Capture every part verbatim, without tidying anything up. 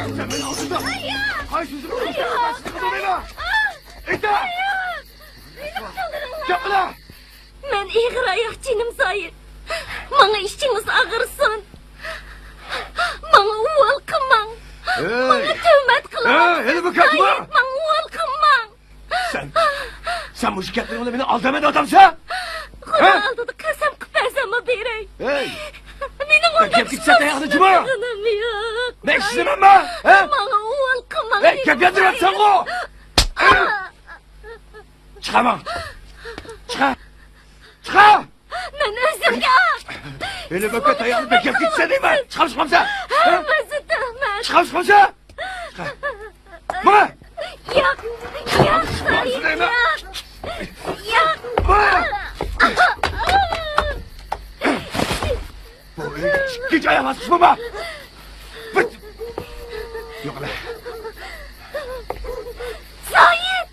سەن مېنى ئالدىڭدا قايسى يۈزۈڭنى كۆرسەتمەيمەن؟ ئېيتە! مېنى قۇتۇلدۇرۇڭلار! گەپ قىلە! مەن ئېغىر ئاياق جېنىم زايىت. ماڭا ئىچىڭىز ئاغرىسۇن. ماڭا ئۇۋال قىلماڭ. ماڭا تۆھمەت قىلىڭ. ھېلى بۇ گەپمۇ؟ زايىت، ماڭا ئۇۋال قىلماڭ. سەن، سەن مۇشۇ گەپلىرىڭ بىلەن مېنى ئالدايمەن دەۋاتامسەن؟ خۇدا ئالدىدا قەسەم قىلىپ بەرسەممۇ بېرەي. ھەي! مېنىڭ ئۇنداق ئىشقا سالىدىغىنىم يوق. مەن ئىشلىمەممۇ؟ ھە؟ ماڭا ئۇۋال قىلماڭ. ھەي، گەپ يالدىرىۋاتساڭغۇ! چىقاماڭ! چىقا! چىقا! مەن ئۆزۈمگە. ھېلى بۆكە تاياقنى بېكەپ كېتىسەن دەيمەن. چىقامسەن؟ ھەممىسى تۆھمەت. چىقامسەن؟ ماڭا! ياق، ياق، سايىت، ياق، ياق. بۇ ئۆيگە ئىككىنچى ئاياغ باسقۇچ بولما. يوقلا. سايىت!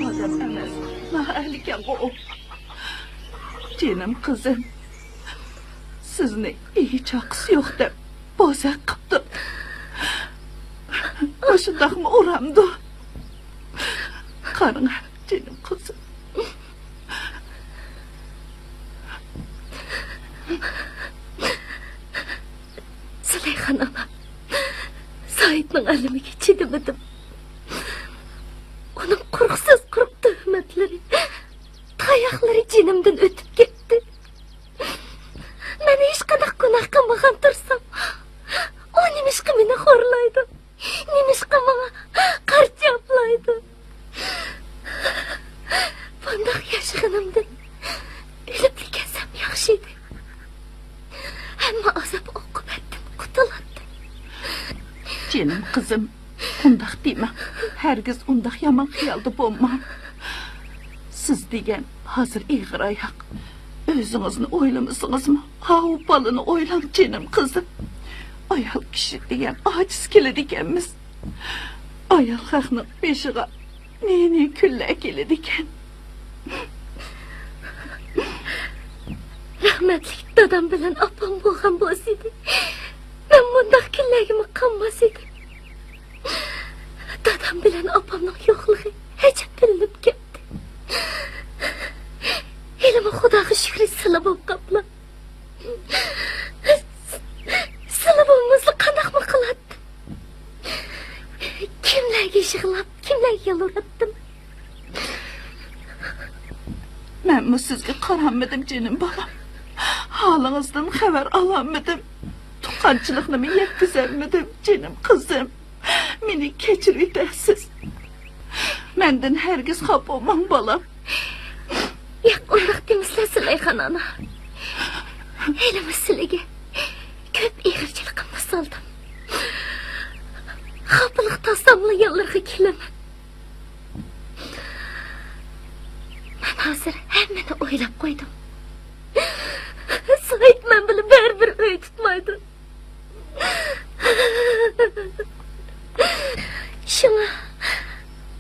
ئادەم ئەمەس، نائەھلىكەنغۇ ئۇ. جېنىم قىزىم، سىزنى ئىگە چاقىسى يوق دەپ بوزەك قىپتۇ. ئاشۇنداقمۇ ئۇرامدۇ؟ قارىڭە، جېنىم قىزىم. زۇلەيخان ئانا، سايىتنىڭ ئەلىمىگە چىدىمىدىم. ئۇنىڭ قۇرۇق سۆز، قۇرۇق تۆھمەتلىرى، تاياقلىرى جېنىمدىن ئۆتۈپ كەتتى. مەن ھېچقانداق گۇناھ قىلمىغان تۇرسام، ئۇ نېمىشقا مېنى خورلايدۇ؟ نېمىشقا ماڭا قارا چاپلايدۇ؟ بۇنداق ياشىغىنىمدىن ئۆلۈپلا كەتسەم ياخشى ئىدى. ھەممە ئازاب ئوقۇبەتتىن قۇتۇلاتتىم. جېنىم قىزىم، ئۇنداق دېمەڭ. ھەرگىز ئۇنداق يامان خىيالدا بولماڭ. سىز دېگەن ھازىر ئېغىر ئاياق. ئۆزىڭىزنى ئويلىمىسىڭىزمۇ، ئاۋۇ بالىنى ئويلاڭ، جېنىم قىزىم. ئايال كىشى دېگەن ئاجىز كېلىدىكەنمىز. ئايال خەقنىڭ بېشىغا نى-نى كۈنلەر كېلىدىكەن. رەھمەتلىك دادام بىلەن ئاپام بولغان بولسىدى، مەن مۇنداق كۈنلەرگىمۇ قالماس ئىدىم. دادام بىلەن ئاپامنىڭ يوقلۇقى ئەجەب بىلىنىپ كەتتى. ھېلىمۇ خۇداغا شۈكرى سىلى بولۇپ قاپلا. سىلى بولمىسا قانداقمۇ قىلاتتىم؟ كىملەرگە يىغلاپ، كىملەرگە يالۋۇراتتىم؟ مەنمۇ سىزگە قارالمىدىم، جېنىم بالام. ھالىڭىزدىن خەۋەر ئالالمىدىم. تۇغقانچىلىقنىمۇ يەتكۈزەلمىدىم، جېنىم قىزىم. مېنى كەچۈرۈۋېتەرسىز. مەندىن ھەرگىز خاپا بولماڭ، بالام. ياق، ئۇنداق دېمىسىلە، زۇلەيخان ئانا. ھېلىمۇ سىلىگە كۆپ ئېغىرچىلىقىمنى سالدىم. خاپىلىق تارتساملا يانلىرىغا كېلىمەن. مەن ھازىر ھەممىنى ئويلاپ قويدۇم. سايىت مەن بىلەن بەرىبىر ئۆي تۇتمايدۇ. شۇڭا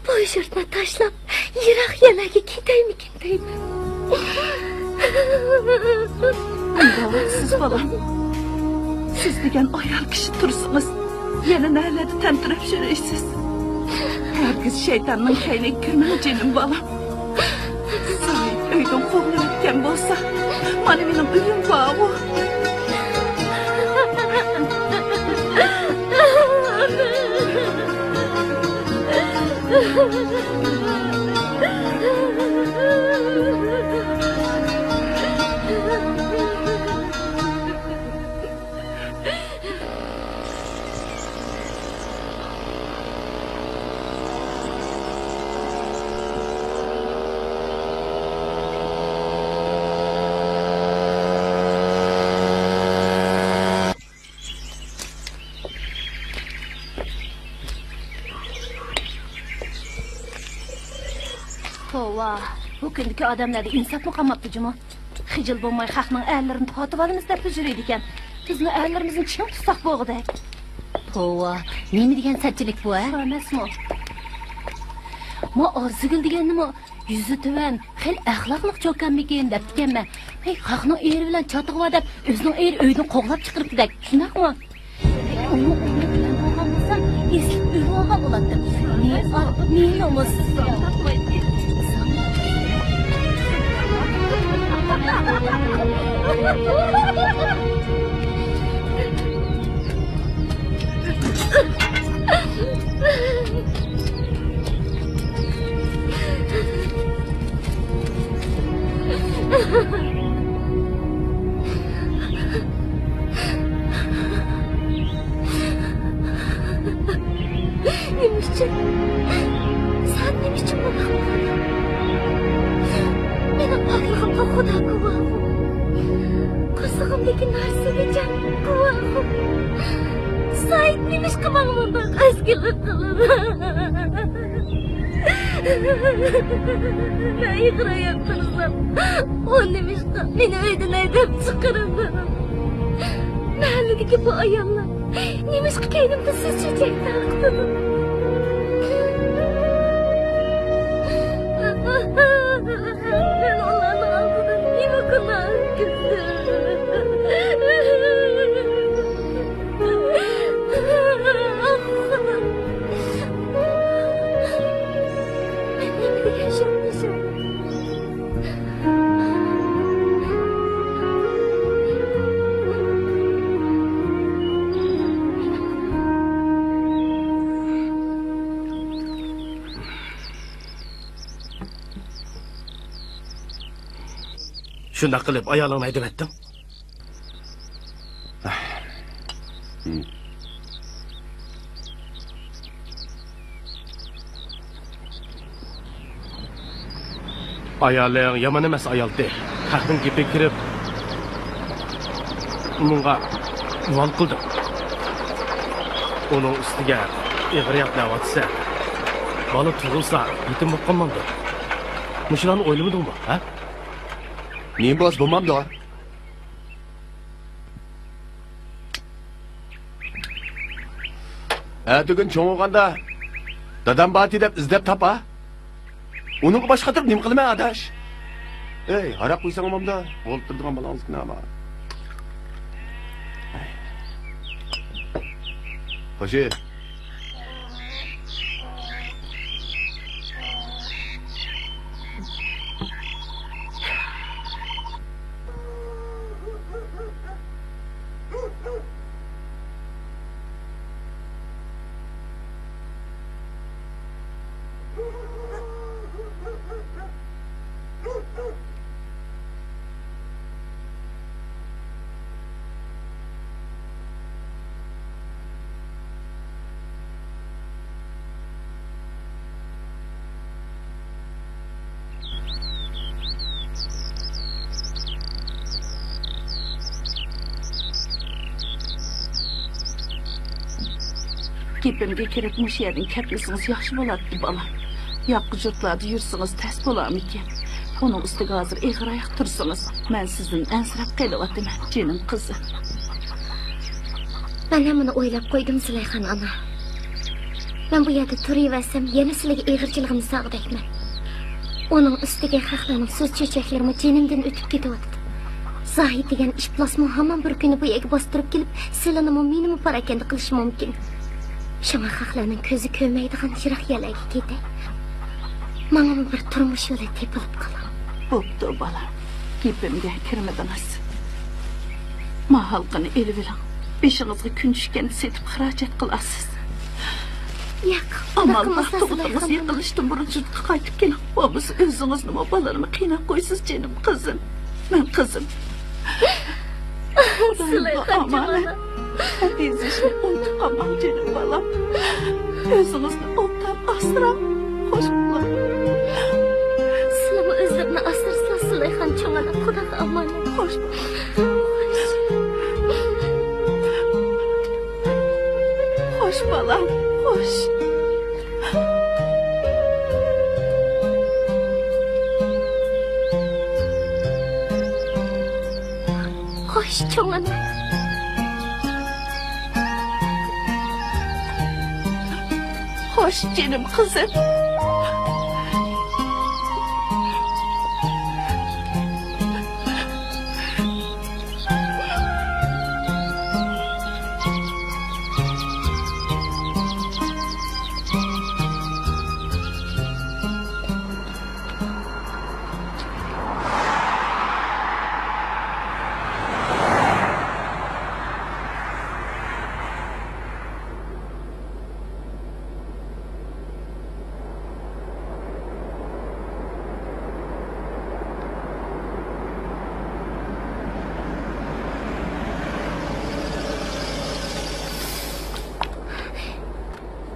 بۇ يۇرتنى تاشلاپ، يىراق يەرلەرگە كېتەيمىكىن دەيمەن. ئۇنداق سىز بالام، سىز دېگەن ئايال كىشى تۇرسىڭىز، يەنە نەلەردە تەمتىرەپ يۈرىسىز؟ ھەرگىز شەيتاننىڭ كەينىگە كىرمەڭ، جېنىم بالام. سايىت ئۆيدىن قوغلىۋەتكەن بولسا، مانا مېنىڭ ئۆيۈم بارغۇ. ۋاھ، بۇ كۈندىكى ئادەملەردە ئىنساپمۇ قالماپتۇ جۇمۇ. خىجىل بولماي خەقنىڭ ئەرلىرىنى تارتىۋالىمىز دەپلا يۈرىدىكەن. بىزمۇ ئەرلىرىمىزنى چىڭ تۇتساق بولغۇدەك. توۋا، نېمە دېگەن سەتچىلىك بۇ، ھە؟ شۇ ئەمەسمۇ؟ ما ئارزۇگۈل دېگەننىمۇ يۈزى تۆۋەن، خېلى ئەخلاقلىق چوكانمىكىن دەپتىكەنمەن. ھەي، خەقنىڭ ئېرى بىلەن چاتىقى بار دەپ، ئۆزىنىڭ ئېرى ئۆيدىن قوغلاپ چىقىرىپتىدەك، شۇنداقمۇ؟ ئۇنىڭ ئورنىدا مەن بولغان بولسام، ئېسىپ ئۆلۈۋالغان بولاتتىم. نى ئا، نى نومۇس. نېمە ئۈچۈن؟ سەن نېمە ئۈچۈن بۇنداق قىلدىڭ؟ مېنىڭ پاكلىقىمغا خۇدا گۇۋاھۇ. قورسىقىمدىكى نارسىگە جان گۇۋاھۇ. سايىت نېمىشقا ماڭا بۇنداق ئەسكىلىك قىلىدۇ؟ مەن ئېغىر ئاياق تۇرسام، ئۇ نېمىشقا مېنى ئۆيدىن ھەيدەپ چىقىرىدۇ؟ مەھەللىدىكى بۇ ئاياللار نېمىشقا كەينىمدە سۈت چېچەك تارقىتىدۇ؟ مەن ئۇلارنىڭ ئالدىدا نېمە گۇناھ ئۆتكۈزدۈم؟ شۇنداق قىلىپ ئايالىڭنى ھەيدىۋەتتىڭ؟ ئايالىڭ يامان ئەمەس ئايالتى. خەقنىڭ گېپىگە كىرىپ، ئۇنىڭغا ۋال قىلدىڭ. ئۇنىڭ ئۈستىگە ئېغىر ياق دەۋاتىسەن. بالا تۇغۇلسا يېتىم بولۇپ قالمامدۇ؟ مۇشۇلارنى ئويلىمىدىڭمۇ، ھە؟ نېمە بولسا بولمامدۇ؟ ئەتىگۈن چوڭ بولغاندا دادام باتى دەپ ئىزدەپ تاپا. ئۇنىڭغا باش قاتۇرۇپ نېمە قىلىمەن، ئاداش؟ ئەي، ھاراق قۇيساڭ بولامدۇ؟ ئولتۇرىدىغان بالاڭىزكىنا بار. خوشى. گېپىمگە كىرىپ مۇشۇ يەردىن كەتمىسىڭىز ياخشى بولاتتى، بالام. ياققا يۇرتلاردا يۈرسىڭىز تەس بولارمىكىن؟ ئۇنىڭ ئۈستىگە ھازىر ئېغىر ئاياق تۇرسىڭىز، مەن سىزدىن ئەنسىرەپ قېلىۋاتىمەن، جېنىم قىزىم. مەن ھەممىنى ئويلاپ قويدۇم، زۇلەيخان ئانا. مەن بۇ يەردە تۇرۇۋەرسەم، يەنە سىلىگە ئېغىرچىلىقىمنى سالغۇدەكمەن. ئۇنىڭ ئۈستىگە خەقلەرنىڭ سۆز چۆچەكلىرىمۇ جېنىمدىن ئۆتۈپ كېتىۋاتىدۇ. زاھىت دېگەن ئىپلاسمۇ ھامان بىر كۈنى بۇ يەرگە باستۇرۇپ كېلىپ، سىلىنىمۇ، مېنىمۇ پاراكەندە قىلىشى مۇمكىن. شۇڭا خەقلەرنىڭ كۆزى كۆرمەيدىغان يىراق يەرلەرگە كېتەي. ماڭىمۇ بىر تۇرمۇش يولى تېپىلىپ قالا. بوپتۇ، بالام. گېپىمگە كىرمىدىڭىز. ما ھالقىنى ئېلىۋېلىڭ. بېشىڭىزغا كۈن چۈشكەندە سېتىپ خىراجەت قىلارسىز. ياق، ئامال بار، تۇغۇتىڭىز يېقىنلىشىشتىن بۇرۇن يۇرتقا قايتىپ كېلىڭ. بولمىسا ئۆزىڭىزنىمۇ، بالىنىمۇ قىيناپ قويىسىز، جېنىم قىزىم. مېنىڭ قىزىم. خۇدايىمغا ئامانەت. خەت يېزىشنى ئۇنتۇپ قالماڭ، جېنىم بالام. ئۆزىڭىزنى ئوبدان ئاسراڭ. خوش بولۇڭ. سىلىمۇ ئۆزلىرىنى ئاسرىسىلا، سۇلەيخان چوڭ ئانا، خۇداغا ئامانەت. خوش بولۇڭ. خوش. خوش، بالام، خوش. قىش چوڭىنى. خوش، جېنىم قىزىم.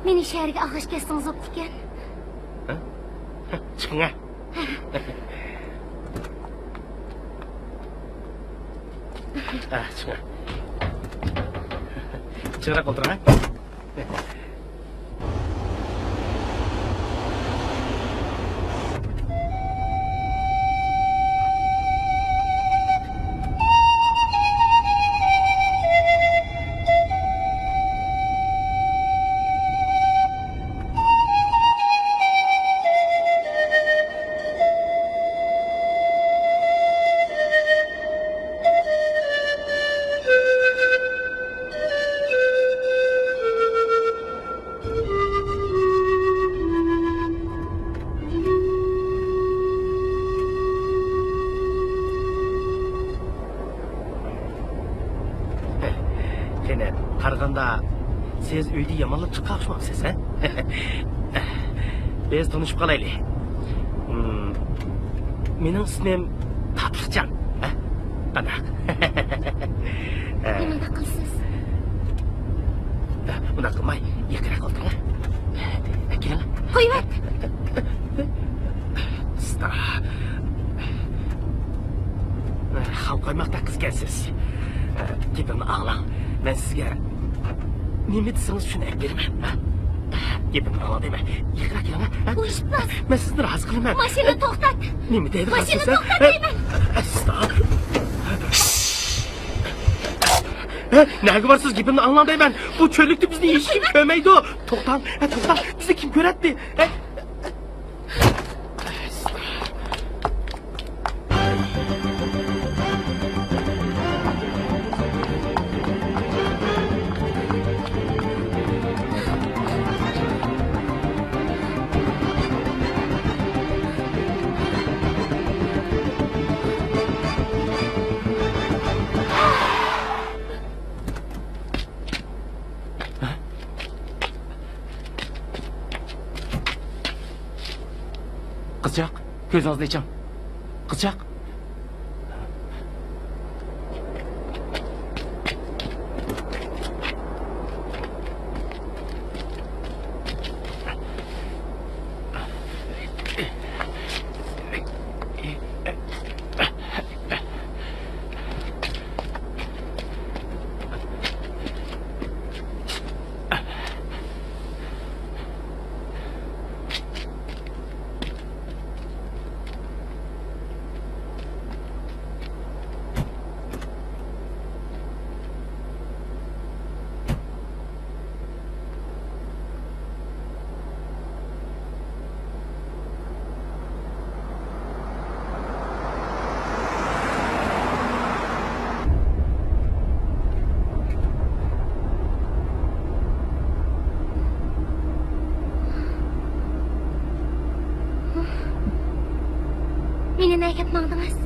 مېنى شەھەرگە ئالغاچ كەتسىڭىز بوپتىكەن. ھە؟ چىقىڭ ھە. ئە، چىقىڭ. چىڭراق ئولتۇرۇڭ ھە. قېنى، قارىغاندا سىز ئۆيدە يامانلاپ چىققان ئوخشىمامسىز، ھە؟ بىز تونۇشۇپ قالايلى. مم، مېنىڭ ئىسمىم تاتلىقجان، ھە؟ قانداق؟ نېمانداق قىلىسىز؟ بۇنداق قىلماي، يېقىنراق ئولتۇرۇڭ. كېلىڭ. قويۇۋەت. ئاستا. خام قايماقتەك قىز ئىكەنسىز. گېپىمنى ئاڭلاڭ. مەن سىزگە نېمە دېسىڭىز شۇنى ئەپ بېرىمەن. گېپىمنى ئاڭلاڭ دەيمەن. يېقىنراق كېلىڭ. ئۇيۇشۇپ تۇرسىز. مەن سىزنى رازى قىلىمەن. ماشىنىنى توختات. نېمە دەيدىغانسىز؟ ماشىنىنى توختات دەيمەن. ئاستا. ھە، نەگە بارسىز؟ گېپىمنى ئاڭلاڭ دەيمەن. بۇ چۆللۈكتە بىزنى ھېچكىم كۆرمەيدۇ. توختاڭ، ھە، توختاڭ. بىزنى كىم كۆرەتتى؟ ھە؟ قىزچاق، كۆزىڭىزنى ئېچىڭ. قىزچاق. مېنى نەگە ئەپ ماڭدىڭىز؟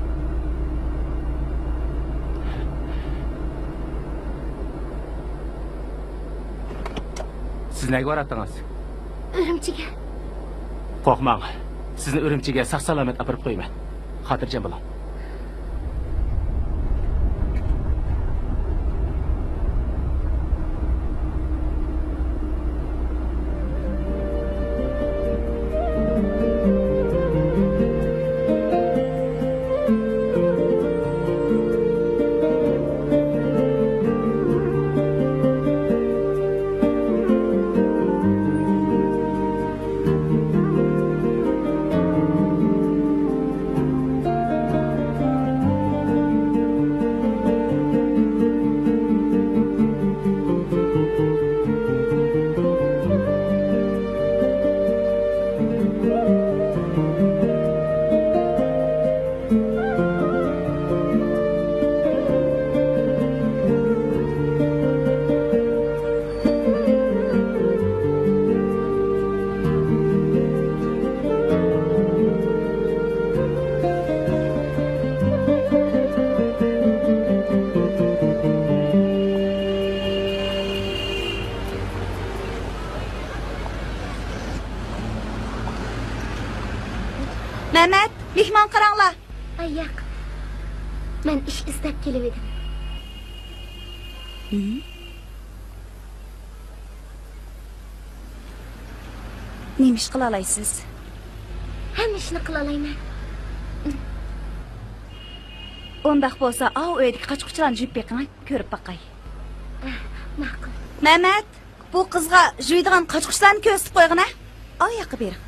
سىز نەگە باراتتىڭىز؟ ئۈرۈمچىگە. قورقماڭ، سىزنى ئۈرۈمچىگە ساق-سالامەت ئاپىرىپ قويىمەن. خاتىرجەم بولۇڭ. مەمەت، مېھمان قاراڭلار. ئاي ياق، مەن ئىش ئىزدەپ كېلىۋىدىم. نېمە ئىش قىلالايسىز؟ ھەممە ئىشنى قىلالايمەن. ئۇنداق بولسا، ئاۋۇ ئۆيدىكى قاچا-قۇچىلارنى جۇيۇپ بېقىڭ، كۆرۈپ باقاي. ماقۇل. مەمەت، بۇ قىزغا جۇيىدىغان قاچا-قۇچىلارنى كۆرسىتىپ قويغىنە. ئاۋۇ ياققا بېرىڭ.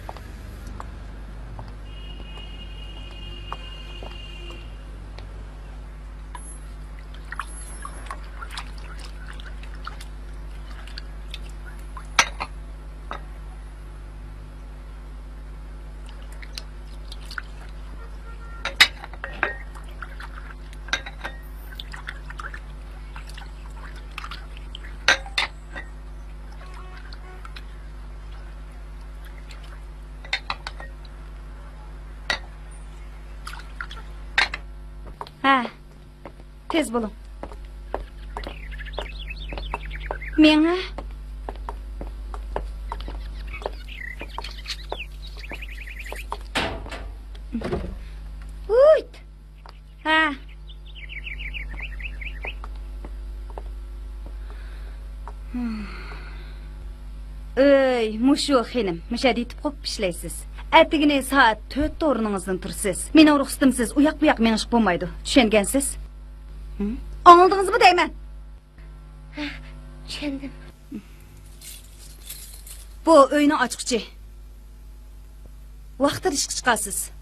ھە، تېز بولۇڭ. مېڭە. ھۇيت. ھە. ئۆي، مۇشۇ خېنىم، مۇشۇ يەردە يېتىپ قوپۇپ ئىشلەيسىز. ئەتىگىنى سائەت تۆتتە ئورنىڭىزدىن تۇرىسىز. مېنىڭ رۇخسىتىمسىز ئۇياق-بۇياق مېڭىشقا بولمايدۇ. چۈشەنگەنسىز؟ ھە؟ ئاڭلىدىڭىزمۇ دەيمەن؟ ھە، چۈشەندىم. بۇ ئۆينىڭ ئاچقۇچى. ۋاقتىدا ئىشقا چىقارسىز.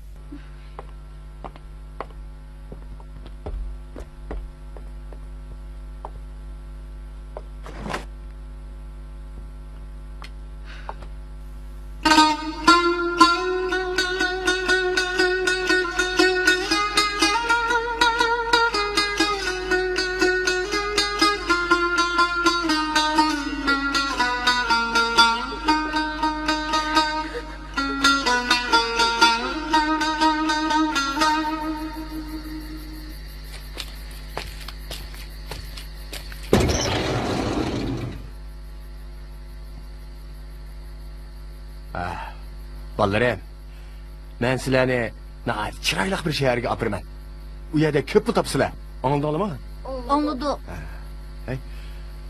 ئاھ، بالىلىرىم، مەن سىلەرنى ناھايىتى چىرايلىق بىر شەھەرگە ئاپىرىمەن. ئۇ يەردە كۆپ پۇل تاپىسىلەر. ئاڭلىدىڭلارمۇ؟ ئاڭلىدۇق. ھەي،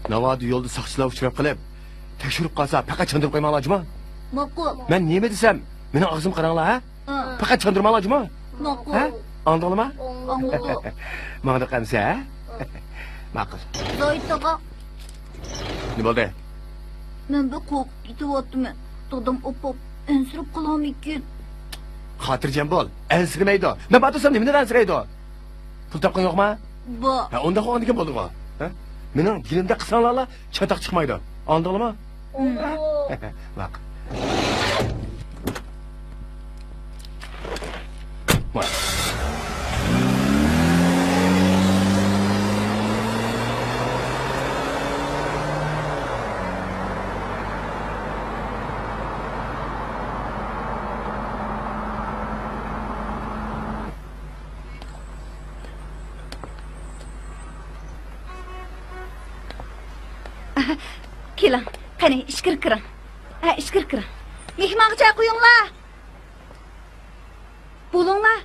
ناۋادا يولدا ساقچىلار ئۇچراپ قېلىپ، تەكشۈرۈپ قالسا، پەقەت چاندۇرۇپ قويماڭلار جۇمۇ. ماقۇل. مەن نېمە دېسەم، مېنىڭ ئاغزىمغا قاراڭلار، ھە؟ ھە. پەقەت چاندۇرماڭلار جۇمۇ. ماقۇل. ھە؟ ئاڭلىدىڭلارمۇ؟ ئاڭلىدۇق. ماڭدۇق ئەمسە، ھە؟ ماقۇل. زاھىت تاغا. نېمە بولدى؟ مەن بەك قورقۇپ كېتىۋاتىمەن. دادام ئاپام ئەنسىرەپ قالامىكىن؟ خاتىرجەم بول، ئەنسىرىمەيدۇ. مەن بار تۇرسام نېمىدىن ئەنسىرەيدۇ؟ پۇل تاپقىنى يوقما؟ بار. ھە، ئۇنداق ئاندىكىن بولدىغۇ. ھە؟ مېنىڭ گېلىمدە قىلساڭلارلا چاتاق چىقمايدۇ. ئاڭلىدىڭلارمۇ؟ ھە؟ ماقۇل. كېلىڭ، قېنى، ئىچكىرى كىرىڭ. ھە، ئىچكىرى كىرىڭ. مېھمانغا چاي قۇيۇڭلار. بولۇڭلار.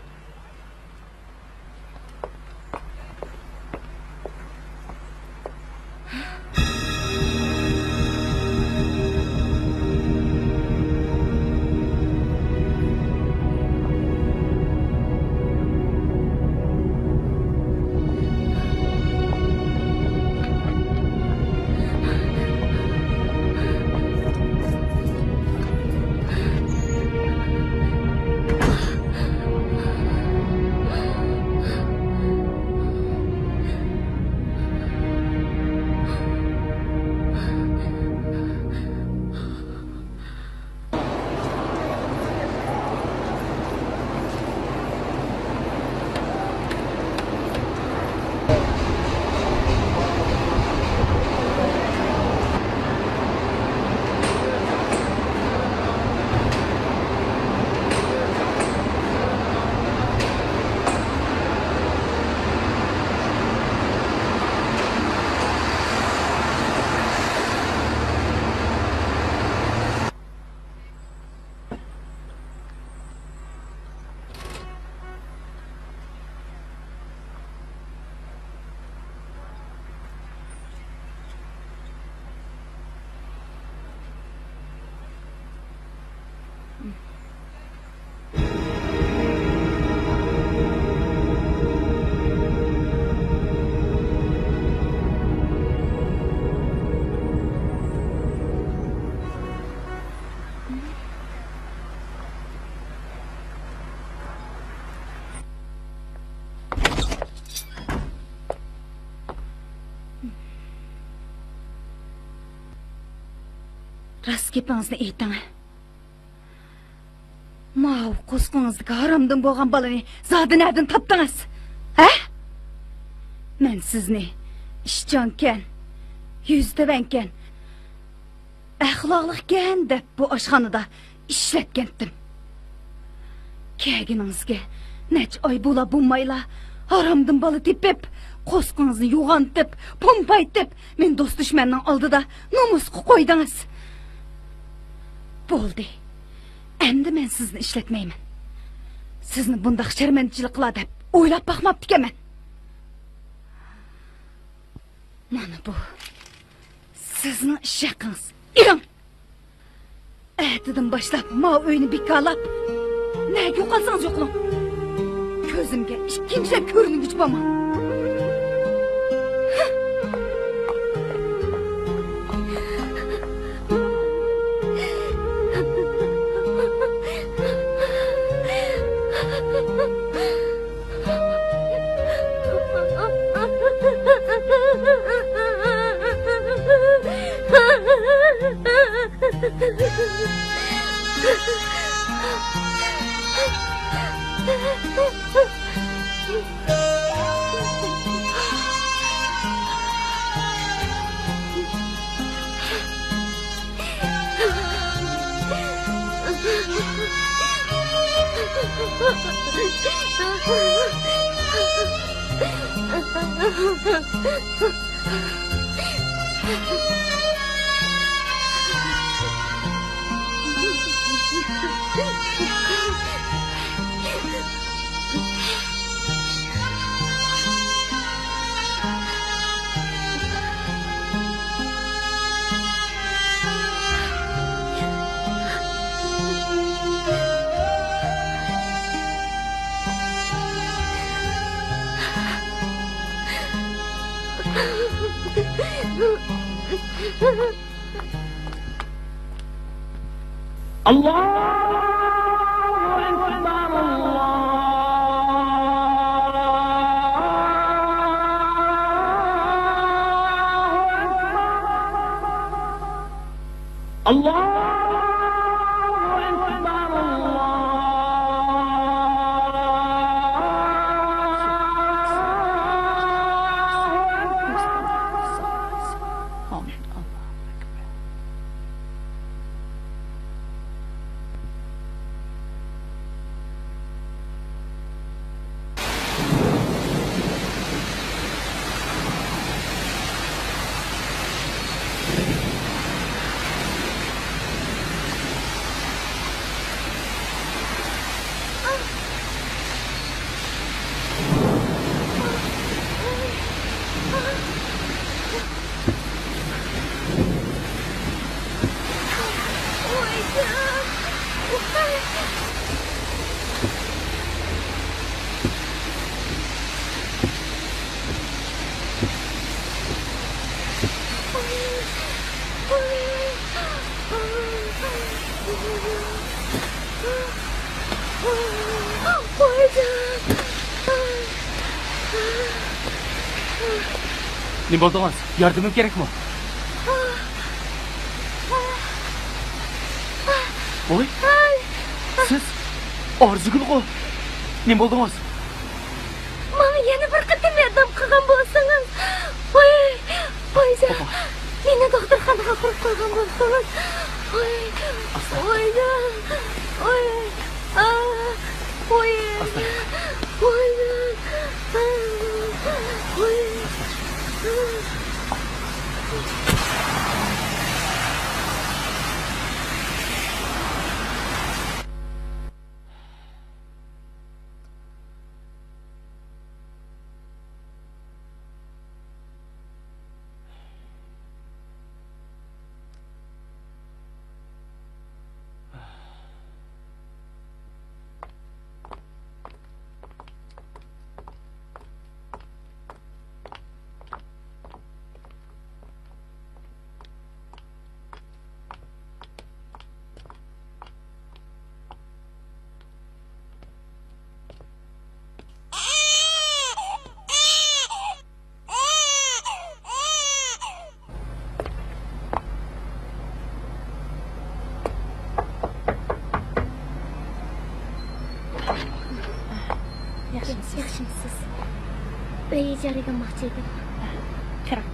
راست گېپىڭىزنى ئېيتىڭ. ماۋۇ قورسىقىڭىزدىكى ھارامدىن بولغان بالىنى زادى نەدىن تاپتىڭىز؟ ھە؟ مەن سىزنى ئىشچانكەن، يۈزى تۆۋەنكەن، ئەخلاقلىقكەن دەپ بۇ ئاشخانىدا ئىشلەتكەنتىم. كەلگىنىڭىزگە نەچچە ئاي بولا بولمايلا، ھارامدىن بالا تېپىپ، قورسىقىڭىزنى يوغانتىپ، پومپايتىپ، مېنى دوست-دۈشمەننىڭ ئالدىدا نومۇسقا قويدىڭىز. بولدى. ئەمدى مەن سىزنى ئىشلەتمەيمەن. سىزنى بۇنداق شەرمەندىچىلىك قىلا دەپ ئويلاپ باقماپتىكەنمەن. مانا بۇ سىزنىڭ ئىش ھەققىڭىز. ئېلىڭ! ئەتىدىن باشلاپ ماۋۇ ئۆينى بىكارلاپ، نەگە يوقالسىڭىز يوقىلىڭ. كۆزۈمگە ئىككىنچىلەپ كۆرۈنگۈچى بولماڭ. الله أكبر، الله أكبر، الله أكبر، الله أكبر. آمين. الله أكبر. نېمە بولدىڭىز؟ ياردىمىم كېرەكمۇ؟ ۋوي، سىز ئارزۇگۈلغۇ؟ نېمە بولدىڭىز؟ ماڭا يەنە بىر قېتىم ياردەم قىلغان بولسىڭىز. ۋاي، ۋايجان، مېنى دوختۇرخانىغا ئاپىرىپ قويغان بولسىڭىز. ۋاي، ۋايجان، ۋاي، ئا، ۋاي، ۋايجان، ۋاي. ياخشىمۇسىز؟ ياخشىمۇسىز؟ ئۆي ئىجارىگە ئالماقچى ئىدىم. كىرىڭ.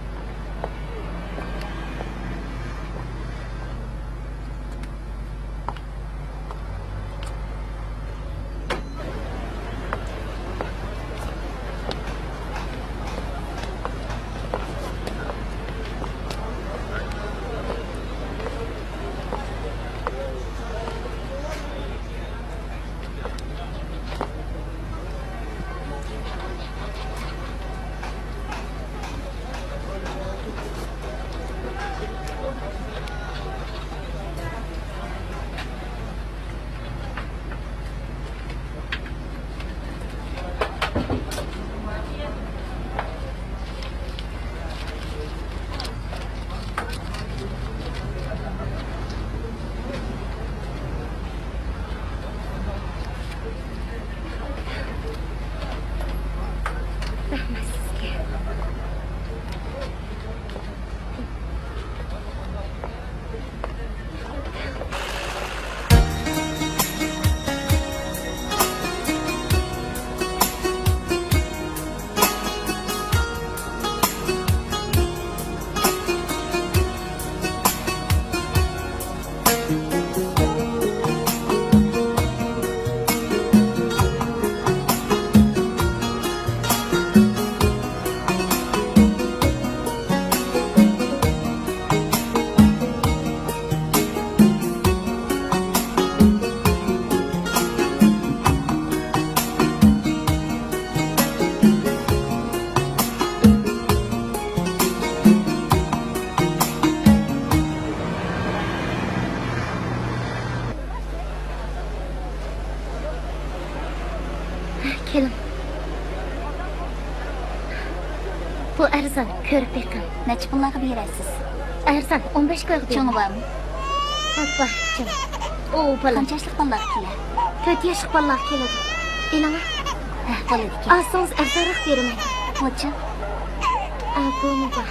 رەھمەت سىزگە. كېلىڭ. بۇ ئەرزان، كۆرۈپ بېقىڭ. نەچچە پۇللارغا بېرەسىز؟ ئەرزان، ئون بەش كويغا بېرىڭ. چوڭى بارمۇ؟ ھە، بار، چوڭ. ئۇ، بالام. قانچە ياشلىق بالىلارغا كېلە؟ تۆت ياشلىق بالىلارغا كېلىدۇ. ئېلىڭە. ھە، بولىدىكەن. ئالسىڭىز ئەرزانراق بېرىمەن. بۇچۇ؟ ئا، بۇمۇ بار.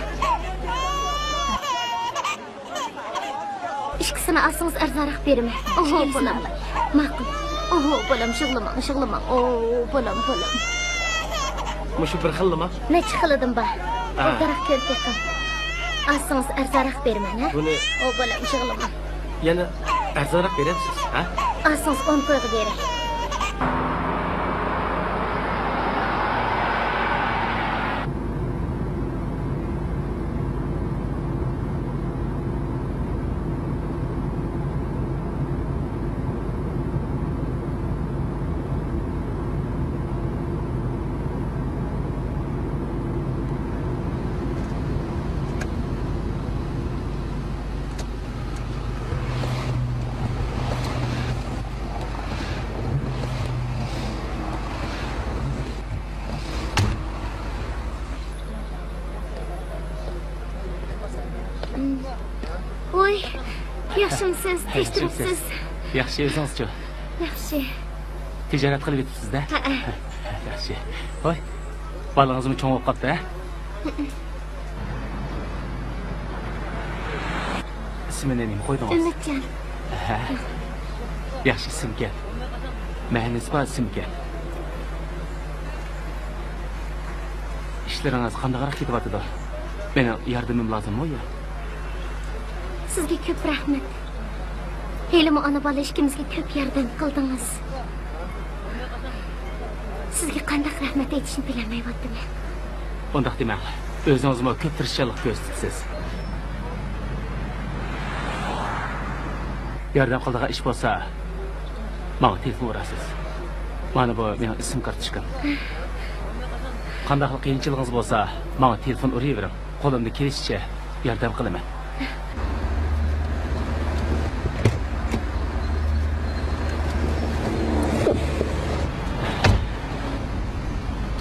ئىككىسىنى ئالسىڭىز ئەرزانراق بېرىمەن. ئوھو، ئىككىسىنى بالام. ئالاي. ماقۇل. ئوھو، بالام، يىغلىماڭ، يىغلىماڭ. ئوھو، بالام، بالام. مۇشۇ بىر خىللىما؟ نەچچە خىلىدىن بار. ھە. ئوبدانراق كۆرۈپ بېقىڭ. ئالسىڭىز ئەرزانراق بېرىمەن، ھە؟ بۇنى ئو، بالام، يىغلىماڭ. يەنە ئەرزانراق بېرەمسىز، ھە؟ ئالسىڭىز ئون كويغا بېرەي. ۋوي، ياخشىمۇسىز؟ تىنچ تۇرۇپسىز؟ ياخشى، ئۆزىڭىزچۇ؟ ياخشى. تىجارەت قىلىۋېتىپسىز-دە؟ ھەئە. ياخشى. ۋوي، بالىڭىزمۇ چوڭ بولۇپ قاپتۇ، ھە؟ ئىسمىنى نېمە قويدىڭىز؟ ئۈمىدجان. ھە. ياخشى ئىسىمكەن. مەنىسى بار ئىسىمكەن. ئىشلىرىڭىز قانداقراق كېتىۋاتىدۇ؟ مېنىڭ ياردىمىم لازىممۇ يا؟ سىزگە كۆپ رەھمەت. ھېلىمۇ ئانا-بالا ئىككىمىزگە كۆپ ياردەم قىلدىڭىز. سىزگە قانداق رەھمەت ئېيتىشنى بىلەلمەيۋاتىمەن. ئۇنداق دېمەڭ. ئۆزىڭىزمۇ كۆپ تىرىشچانلىق كۆرسىتىپسىز. ياردەم قىلىدىغان ئىش بولسا، ماڭا تېلېفون ئۇرارسىز. مانا بۇ مېنىڭ ئىسىم كارتوچكام. قانداقلا قىيىنچىلىقىڭىز بولسا، ماڭا تېلېفون ئۇرۇۋېرىڭ. قولۇمدىن كېلىشىچە ياردەم قىلىمەن.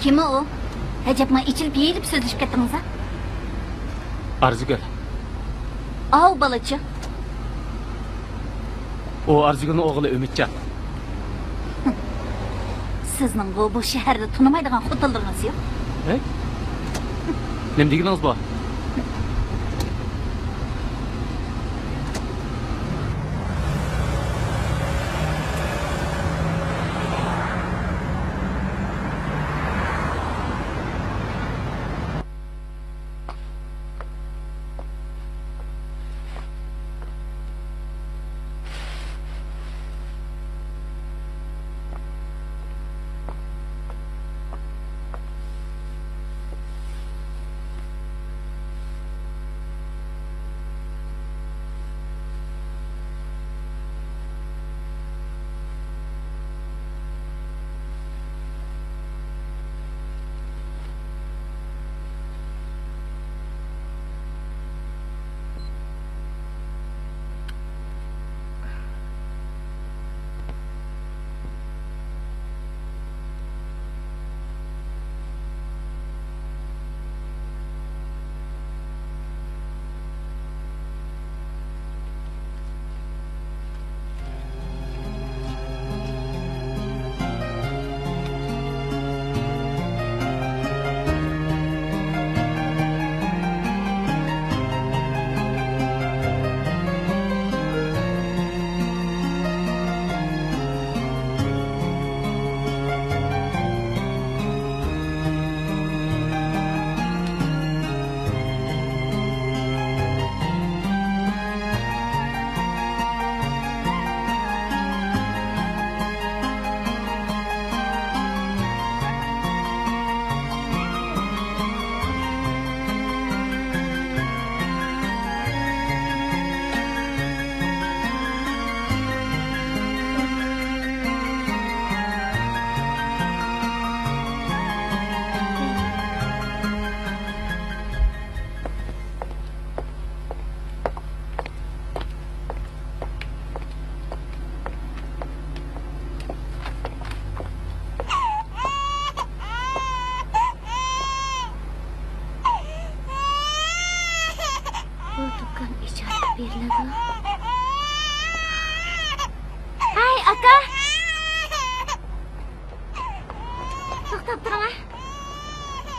كىم ئۇ؟ ئەجەبمۇ ئېچىلىپ يېيىلىپ سۆزلىشىپ كەتتىڭىز-ھە؟ ئارزۇگۈل. ئاۋۇ بالىچۇ؟ ئۇ ئارزۇگۈلنىڭ ئوغلى ئۈمىدجان. سىزنىڭغۇ بۇ شەھەردە تونۇمايدىغان خوتۇنلىرىڭىز يوق. ھەي؟ نېمە دېگىنىڭىز بۇ؟ توختاپ تۇرۇڭ ھە.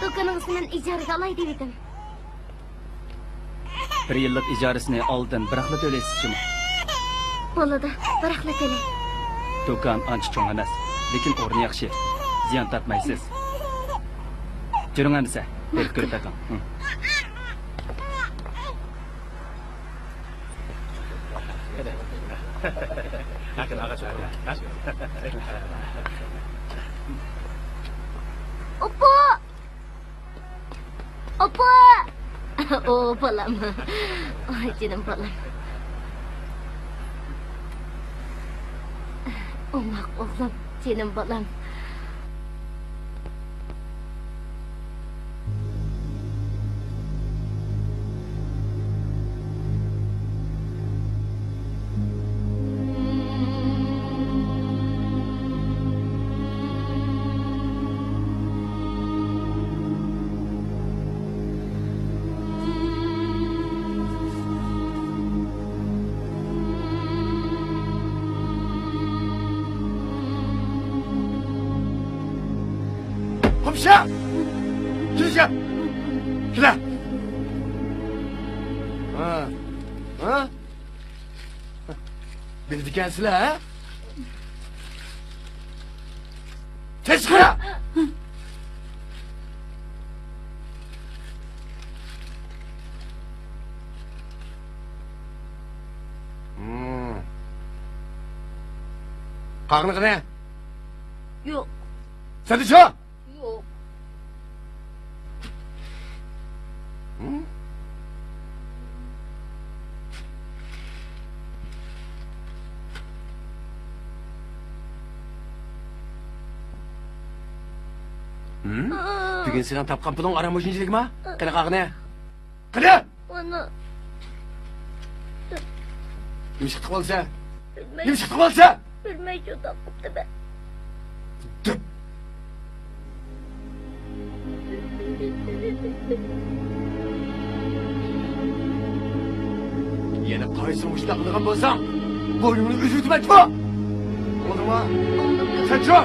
دۇكىنىڭىزنى مەن ئىجارىگە ئالاي دېۋىدىم. بىر يىللىق ئىجارىسىنى ئالدىن بىراقلا تۆلەيسىز جۇمۇ؟ بولىدۇ، بىراقلا تۆلەي. دۇكان ئانچە چوڭ ئەمەس، لېكىن ئورنى ياخشى. زىيان تارتمايسىز. جۈرۈڭ ئەمىسە، بېرىپ كۆرۈپ بېقىڭ. ھە. ئوپپو! ئوپپو! ئو، بالام. ئاي، جېنىم بالام. ئوماق ئوغلۇم، جېنىم بالام. قومشى! كېلىشە! كېلە! ھە؟ ھە؟ بىلىدىكەنسىلەر، ھە؟ تېز چىقىڭلار! ھىم. قاغىنى قېنى؟ يوق. سەندە شۇ؟ يوق. ھىم؟ ھىم؟ بۈگۈن سېنىڭ تاپقان پۇلۇڭ ئاران مۇشۇنچىلىكما؟ قېنى قاغىنى؟ قېنى؟ مانا. نېمىشقا قىلىۋالىسەن؟ بىلمەي. نېمىشقا قىلىۋالىسەن؟ بىلمەي جۇداق قىپتىمەن. دۈپ. يەنە قايسىڭ مۇشۇنداق قىلىدىغان بولساڭ، بوينۇڭنى ئۈزۈۋېتىمەن جۇمۇ! بولدىمۇ؟ سەن چۇ!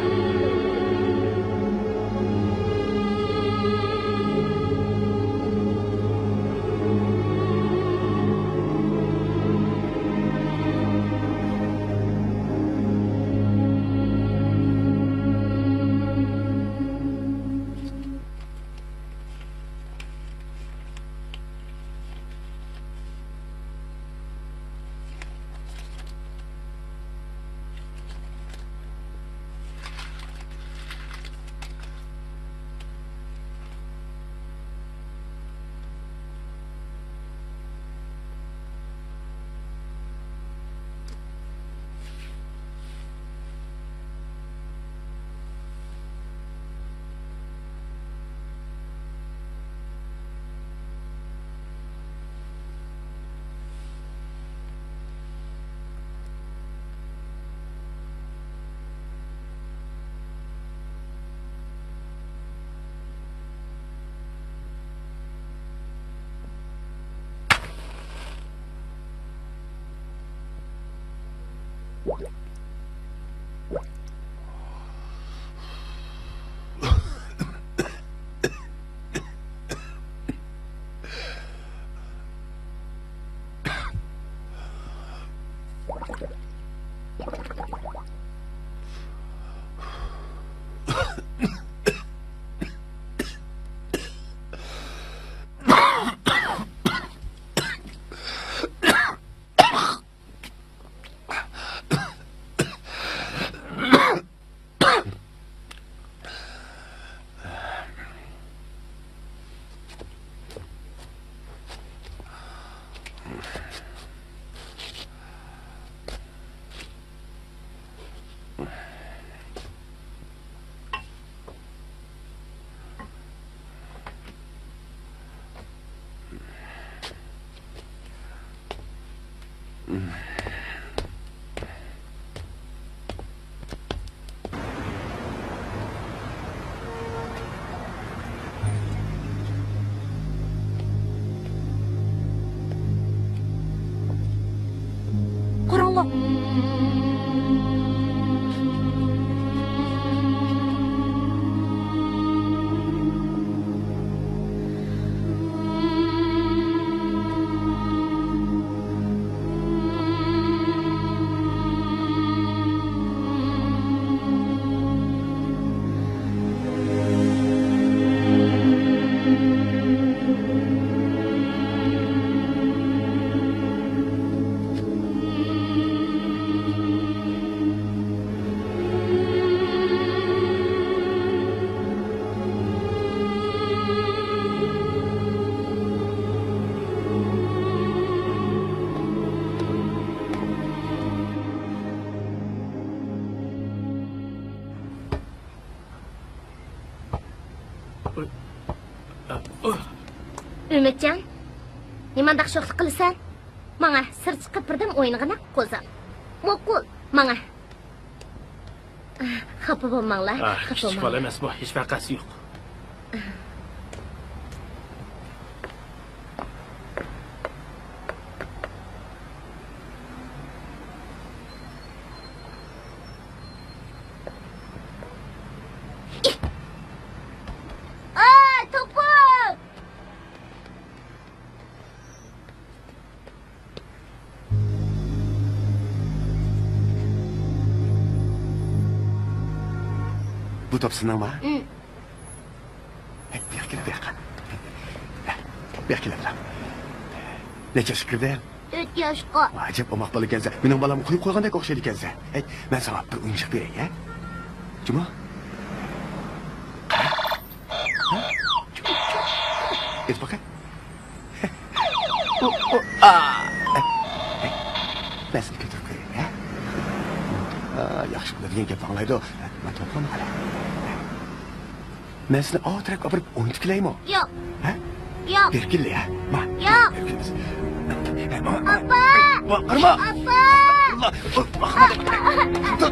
قۇرۇڭلۇق. ئۈمىدجان، نېمانداق شوخلۇق قىلىسەن؟ ماڭا سىرت چىقىپ بىردەم ئوينىغىنا، قوزام. ماقۇل، ماڭا. خاپا بولماڭلار، ئا، خاپا كىچىك بولماڭلار. بالا ئەمەس بۇ، ھېچ ۋەقەسى يوق. ئا، توپۇم! بۇ توپ سېنىڭمۇ؟ ئىم. ھەي، بۇياققا كېلە، بۇياققا. بۇياققا كېلە، بۇياق. نەچچە ياشقا كىردىڭ؟ تۆت ياشقا. ئەجەب ئوماق بالا ئىكەنسەن. مېنىڭ بالامنى قويۇپ قويغاندەك ئوخشايدىكەنسەن. ھەي، مەن ساڭا بىر ئويۇنچۇق بېرەي، ھە؟ جۇمۇ؟ ھە؟ ئېيتىپ باقاي. ئۇ، ئۇ، ئا! مەن سېنى كۆتۈرۈپ قوياي، ھە؟ ئا، ياخشى بالا دېگەن گەپنى ئاڭلايدۇ. مانا توپلىما قارا. مەن سېنى ئاۋۇ تەرەپكە ئاپىرىپ ئوينىتىپ كېلەيمۇ؟ ياق. ھە؟ ياق. بېرىپ كېلە، ھە؟ ما. ياق. بېرىپ كېلىمىز. ھە، ماڭا، ماڭا. ئاپا! ۋا، قارىما! ئاپا! ئاللا!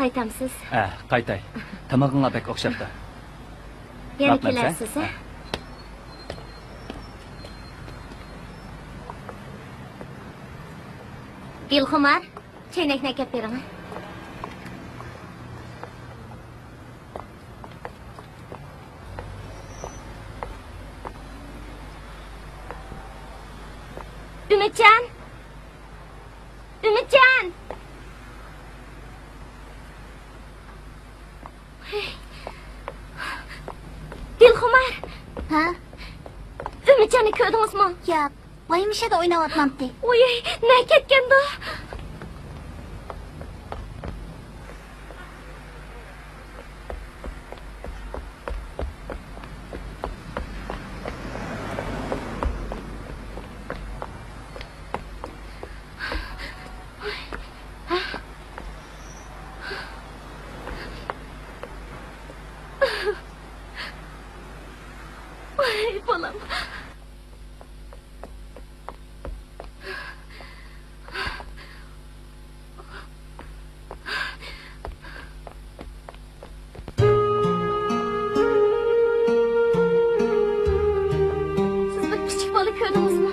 قايتامسىز؟ ھە، قايتاي. تامىقىڭلار بەك ئوخشاپتۇ. يەنە كېلەرسىز، ھە؟ دىلخۇمار، چەينەكنى ئەكەپ بېرىڭ. ئۈمىدجان! ئۈمىدجان! دىلخۇمار! ھە؟ ئۈمىدجاننى كۆردىڭىزمۇ؟ ياق، بايام ئىشىدا ئويناۋاتمامتى. ۋوي، نەگە كەتكەندۇ؟ ۋاي بالام. سىز بىر كىچىك بالا كۆردىڭىزمۇ؟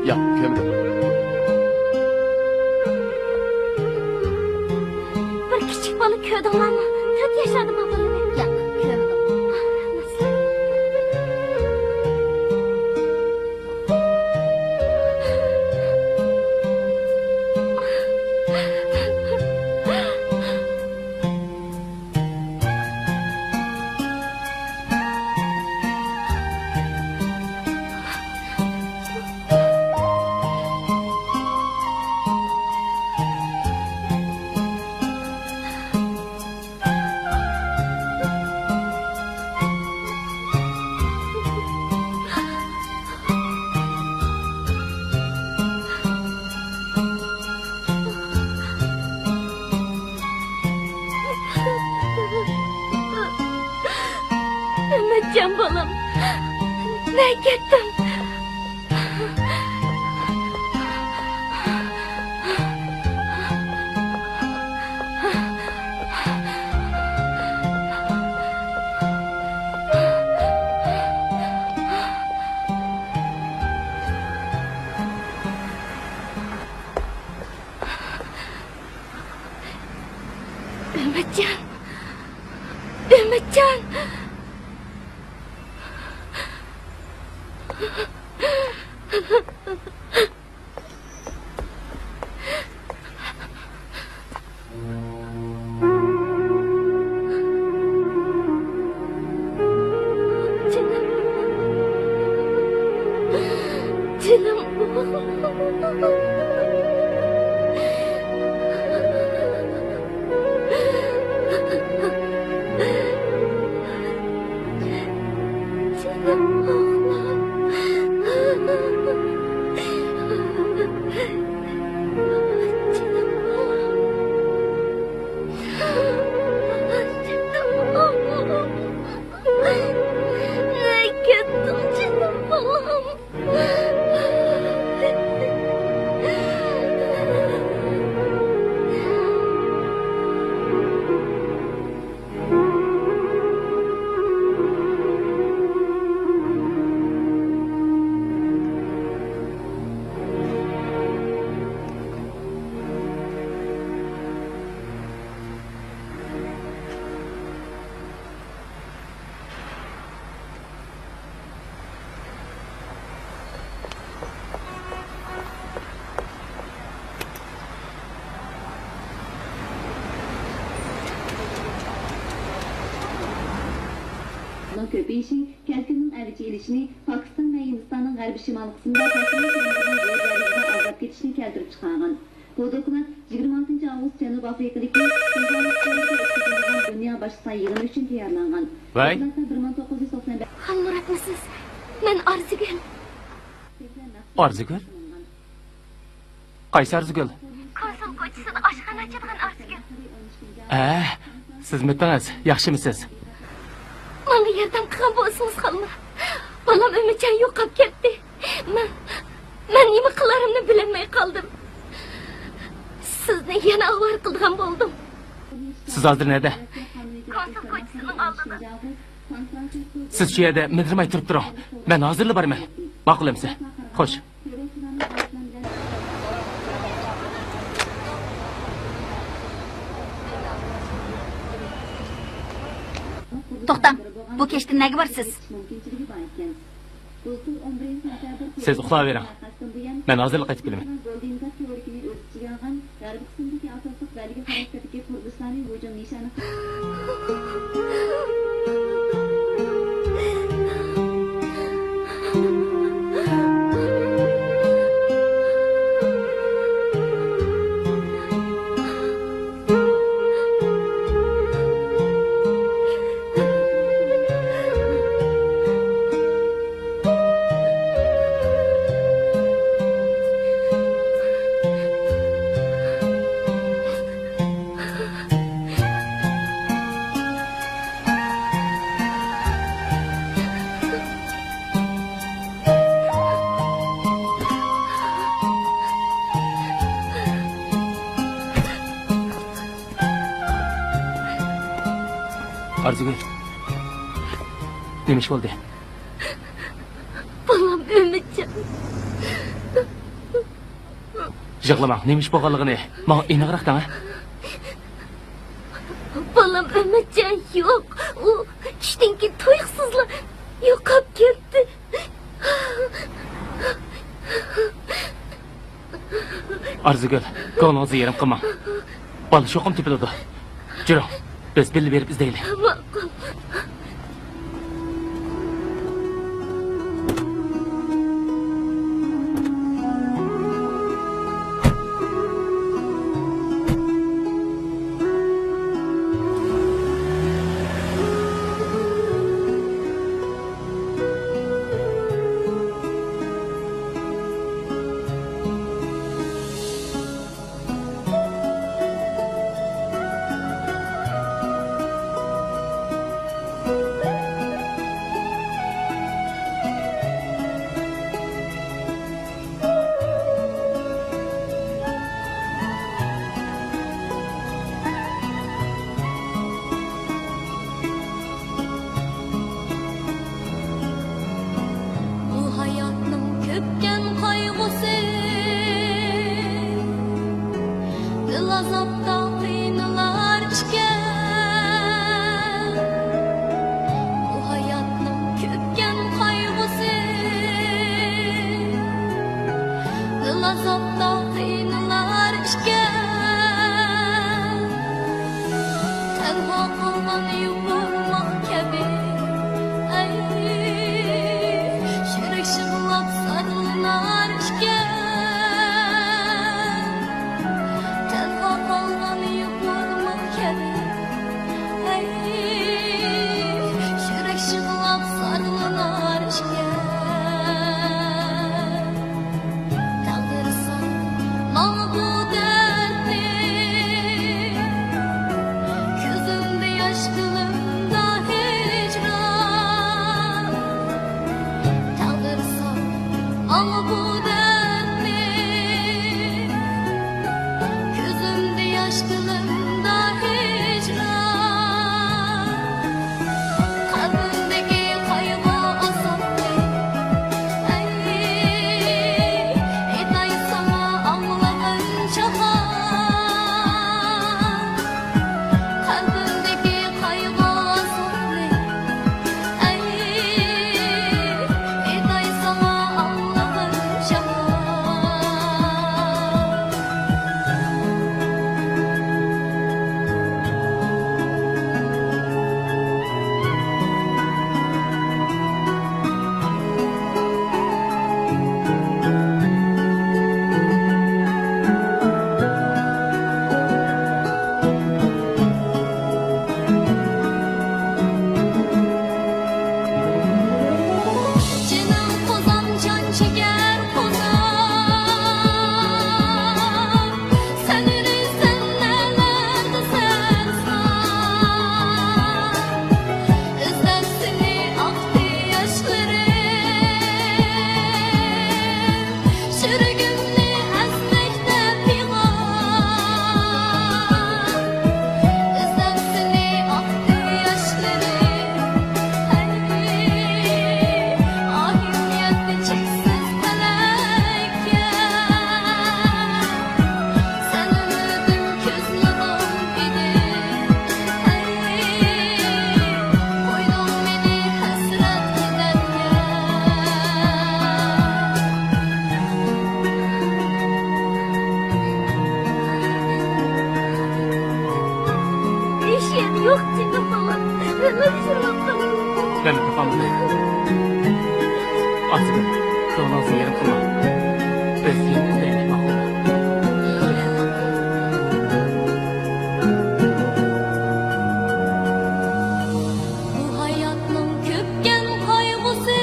ياق، كۆرمىدىم. بىر كىچىك بالا كۆردۈڭلارمۇ؟ تۆت ياشلاردا بۇ بالىنى. ياق، كۆرمىدىم. ئۈمىدجان بالام، نەگە كەتتىڭ؟ ئۈمىدجان! ئۈمىدجان! جېنىم ئوغلۇم. كۆپىيىشى كەلكۈننىڭ ئەۋج ئېلىشىنى، پاكىستان ۋە ھىندىستاننىڭ غەربىي شىمالىي قىسمىدا پەسىلنىڭ كۆلىمىنىڭ زور دەرىجىدە ئازلاپ كېتىشىنى كەلتۈرۈپ چىقارغان. بۇ دوكلات يىگىرمە ئالتىنچى ئاۋغۇست جەنۇبىي ئافرىقىدىكى سېنترال ئۆتكۈزۈلىدىغان دۇنيا باشلىقلار يىغىنى ئۈچۈن تەييارلانغان. ۋەي. دوكلاتتا بىر مىڭ توققۇز يۈز توقسان بەش خانلىراتمىسىز؟ مەن ئارزۇگۈل. ئارزۇگۈل؟ قايسى ئارزۇگۈل؟ كونسۇل كوچىسىدا ئاشخانا ئاچىدىغان ئارزۇگۈل. ئە، سىزمىتىڭىز، ياخشىمۇسىز؟ ماڭا ياردەم قىلغان بولسىڭىز خانلار. بالام ئۆمىچان يوقاپ كەتتى. مەن، مەن نېمە قىلارىمنى بىلەلمەي قالدىم. سىزنى يەنە ئاۋارە قىلىدىغان بولدۇم. سىز ھازىر نەدە؟ كونسۇل كوچىسىنىڭ ئالدىدا. سىز شۇ يەردە مىدىرماي تۇرۇپ تۇرۇڭ. مەن ھازىرلا بارىمەن. ماقۇل ئەمىسە. خوش. توختاڭ، بۇ كەچتە نەگە بارىسىز؟ سىز ئۇخلاۋېرىڭ. مەن ھازىرلا قايتىپ كېلىمەن. ئارزۇگۈل، نېمە ئىش بولدى؟ بالام ئۆمىچان. يىغلىماڭ، نېمە ئىش بولغانلىقىنى ماڭا ئېنىقراق دەڭ، ھە؟ بالام ئۆمىچان يوق. ئۇ چۈشتىن كېيىن تۇيۇقسىزلا يوقاپ كەتتى. ئارزۇگۈل، كۆڭلىڭىزنى يېرىم قىلماڭ. بالا چوقۇم تېپىلىدۇ. جۈرۈڭ، بىز بىللە بېرىپ ئىزدەيلى. ماقۇل. بۇ ھاياتنىڭ كۆپكەن قايغۇسى، دىل ئازابتا قىينىلار ئىكەن. بۇ ھاياتنىڭ كۆپكەن قايغۇسى، دىل ئازابتا قىينىلار ئىكەن. تەنھا قالغان يوپۇرماق كەبى، ئەي، يۈرەك يىغلاپ زارلىنار ئىكەن. تەنھا قالغان يوپۇرماق كەبى، ئەي، يۈرەك يىغلاپ زارلىنار ئىكەن. تەقدىر سان ماڭا بۇ دەردنى، كۆزۈمدە ياش، دىلىمدا ھىجران. تەقدىر سان ماڭا بۇ دەردنى، كۆزۈمدە ياش، دىلىمدا ھىجران. يەنە يوق جېنىم بالام. مېنى شۇنداق قىلدىڭ. مەن تاپالمىدىم. ئاتىدىن، كۆڭلىڭىزنى يېرىم قىلماڭ. بىز يەنە ئىزدەيمىز، ماقۇلمۇ؟ بۇ ھاياتنىڭ كۆپكەن قايغۇسى،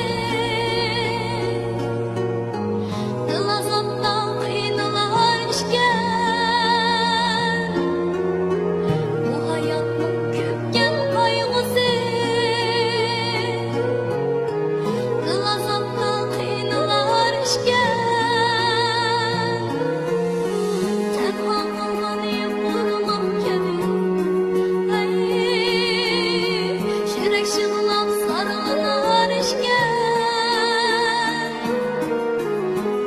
دىل ئازابتا قىينىلار ئىكەن. بۇ ھاياتنىڭ كۆپكەن قايغۇسى، دىل ئازابتا قىينىلار ئىكەن. تەنھا قالغان يوقلۇق كەبى، ھەي، يۈرەك يىغلاپ زارلىنار ئىكەن.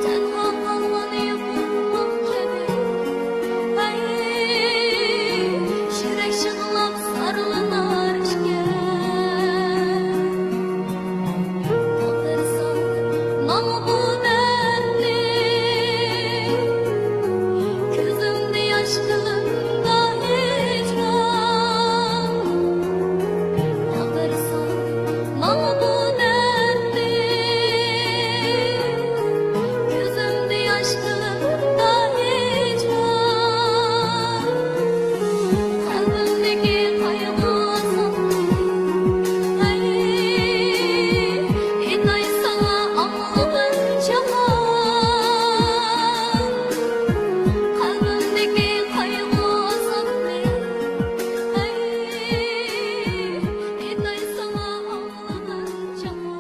تەنھا قالغان يوقلۇق كەبى، ھەي، يۈرەك يىغلاپ زارلىنار ئىكەن. ئاقتۇرساڭ ماڭا بۇ دەردنى، كۆزۈمدە ياش، قەلبىمدە ھىجران. ئاقتۇرساڭ ماڭا بۇ دەردنى، كۆزۈمدە ياش، قەلبىمدە ھىجران. قەلبىمدىكى قايغۇ ئازابنى، ھەي، ئېيتاي ساڭا ئاڭلىغىن جاھان. قەلبىمدىكى قايغۇ ئازابنى، ھەي، ئېيتاي ساڭا ئاڭلىغىن جاھان.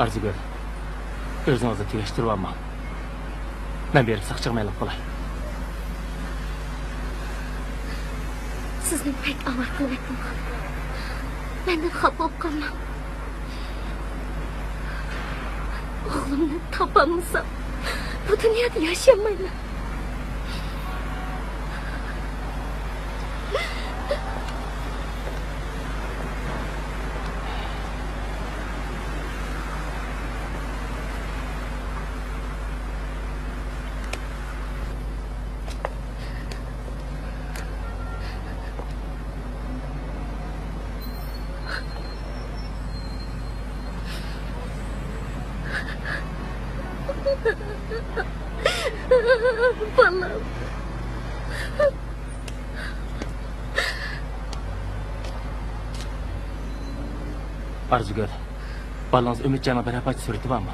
ئارزۇگۈل، ئۆزىڭىزنى تۈگەشتۈرۈۋالماڭ. مەن بېرىپ ساقچىغا مەلۇم قىلاي. سىزنى بەك ئاۋارە قىلىۋەتتىم، خانىم. مەندىن خاپا بولۇپ قالماڭ. ئوغلۇمنى تاپالمىسام، بۇ دۇنيادا ياشىيالمايمەن. بالام. ئارزۇگۈل، بالىڭىز ئۈمىدجاننىڭ بىرەر پارچە سۈرىتى بارمۇ؟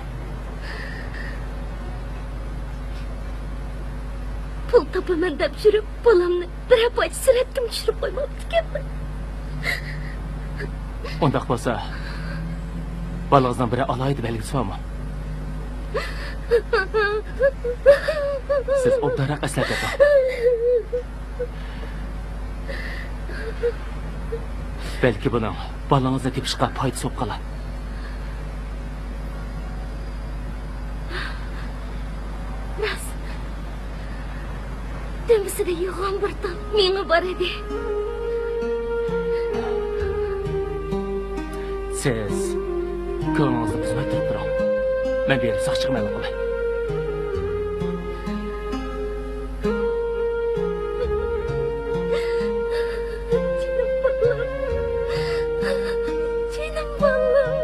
پۇل تاپىمەن دەپ يۈرۈپ، بالامنى بىرەر پارچە سۈرەتكىمۇ چۈشۈرۈپ قويماپتىكەنمەن. ئۇنداق بولسا، بالىڭىزنىڭ بىرەر ئالاھىدە بەلگىسى بارمۇ؟ سىز ئوبدانراق ئەسلەپ بېقىڭ. بەلكى بۇنىڭ بالىڭىزنى تېپىشقا پايدىسى بولۇپ قالار. راست. دۈمبىسىدە يوغان بىر تال مېڭە بار ئىدى. سىز كۆڭلىڭىزنى بۇزماي تۇرۇپ بېرىڭ. مەن بېرىپ ساقچىغا مەلۇم قىلاي. جېنىم بالام. جېنىم بالام.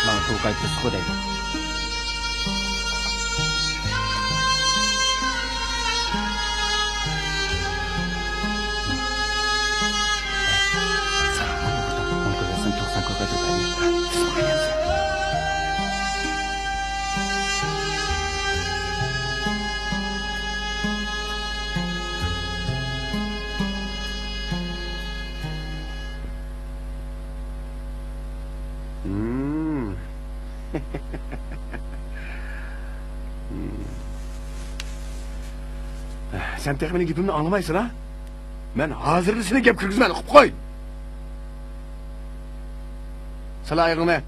ماڭا پۇل قايتۇرسىغۇ دەيمەن. سەن تېخى مېنىڭ گېپىمنى ئاڭلىمايسەن ھە؟ مەن ھازىرلا سېنى گەپ كىرگۈزىمەن، ئۇقۇپ قوي. سالا ئايىغىڭنى.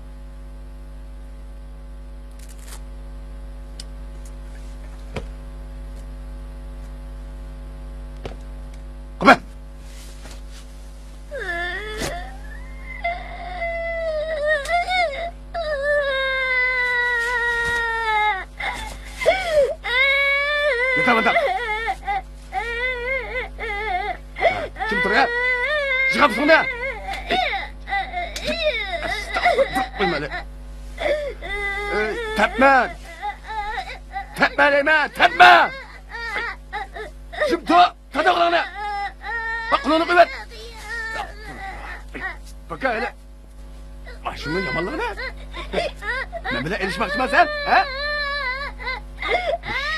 قويما. ياتاۋاتام. جىم تۇر ھە. يىغامسەن دە. ئەستەغپۇرۇللا، قويما ھېلى. ئەي، تەپمە. تەپمە دەيمەن، تەپمە. جىم تۇر. تادا قولۇڭنى. باق، قولۇڭنى قويۇۋەت. باكا ھېلى. ئاشۇنىڭ يامانلىقى نە؟ مەن بىلەن ئېلىشماقچىما سەن، ھە؟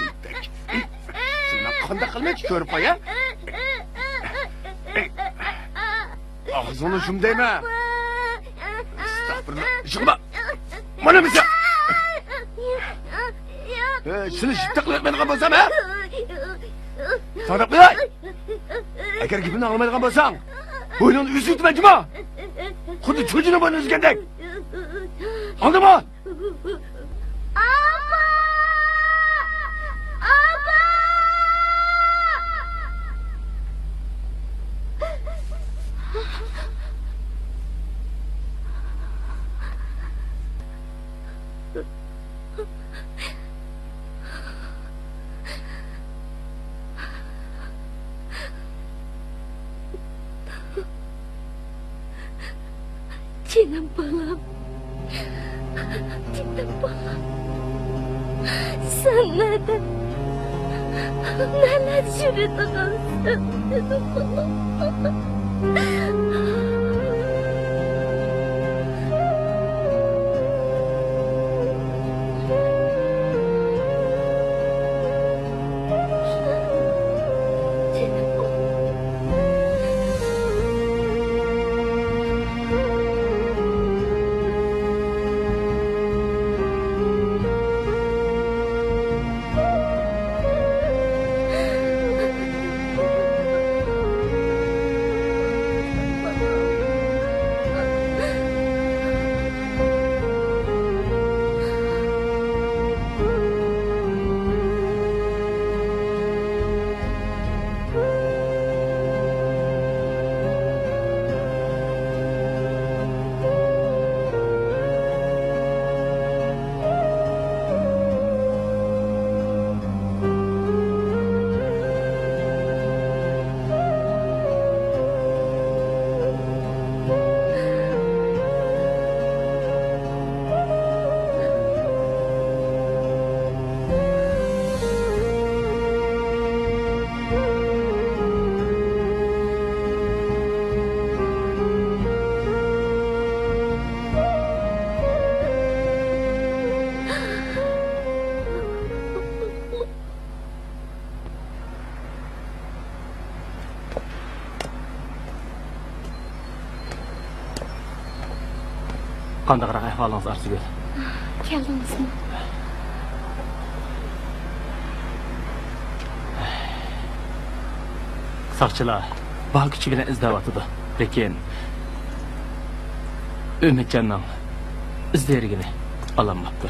شۇنداق. سېنى مەن قانداق قىلىمەن، كۆرۈپ قوي، ھە؟ ئاغزىڭنى يۇم دەيمەن. ئەستەغپۇرۇللا. يىغلىما. مانا بىزە. ھە، سېنى يىتتە قىلىۋەتمەيدىغان بولسام، ھە؟ ساڭا دەپ قوياي. ئەگەر گېپىمنى ئاڭلىمايدىغان بولساڭ، بوينۇڭنى ئۈزۈۋېتىمەن جۇمۇ. خۇددى چۈجىنىڭ بوينىنى ئۈزگەندەك. ئاڭلىدىڭمۇ؟ ئاپا! ئاپا! جېنىم بالام، جېنىم بالام، سەن نەدە، نەلەردە يۈرىدىغانسەن، جېنىم بالام؟ قانداقراق ئەھۋالىڭىز، ئارزۇگۈل؟ كەلدىڭىزمۇ؟ ساقچىلار بار كۈچى بىلەن ئىزدەۋاتىدۇ، لېكىن ئۈمىدجاننىڭ ئىز دېرىكىنى ئالالماپتۇ.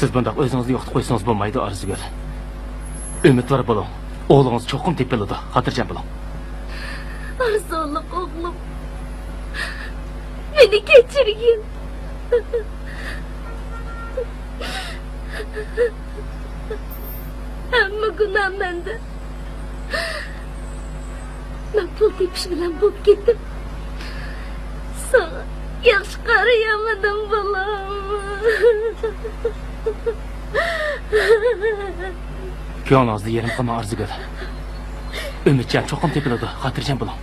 سىز بۇنداق ئۆزىڭىزنى يوقىتىپ قويسىڭىز بولمايدۇ، ئارزۇگۈل. ئۈمىدۋار بولۇڭ. ئوغلىڭىز چوقۇم تېپىلىدۇ. خاتىرجەم بولۇڭ. ئارزۇلۇق ئوغلۇم. مېنى كەچۈرگىن. ھەممە گۇناھ مەندە. مەن پۇل تېپىش بىلەن بوپ كېتىپ، ساڭا ياخشى قارىيالمىدىم، بالام. كۆڭلىڭىزنى يېرىم قىلماڭ، ئارزۇگۈل. ئۈمىدجان چوقۇم تېپىلىدۇ، خاتىرجەم بولۇڭ.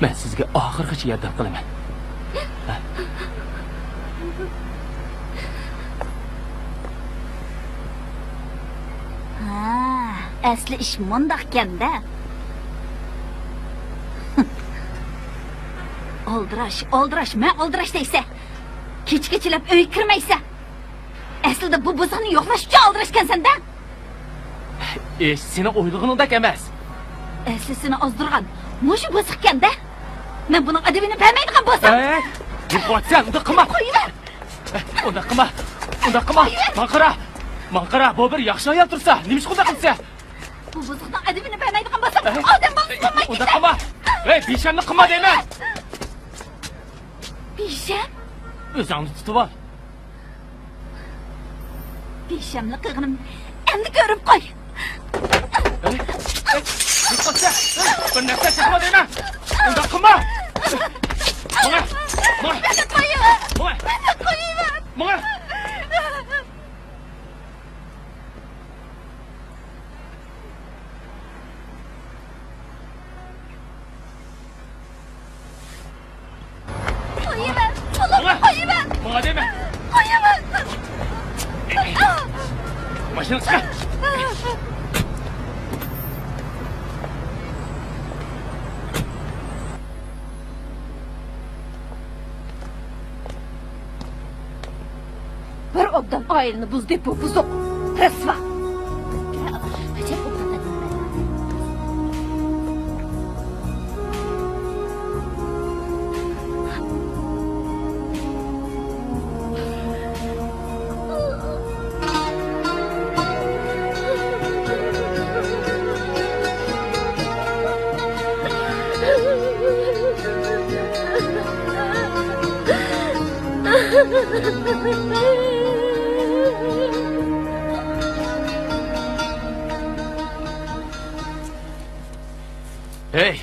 مەن سىزگە ئاخىرغىچە ياردەم قىلىمەن. ھە، ئەسلى ئىش مۇنداقكەن-دە. ئالدىراش، ئالدىراش، مەن ئالدىراش دەيسە. كېچە-كېچىلەپ ئۆيگە كىرمەيسە. ئەسلىدە بۇ بۇزۇقنى يوقلاش ئۈچۈن ئالدىراشكەنسەن-دە. ئىش سېنىڭ ئويلىغىنىڭدەك ئەمەس. ئەسلى سېنى ئازدۇرغان مۇشۇ بۇزۇقكەن-دە. مەن بۇنىڭ ئەدىپىنى بەرمەيدىغان بولسام. ئەي، يوقاتسەن، ئۇنداق قىلما. قويۇۋەر. ئۇنداق قىلما. ئۇنداق قىلما. قويۇۋەر. ماڭا قارا. ماڭا قارا، بۇ بىر ياخشى ئايال تۇرسا، نېمىشقا ئۇنداق قىلىسەن؟ بۇ بۇزۇقنىڭ ئەدىپىنى بەرمەيدىغان بولسام، ئەي، ئادەم بالىسى بولماي ئۇنداق كېتەي. قىلما. ئەي، بىشەمنى قىلما دەيمەن. بىشەم؟ ئۆزۈڭنى تۇتۇۋال. بىشەملىك قىلغىنىمنى ئەمدى كۆرۈپ قوي. ئەي، ئەي، بىر نەرسە چاقما دەيمەن. ئۇنداق قىلما. ماڭا، ماڭا. مېنى قويۇۋەر. ماڭا. مېنى قويۇۋەر. ماڭا. قويۇۋەر! قويۇۋەر! ماڭا دەيمەن! قويۇۋەر! ماشىنا چىقار! بىر ئوبدان ئائىلىنى بۇزدى بۇ بۇزۇق، رەسۋا. ھەي،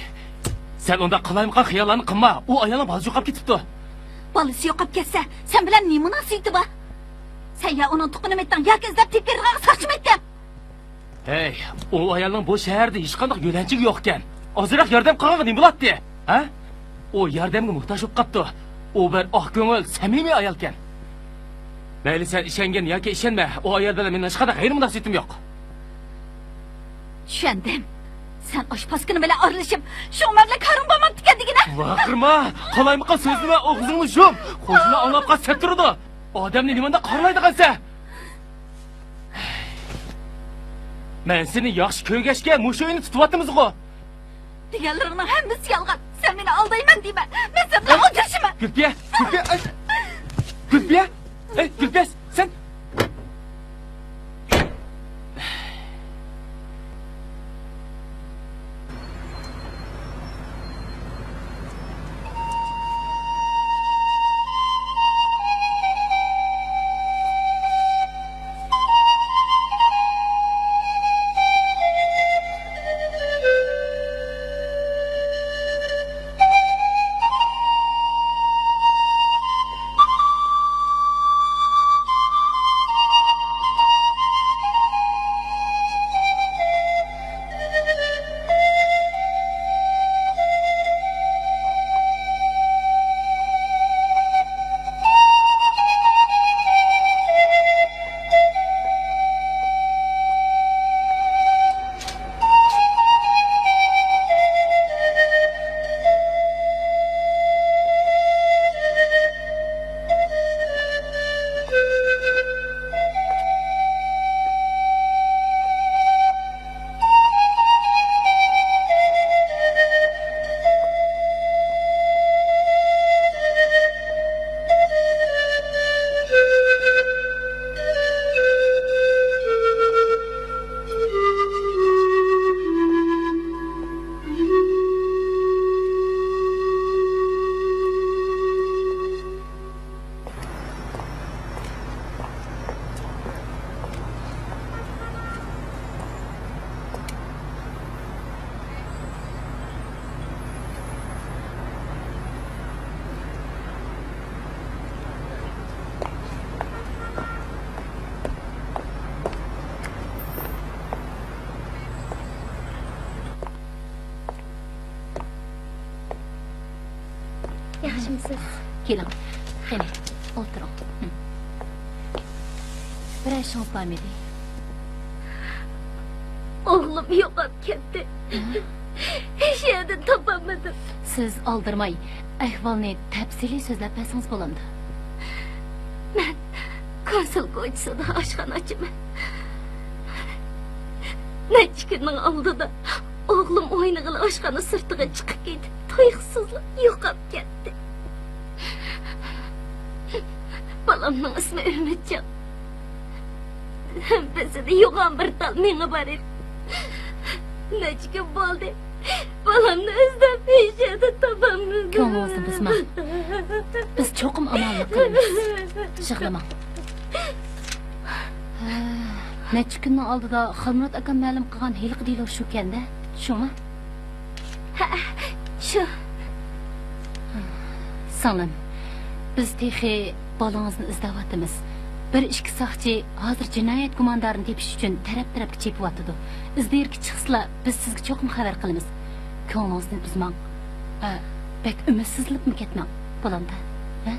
سەن ئۇنداق قالايمىقان خىياللارنى قىلما. ئۇ ئايالنىڭ بالىسى يوقاپ كېتىپتۇ. بالىسى يوقاپ كەتسە، سەن بىلەن نېمە مۇناسىۋىتى بار؟ سەن يا ئۇنىڭ تۇغقىنىمىتىڭ ياكى ئىزدەپ تېپىپ بېرىدىغانغا ساقچىمىتىڭ؟ ھەي، ئۇ ئايالنىڭ بۇ شەھەردە ھېچقانداق يۆلەنچۈكى يوقكەن. ئازراق ياردەم قىلغانغا نېمە بولاتتى؟ ھە؟ ئۇ ياردەمگە موھتاج بولۇپ قاپتۇ. ئۇ بىر ئاق كۆڭۈل، سەمىمىي ئايالكەن. مەيلى، سەن ئىشەنگىن ياكى ئىشەنمە، ئۇ ئايال بىلەن مېنىڭ ھېچقانداق غەيرىي مۇناسىۋىتىم يوق. چۈشەندىم. سەن ئاشۇ پاسكىنا بىلەن ئارىلىشىپ، شۇڭا مەن بىلەن كارىڭ بولماپتىكەن دېگىنە. ۋارقىرىما! قالايمىقان سۆزلىمە، ئاغزىڭنى يۇم! قوشنىلار ئاڭلاپ قالسا سەت تۇرىدۇ. ئادەمنى نېمانداق قارىلايدىغانسەن؟ مەن سېنى ياخشى كۆرگەچكە مۇشۇ ئۆينى تۇتۇۋاتىمىزغۇ؟ دېگەنلىرىڭنىڭ ھەممىسى يالغان. سەن مېنى ئالدايمەن دېمە. مەن سەن بىلەن ئولتۇرۇشىمەن. گۈلپىيە، گۈلپىيە، ئاي! گۈلپىيە! ئەي، گۈلپىيە، سەن! ياخشىمۇسىز؟ كېلىڭ، قېنى، ئولتۇرۇڭ. بىرەر ئىشىڭىز بارمىدى؟ ئوغلۇم يوقاپ كەتتى. ھېچ يەردىن تاپالمىدىم. سىز ئالدىرىماي، ئەھۋالنى تەپسىلىي سۆزلەپ بەرسىڭىز بولامدۇ؟ مەن كونسۇل كوچىسىدا ئاشخانا ئاچىمەن. نەچچە كۈننىڭ ئالدىدا ئوغلۇم ئوينىغىلى ئاشخانا سىرتىغا چىقىپ كېتىپ، تۇيۇقسىزلا يوقاپ كەتتى. بالامنىڭ ئىسمى ئۈمىدجان. ھەممىسىدە يوغان بىر تال مېڭە بار ئىدى. نەچچە كۈن بولدى. بالامنى ئىزدەپ ھېچ يەردە تاپالمىدىم. كۆڭلىڭىزنى بۇزماڭ. بىز چوقۇم ئامانلىق قىلىمىز. يىغلىماڭ. ھە، نەچچە كۈننىڭ ئالدىدا خالمۇرات ئاكام مەلۇم قىلغان ھېلىقى دېلو شۇكەن-دە، شۇمۇ؟ ھە، شۇ. سىڭلىم، بىز تېخى بالىڭىزنى ئىزدەۋاتىمىز. بىر ئىككى ساقچى ھازىر جىنايەت گۇماندارىنى تېپىش ئۈچۈن تەرەپ-تەرەپكە چېپىۋاتىدۇ. ئىز دېرىكى چىقسىلا، بىز سىزگە چوقۇم خەۋەر قىلىمىز. كۆڭلىڭىزنى بۈزمەڭ. ئە، بەك ئۈمىدسىزلىنىپمۇ كەتمەڭ. بولامدۇ؟ ھە؟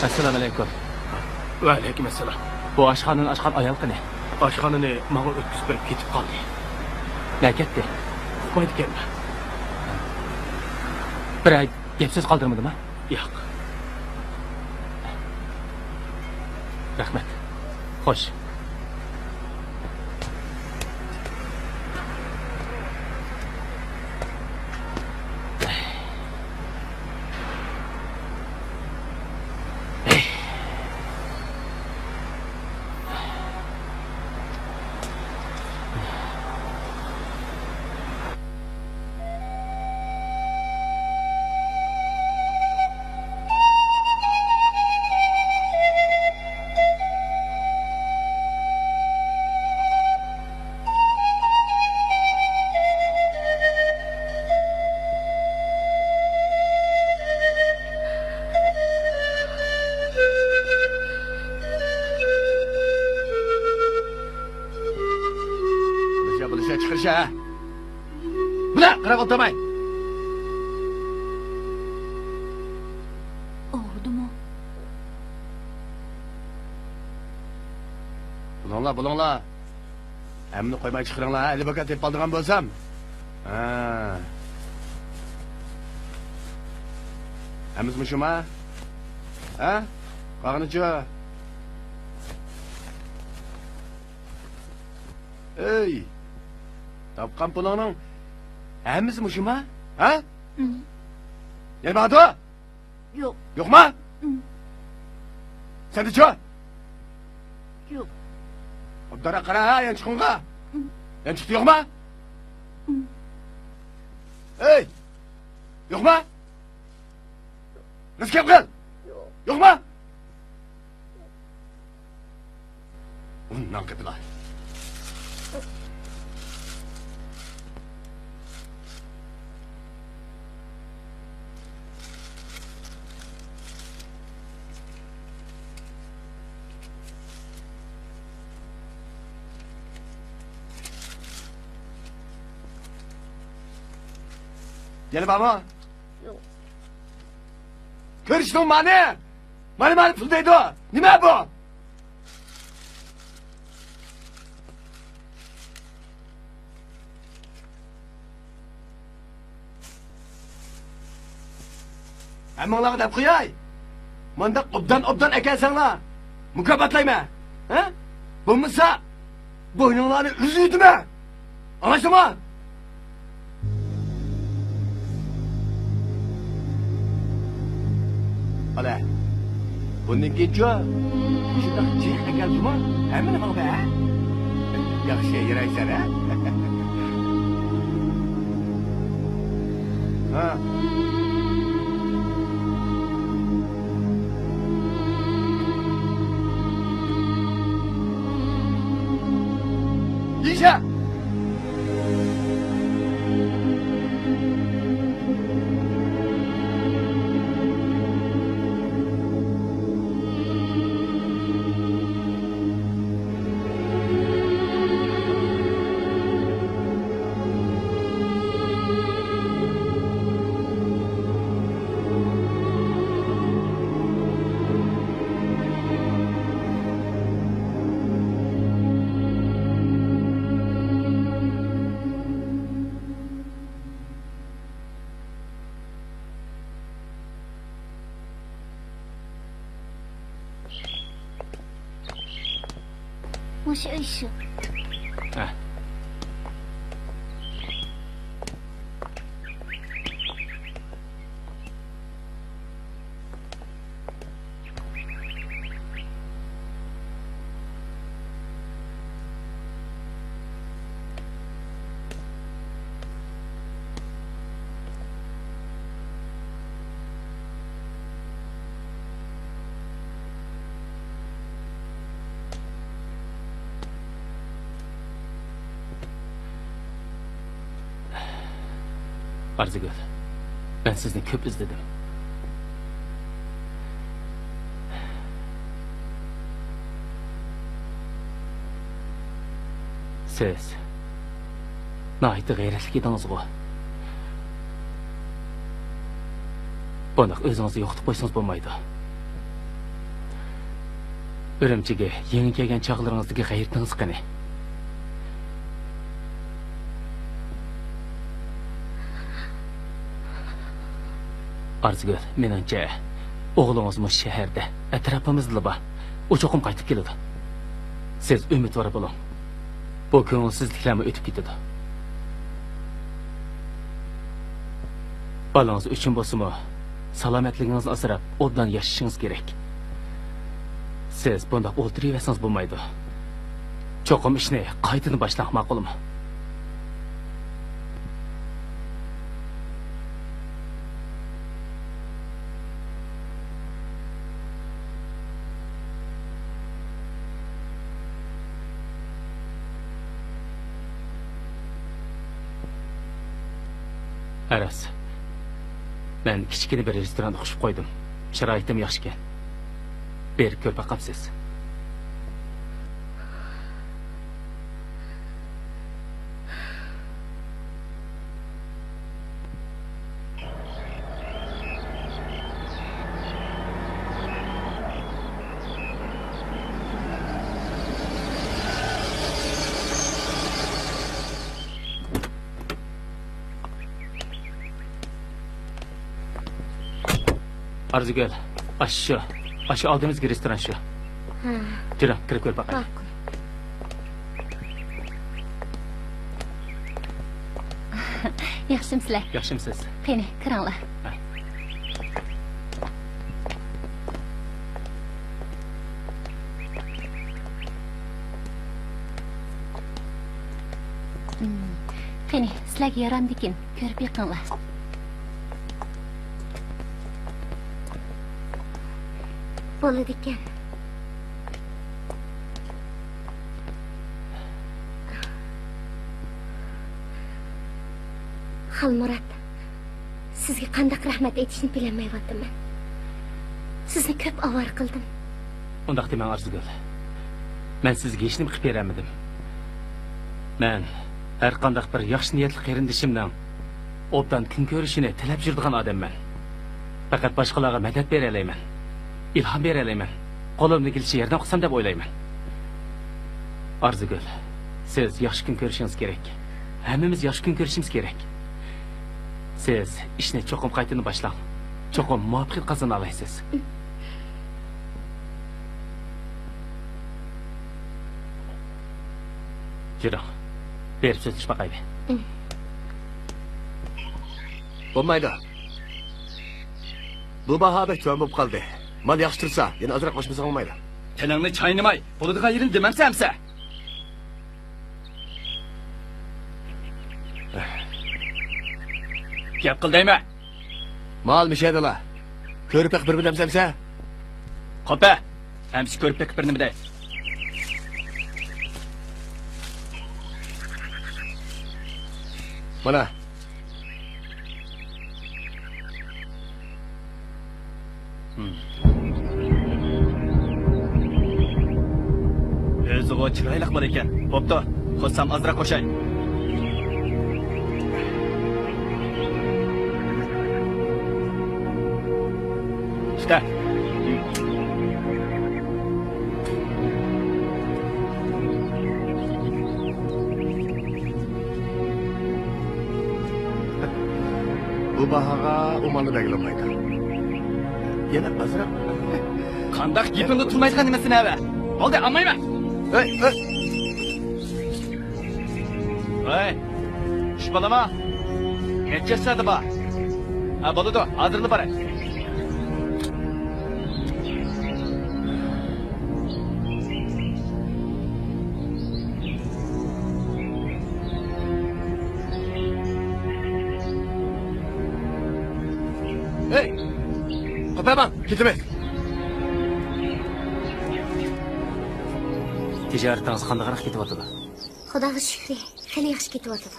ئەسسالامۇئەلەيكۇم. ۋەئەلەيكۇم ئەسسالام. بۇ ئاشخانىنى ئاچقان ئايال قېنى؟ ئاشخانىنى ماڭا ئۆتكۈزۈپ بېرىپ كېتىپ قالدى. نەگە كەتتى؟ ئۇقمايدىكەنمەن. بىرەر گەپ سۆز قالدۇرمىدىما؟ ياق. رەھمەت. خوش. بولۇشە، بولۇشە، چىقىرىشە. بۇنى قاراپ ئولتۇرماي. ئاغرىدىمۇ؟ بولۇڭلار، بولۇڭلار. ھەممىنى قويماي چىقىرىڭلار، ھە؟ ئەلبەككە تېپىپ ئالىدىغان بولسام. ھە. ھەممىسى مۇشۇما؟ ھە؟ قالغىنىچۇ؟ ئەي! تاپقان پۇلۇڭنىڭ ھەممىسى مۇشۇما؟ ھە؟ ئىم. يەنە بارىدۇ؟ يوق. يوقما؟ ئىم. سەندىچۇ؟ يوق. ئوبدانراق قارا، ھە، يانچۇقۇڭغا. ئىم. يانچۇقتا يوقما؟ ئىم. ئەي! يوقما؟ راست گەپ قىل. يوق. يوقما؟ ئۇنداق گېپىلا. يەنە بارمۇ؟ يوق. كۆرۈشتۈڭ مانى؟ مانا، مانا پۇل دەيدۇ. نېمە بۇ؟ ھەممىڭلارغا دەپ قوياي. مانداق ئوبدان-ئوبدان ئەكەلسەڭلار، مۇكاپاتلايمەن. ھە؟ بولمىسا، بوينۇڭلارنى ئۈزۈۋېتىمەن. ئاڭلاشتىڭمۇ؟ ئالە، بۇندىن كېيىنچۇ مۇشۇنداق جىق ئەكەلسىمۇ، ھەممىنى ماڭا بەر، ھە؟ ياخشى يارايسەن، ھە؟ ھە. يېيىشە! مۇشۇ ئۆي شۇ. ھە. ئارزۇگۈل، مەن سىزنى كۆپ ئىزدىدىم. سىز ناھايىتى غەيرەتلىك ئىدىڭىزغۇ. بۇنداق ئۆزىڭىزنى يوقىتىپ قويسىڭىز بولمايدۇ. ئۈرۈمچىگە يېڭى كەلگەن چاغلىرىڭىزدىكى غەيرىتىڭىز قېنى؟ ئارزۇگۈل، مېنىڭچە، ئوغلىڭىز مۇشۇ شەھەردە، ئەتراپىمىزدىلا بار. ئۇ چوقۇم قايتىپ كېلىدۇ. سىز ئۈمىدۋار بولۇڭ. بۇ كۆڭۈلسىزلىكلەرمۇ ئۆتۈپ كېتىدۇ. بالىڭىز ئۈچۈن بولسىمۇ، سالامەتلىكىڭىزنى ئاسراپ، ئوبدان ياشىشىڭىز كېرەك. سىز بۇنداق ئولتۇرۇۋەرسىڭىز بولمايدۇ. چوقۇم ئىشنى قايتىدىن باشلاڭ، ماقۇلمۇ؟ ئەرەس، مەن كىچىككىنە بىر رېستوراندا قوشۇپ قويدۇم. شارائىتىم ياخشىكەن. بېرىپ كۆرۈپ باقامسىز؟ ئارزۇگۈل، ئاشۇ، ئاشۇ ئالدىمىزدىكى رېستوران شۇ. ھە. جۈرۈڭ، كىرىپ كۆرۈپ باقايلى. ماقۇل. ياخشىمۇسىلەر؟ ياخشىمۇسىز؟ قېنى، كىرىڭلار. ھە. مم. قېنى، سىلەرگە يارامدىكىن، كۆرۈپ بېقىڭلار. بولىدىكەن. خالمۇرات، سىزگە قانداق رەھمەت ئېيتىشنى بىلەلمەيۋاتىمەن. سىزنى كۆپ ئاۋارە قىلدىم. ئۇنداق دېمەڭ، ئارزۇگۈل. مەن سىزگە ھېچنېمە قىلىپ بېرەلمىدىم. مەن ھەر قانداق بىر ياخشى نىيەتلىك قېرىندىشىمنىڭ ئوبدان كۈن كۆرۈشىنى تىلەپ يۈرىدىغان ئادەممەن. پەقەت باشقىلارغا مەدەت بېرەلەيمەن، ئىلھام بېرەلەيمەن، قولۇمدىن كېلىشىچە ياردەم قىلسام دەپ ئويلايمەن. ئارزۇگۈل، سىز ياخشى كۈن كۆرۈشىڭىز كېرەك. ھەممىمىز ياخشى كۈن كۆرۈشىمىز كېرەك. سىز ئىشنى چوقۇم قايتىدىن باشلاڭ. چوقۇم مۇۋەپپەقىيەت قازىنالايسىز. يۈرۈڭ. بېرىپ سۆزلىشىپ باقايلى. بولمايدۇ. بۇ باھا بەك تۆۋەن بولۇپ قالدى. مال ياخشى تۇرسا، يەنە ئازراق قوشمىساڭ بولمايدۇ. تىلىڭنى چاينىماي، بولىدىغان يېرىنى دېمەمسەن ئەمسە. گەپ قىل دەيمەن. مال مىشەدىلا. كۆرۈپ بېقىپ بىر نېمە دەمسەمسە؟ قوپە! ئەمسە كۆرۈپ بېقىپ بىر نېمە دەي. مانا. ئۆزىغۇ چىرايلىق بالا ئىكەن. بوپتۇ، قوشسام ئازراق قوشاي. ئىشتە. بۇ باھاغا ئۇ مالنى بەرگىلى بولمايدۇ. يەنە ئازراق. قانداق گېپىڭدە تۇرمايدىغان نېمىسىنى ھەۋە؟ بولدى، ئالمايمەن. ھەي، ھەي. ھەي، چۈش بالىما. نەچچە سائەتى بار؟ ھە، بولىدۇ، ھازىرلا باراي. ھەي! قوپايماڭ، كېتىمىز. تىجارىتىڭىز قانداقراق كېتىۋاتىدۇ؟ خۇداغا شۈكرى، خېلى ياخشى كېتىۋاتىدۇ.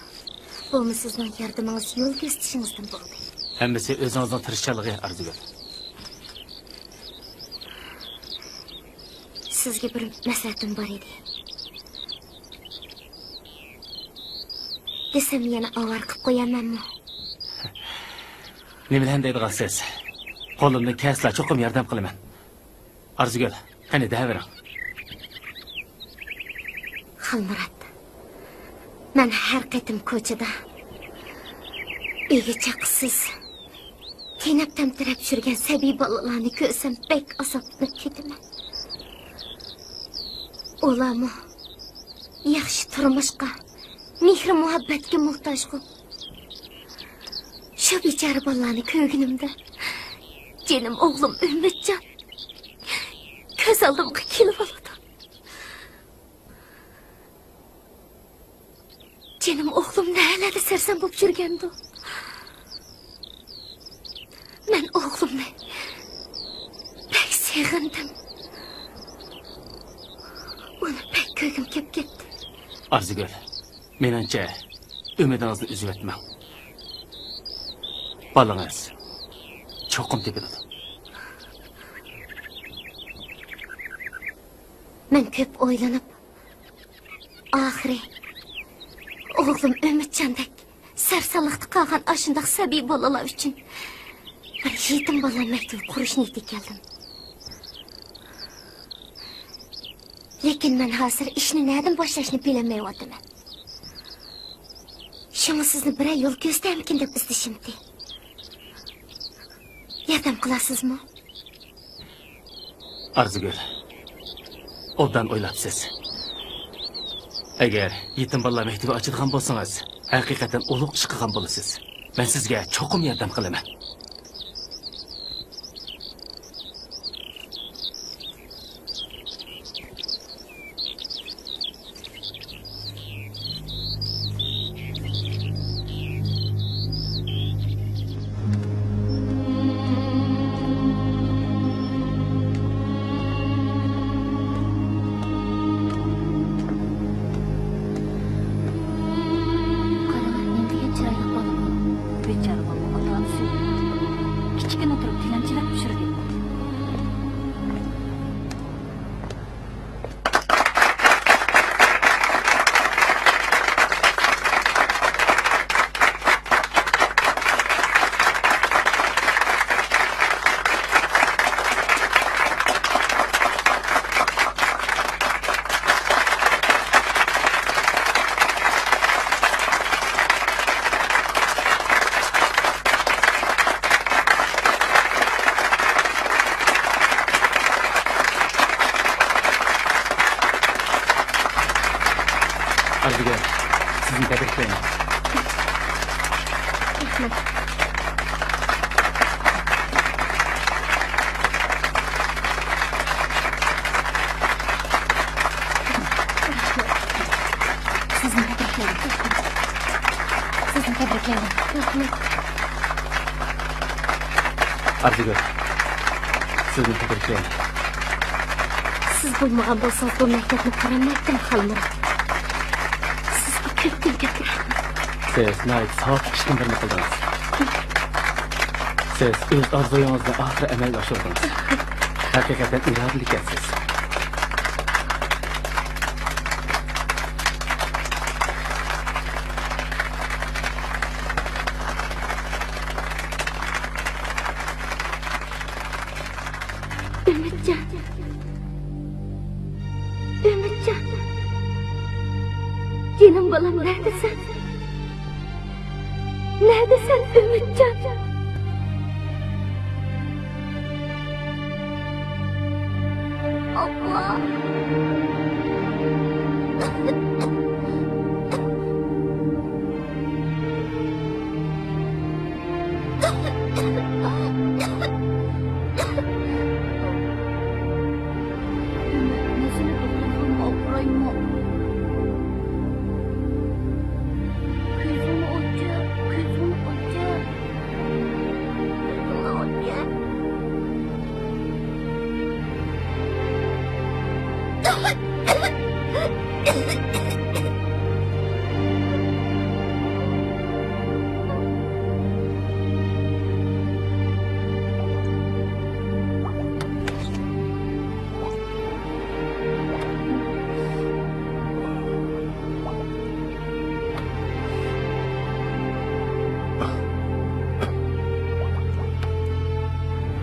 بۇمۇ سىزنىڭ ياردىمىڭىز، يول كۆرسىتىشىڭىزدىن بولدى. ھەممىسى ئۆزىڭىزنىڭ تىرىشچانلىقى، ئارزۇگۈل. سىزگە بىر مەسلىھەتىم بار ئىدى. دېسەم يەنە ئاۋارە قىلىپ قويامەنمۇ؟ نېمىلەرنى دەيدىغانسىز؟ قولۇمدىن كەلسىلا چوقۇم ياردەم قىلىمەن. ئارزۇگۈل، قېنى دەۋېرىڭ. خالمۇرات، مەن ھەر قېتىم كوچىدا ئىگە-چاقىسىز، تېنەپ-تەمتىرەپ يۈرگەن سەبىي بالىلارنى كۆرسەم بەك ئازابلىنىپ كېتىمەن. ئۇلارمۇ ياخشى تۇرمۇشقا، مېھرى-مۇھەببەتكە موھتاجغۇ. شۇ بىچارە بالىلارنى كۆرگىنىمدە، جېنىم ئوغلۇم ئۈمىدجان كۆز ئالدىمغا كېلىۋالىدۇ. جېنىم ئوغلۇم نەلەردە سەرسان بولۇپ يۈرگەندۇ؟ مەن ئوغلۇمنى بەك سېغىندىم. ئۇنى بەك كۆرگۈم كېلىپ كەتتى. ئارزۇگۈل، مېنىڭچە، ئۈمىدىڭىزنى ئۈزۈۋەتمەڭ. بالىڭىز چوقۇم تېپىلىدۇ. مەن كۆپ ئويلىنىپ، ئاخىرى ئوغلۇم ئۈمىدجاندەك سەرسانلىقتا قالغان ئاشۇنداق سەبىي بالىلار ئۈچۈن بىر يېتىم بالىلار مەكتىۋى قۇرۇش نىيىتىگە كەلدىم. لېكىن مەن ھازىر ئىشنى نەدىن باشلاشنى بىلەلمەيۋاتىمەن. شۇڭا سىزنى بىرەر يول كۆرسىتەرمىكىن دەپ ئىزدىشىمتى. ياردەم قىلارسىزمۇ؟ ئارزۇگۈل، ئوبدان ئويلاپسىز. ئەگەر يېتىم بالىلار مەكتىۋى ئاچىدىغان بولسىڭىز، ھەقىقەتەن ئۇلۇغ ئىش قىلغان بولىسىز. مەن سىزگە چوقۇم ياردەم قىلىمەن. قاراڭ، نېمە دېگەن چىرايلىق بالا بۇ. بىچارە بالىنىڭ ئاتا-ئانىسى كىچىككىنە تۇرۇپ تىلەمچىلەپ پىشۇردى. ئارزۇگۈل، سىزنى تەبرىكلەيمەن. رەھمەت. سىزنى تەبرىكلەيمەن. سىزنى تەبرىكلەيمەن. رەھمەت. ئارزۇگۈل، سىزنى تەبرىكلەيمەن. سىز بولمىغان بولسىڭىز، بۇ مەكتەپنى قۇرالمايتتىم، خالمۇرات. سىزگە كۆپتىن كۆپ رەھمەت. سىز ناھايىتى ساۋابلىق ئىشتىن بىرنى قىلدىڭىز. سىز ئۆز ئارزۇيىڭىزنى ئاخىرى ئەمەلگە ئاشۇردىڭىز. ھەقىقەتەن ئىرادىلىككەنسىز. ئۈمىدجان. ئۈمىدجان. جېنىم بالام، نەدىسەن؟ نەدىسەن، ئۈمىدجان؟ ئاپا. مەسىلەن، دوختۇرخانىغا ئاپىرايمۇ؟ كۆزۈڭنى ئوچۇق، كۆزۈڭنى ئوچۇق.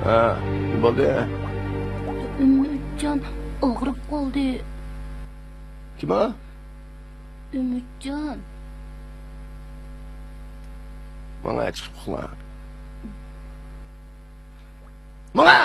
ھە، نېمە بولدى؟ ئۈمىدجان ئاغرىپ قالدى. كىم ئۇ؟ ئۈمىدجان. ماڭا چىقىپ ئۇخلا. ماڭا!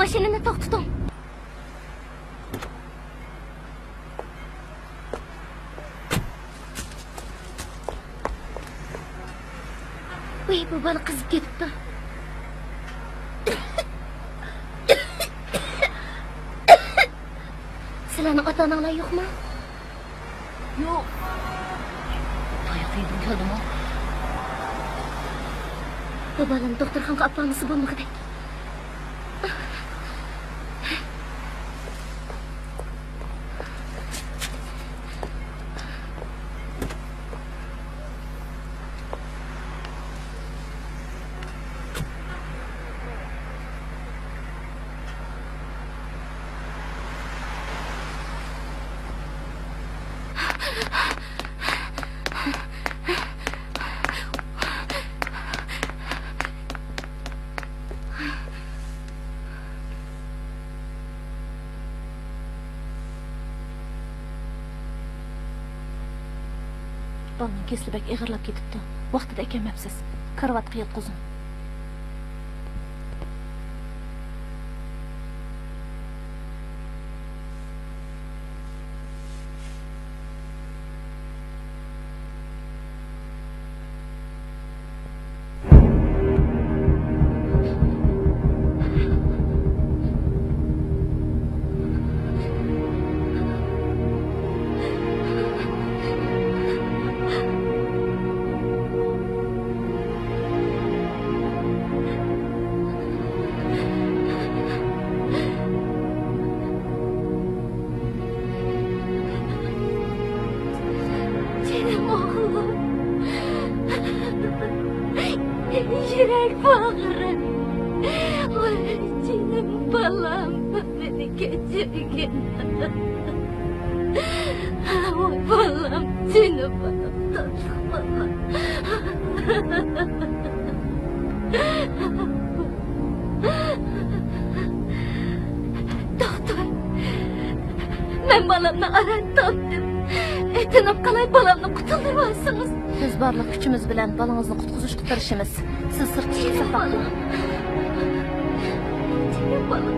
ماشىنىنى توختىتىڭ. ۋاي، بۇ بالا قىزىپ كېتىپتۇ. سىلەرنىڭ ئاتا-ئاناڭلار يوقمۇ؟ يوق. تاياق يېگۈم كەلدىمۇ؟ بۇ بالىنى دوختۇرخانىغا ئاپارمىسا بولمىغۇدەك. بالىنىڭ كېسىلى بەك ئېغىرلاپ كېتىپتۇ. ۋاقتىدا ئەكەلمەپسىز. كارىۋاتقا ياتقۇزۇڭ. جېنىم ئوغلۇم. يۈرەك باغرىم. ۋاي، جېنىم بالام، مېنى كەچۈرگىن. ۋاي، بالام، جېنىم بالام، تاتلىق بالام. دوختۇر، مەن بالامنى ئاران تاپتىم. ئېتىنىپ قالاي، بالامنى قۇتۇلدۇرۇۋالسىڭىز. بىز بارلىق كۈچىمىز بىلەن بالىڭىزنى قۇتقۇزۇشقا تىرىشىمىز. سىز سىرتقا چىقسا ساقلىنىڭ. جېنىم بالام.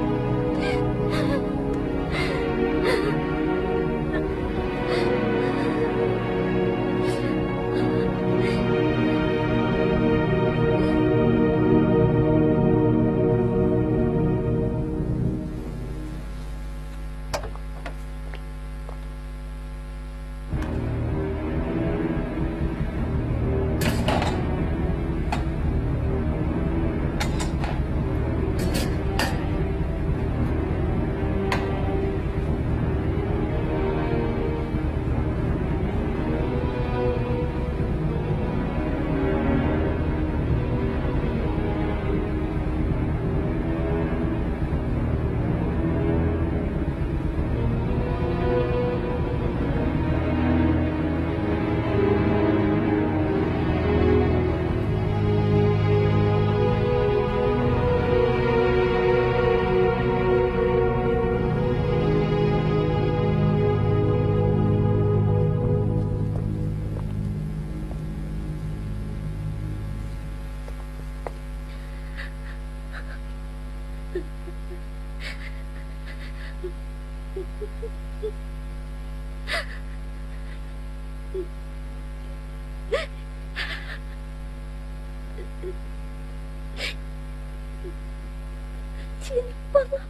جېنىم بالام.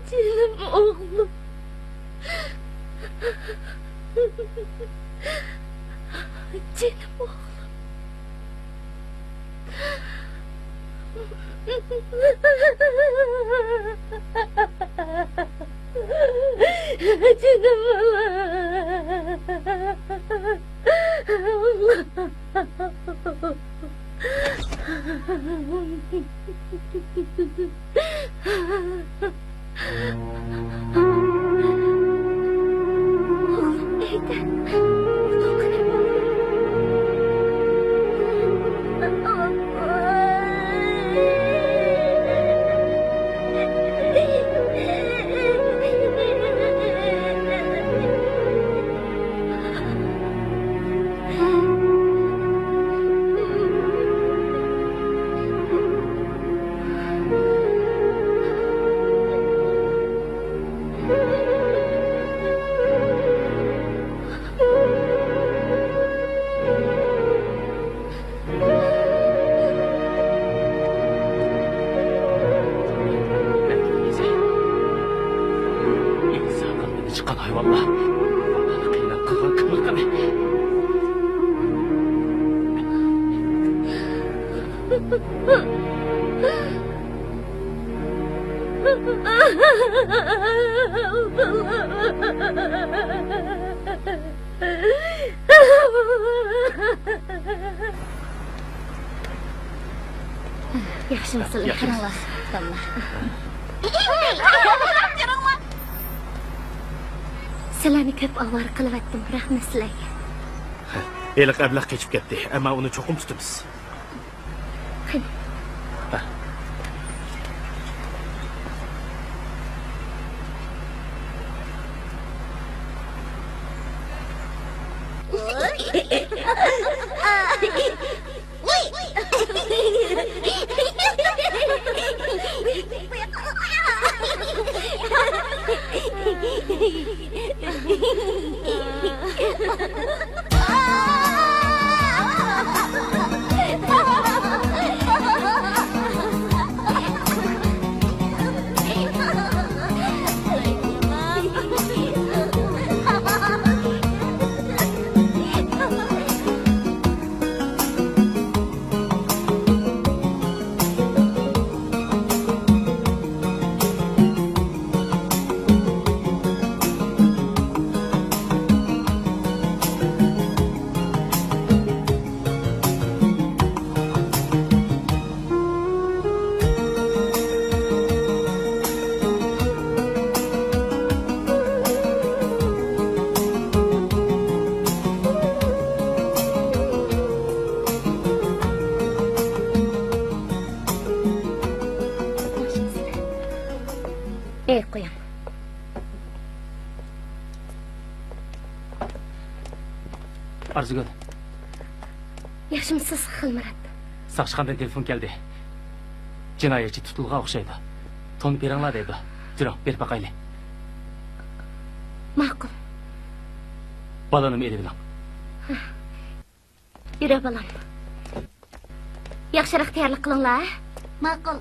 جېنىم ئوغلۇم. جېنىم ئوغلۇم. جېنىم بالام. ۋاي ۋاللا، قىيناپ قالغان قىلىقىنى. ياخشىمۇسىلەر؟ ياخشىمىز. كىرىڭلار، بالىلار. سىلەرنى كۆپ ئاۋارە قىلىۋەتتىم، رەھمەت سىلەرگە. ھېلىقى ئەبلەخ قېچىپ كەتتى، ئەمما ئۇنى چوقۇم تۇتىمىز. قېنى. ئەي، قويۇڭ. ئارزۇگۈل. ياخشىمۇسىز، خالمۇرات؟ ساقچىخانىدىن تېلېفون كەلدى. جىنايەتچى تۇتۇلغان ئوخشايدۇ. تونۇپ بېرىڭلار دەيدۇ. يۈرۈڭ، بېرىپ باقايلى. ماقۇل. بالىنىمۇ ئېلىۋېلىڭ. يۈرە، بالام. ياخشىراق تەييارلىق قىلىڭلار، ھە؟ ماقۇل.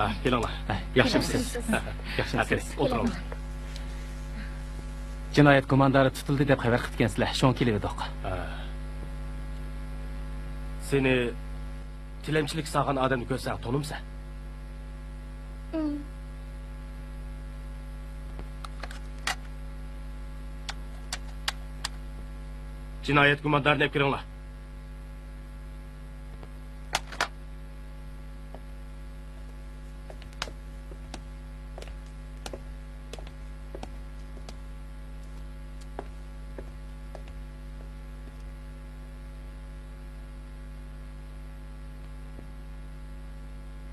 ھە، كېلىڭلار. ھە، ياخشىمۇسىز؟ ھە، ياخشىمۇسىز؟ ھە، كېلىڭ، ئولتۇرۇڭلار. جىنايەت گۇماندارى تۇتۇلدى دەپ خەۋەر قىپتىكەنسىلەر، شۇڭا كېلىۋىدۇق. ھە. سېنى تىلەمچىلىك سالغان ئادەمنى كۆرسەڭ تونۇمسەن؟ جىنايەت گۇماندارىنى ئەپ كىرىڭلار.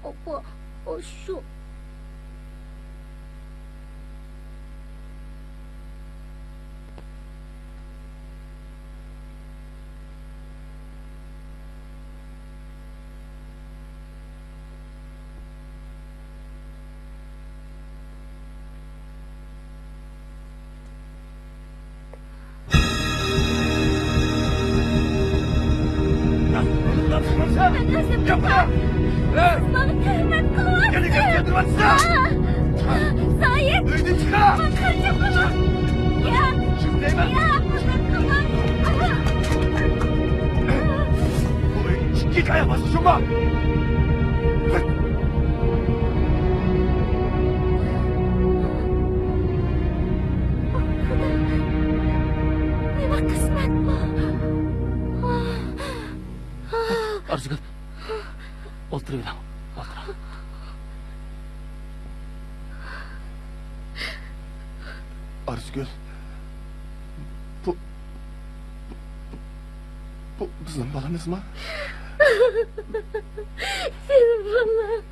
ئاپا، ئاشۇ. ماڭا تۆھمەت قىلىۋاتىسىز. سايىت! ئۆيدىن چىقار! ماڭا قاچىڭ! ياق! ياق! بۇ ئۆيگە ئىككى ئاياق باسقۇچۇم بار! نېمە قىسمەت بۇ؟ ئارزۇگۈل، ئولتۇرۇۋېرىڭ. ئولتۇرۇڭ. ئارزۇگۈل، بۇ، بۇ، بۇ بىزنىڭ بالىمىزمۇ؟ سېنىڭ بالىڭ.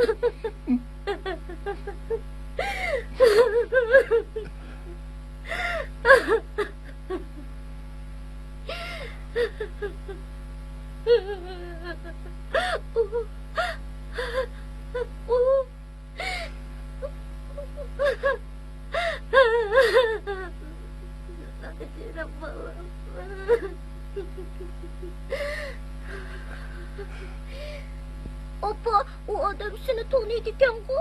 ئاپا، ئۇ ئادەم سېنى تونۇيدىكەنغۇ؟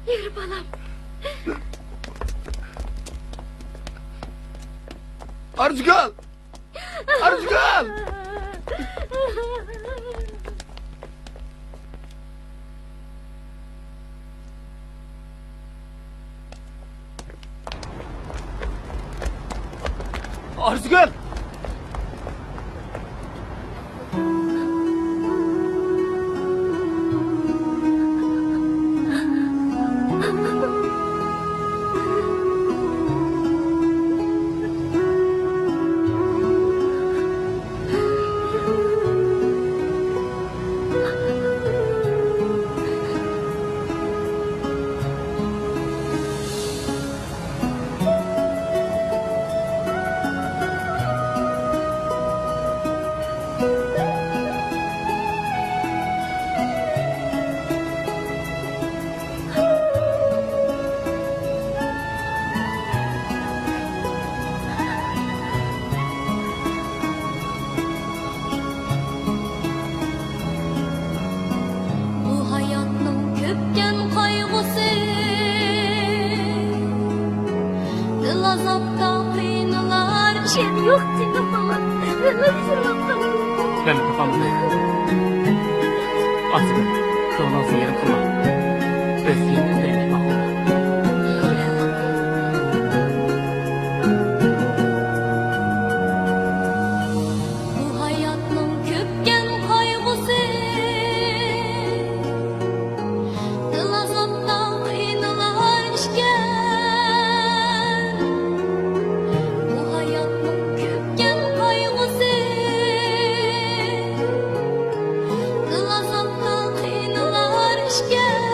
يۈر، بالام. ئارزۇگۈل! ئارزۇگۈل! ئارزۇگۈل! بۇ ھاياتنىڭ كۆپكەن قايغۇسى، دىل ئازابتا قىينىلار. يەنە يوق جېنىم بالام، مېنى ئۇچۇرۇپ قويۇڭ. مەن تاپالمىدىم. ئاسىدىم، كۆڭلۈڭ سەيران قىلما. بىز يەنە ئىزدەيمىز، ماقۇل. بۇ ھاياتنىڭ كۆپكەن قايغۇسى، دىل ئازابتا قىينىلار ئىكەن. بۇ ھاياتنىڭ كۆپكەن قايغۇسى، دىل ئازابتا قىينىلار ئىكەن.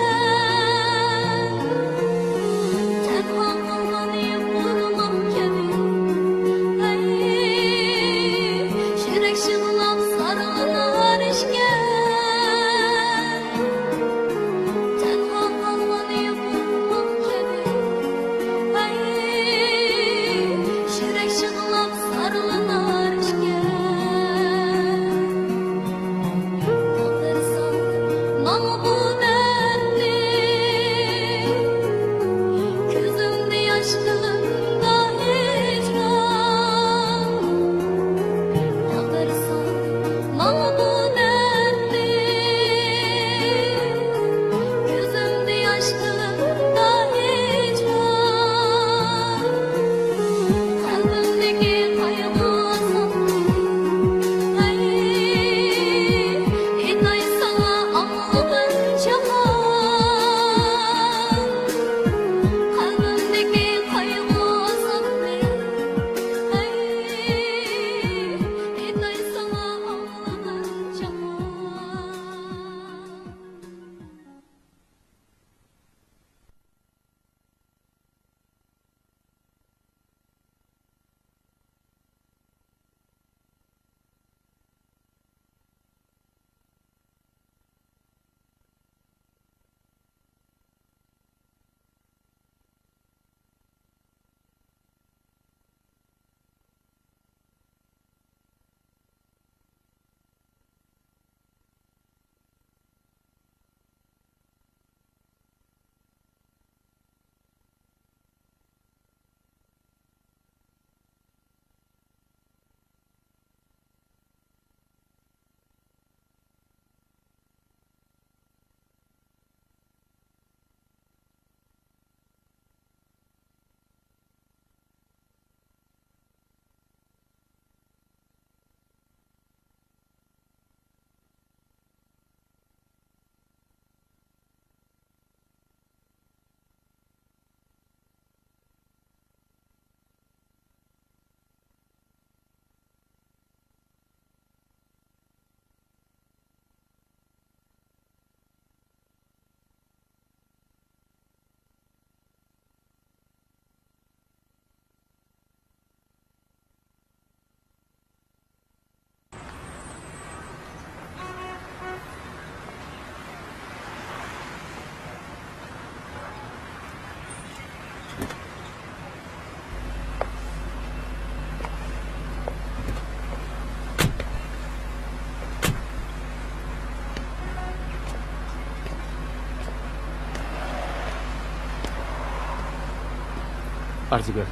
ئارزۇگۈل،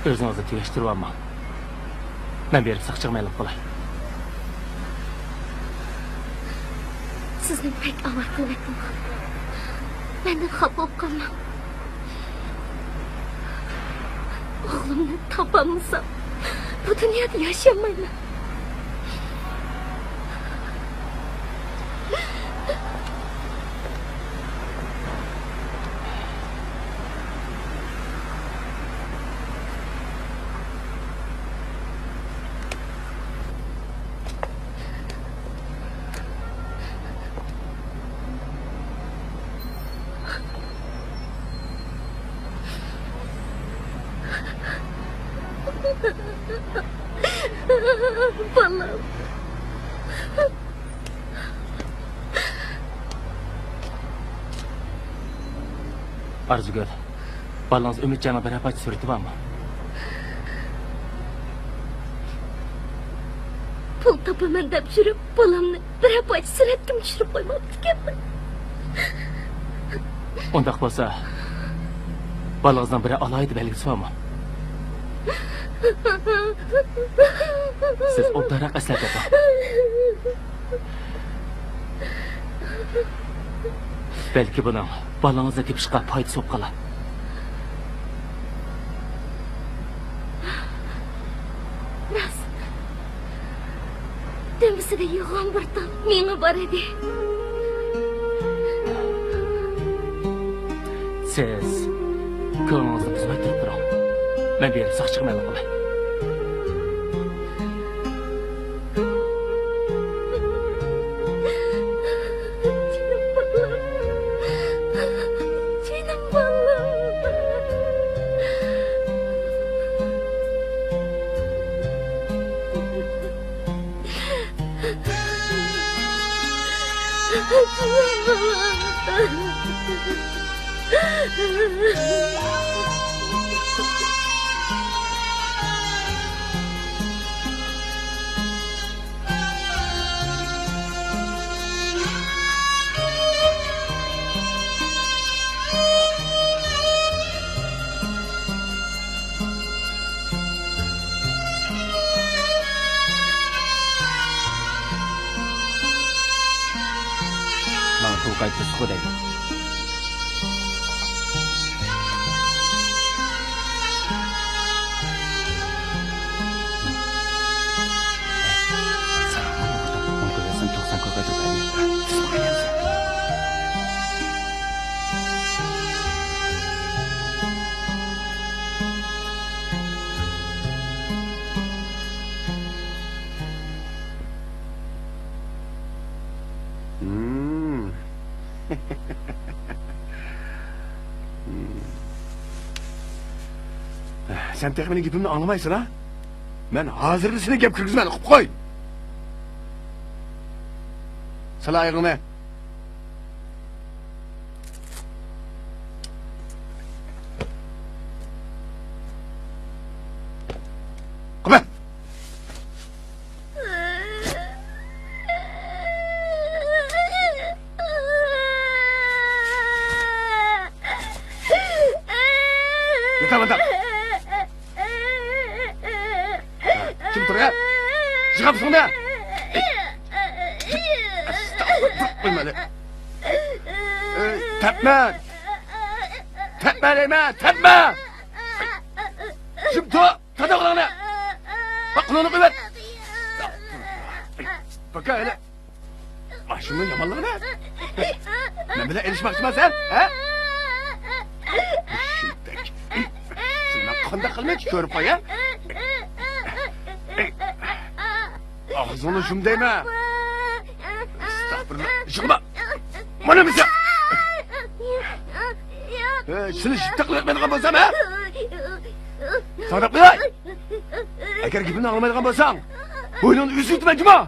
ئۆزىڭىزنى تۈگەشتۈرۈۋالماڭ. مەن بېرىپ ساقچىغا مەلۇم قىلاي. سىزنى بەك ئاۋارە قىلىۋەتتىم. مەندىن خاپا بولۇپ قالماڭ. ئوغلۇمنى تاپالمىسام، بۇ دۇنيادا ياشىيالمايمەن. بالام. ئارزۇگۈل، بالىڭىز ئۈمىدجاننىڭ بىرەر پارچە سۈرىتى بارمۇ؟ پۇل تاپىمەن دەپ يۈرۈپ، بالامنى بىرەر پارچە سۈرەتكىمۇ چۈشۈرۈپ قويماپتىكەنمەن. ئۇنداق بولسا، بالىڭىزنىڭ بىرەر ئالاھىدە بەلگىسى بارمۇ؟ سىز ئوبدانراق ئەسلەپ بېقىڭ. بەلكى بۇنىڭ بالىڭىزنى تېپىشقا پايدىسى بولۇپ قالار. راست. دۈمبىسىدە يوغان بىر تال مېڭە بار ئىدى. سىز كۆڭلىڭىزنى بۇزماي تۇرۇپ بېرىڭ. مەن بېرىپ ساقچىغا مەلۇم قىلاي. جېنىم بالام. جېنىم بالام. ماڭا پۇل قايتۇرسىغۇ دەيدۇ. سەن تېخى مېنىڭ گېپىمنى ئاڭلىمايسەن ھە؟ مەن ھازىرلا سېنى گەپ كىرگۈزىمەن، ئۇقۇپ قوي. سال ئايىغىڭنى. قويما. ياتاۋاتام. جىم تۇر، ھە! يىغامسىڭ دە! ئەستەغپۇرۇللا، قويما ھېلى. ئەي، تەپمە! تەپمە دەيمەن، تەپمە! جىم تۇر! تادا قۇلىقىنى! باق، قۇلىقىنى قويۇۋەت! باكا ھېلى! ماشۇنىڭ يامانلىقى نە؟ مەن بىلەن ئېلىشماقچىما سەن، ھە؟ مۇشۇندەك. سېنى مەن قانداق قىلىمەن، كۆرۈپ قوي، ھە؟ ئاغزىڭنى يۇم دەيمەن. ئەستەغپۇرۇللا، يىغلىما. مانا بىزە. ھە، سېنى يىپتاقلاپ ياتمايدىغان بولسام، ھە؟ ساڭا دەپ قوياي. ئەگەر گېپىمنى ئاڭلىمايدىغان بولساڭ، بوينۇڭنى ئۈزۈۋېتىمەن جۇمۇ.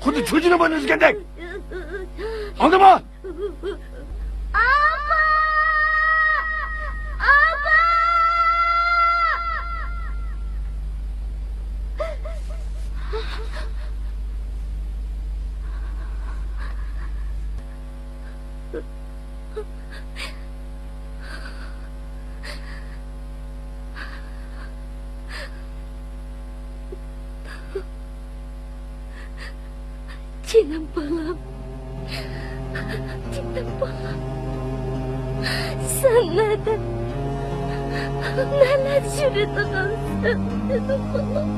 خۇددى چۈجىنىڭ بوينىنى ئۈزگەندەك. ئاڭلىدىڭمۇ؟ ئاپا! ئاپا! جېنىم بالام، جېنىم بالام، سەن نەدە، نەلەردە يۈرىدىغانسەن، جېنىم بالام؟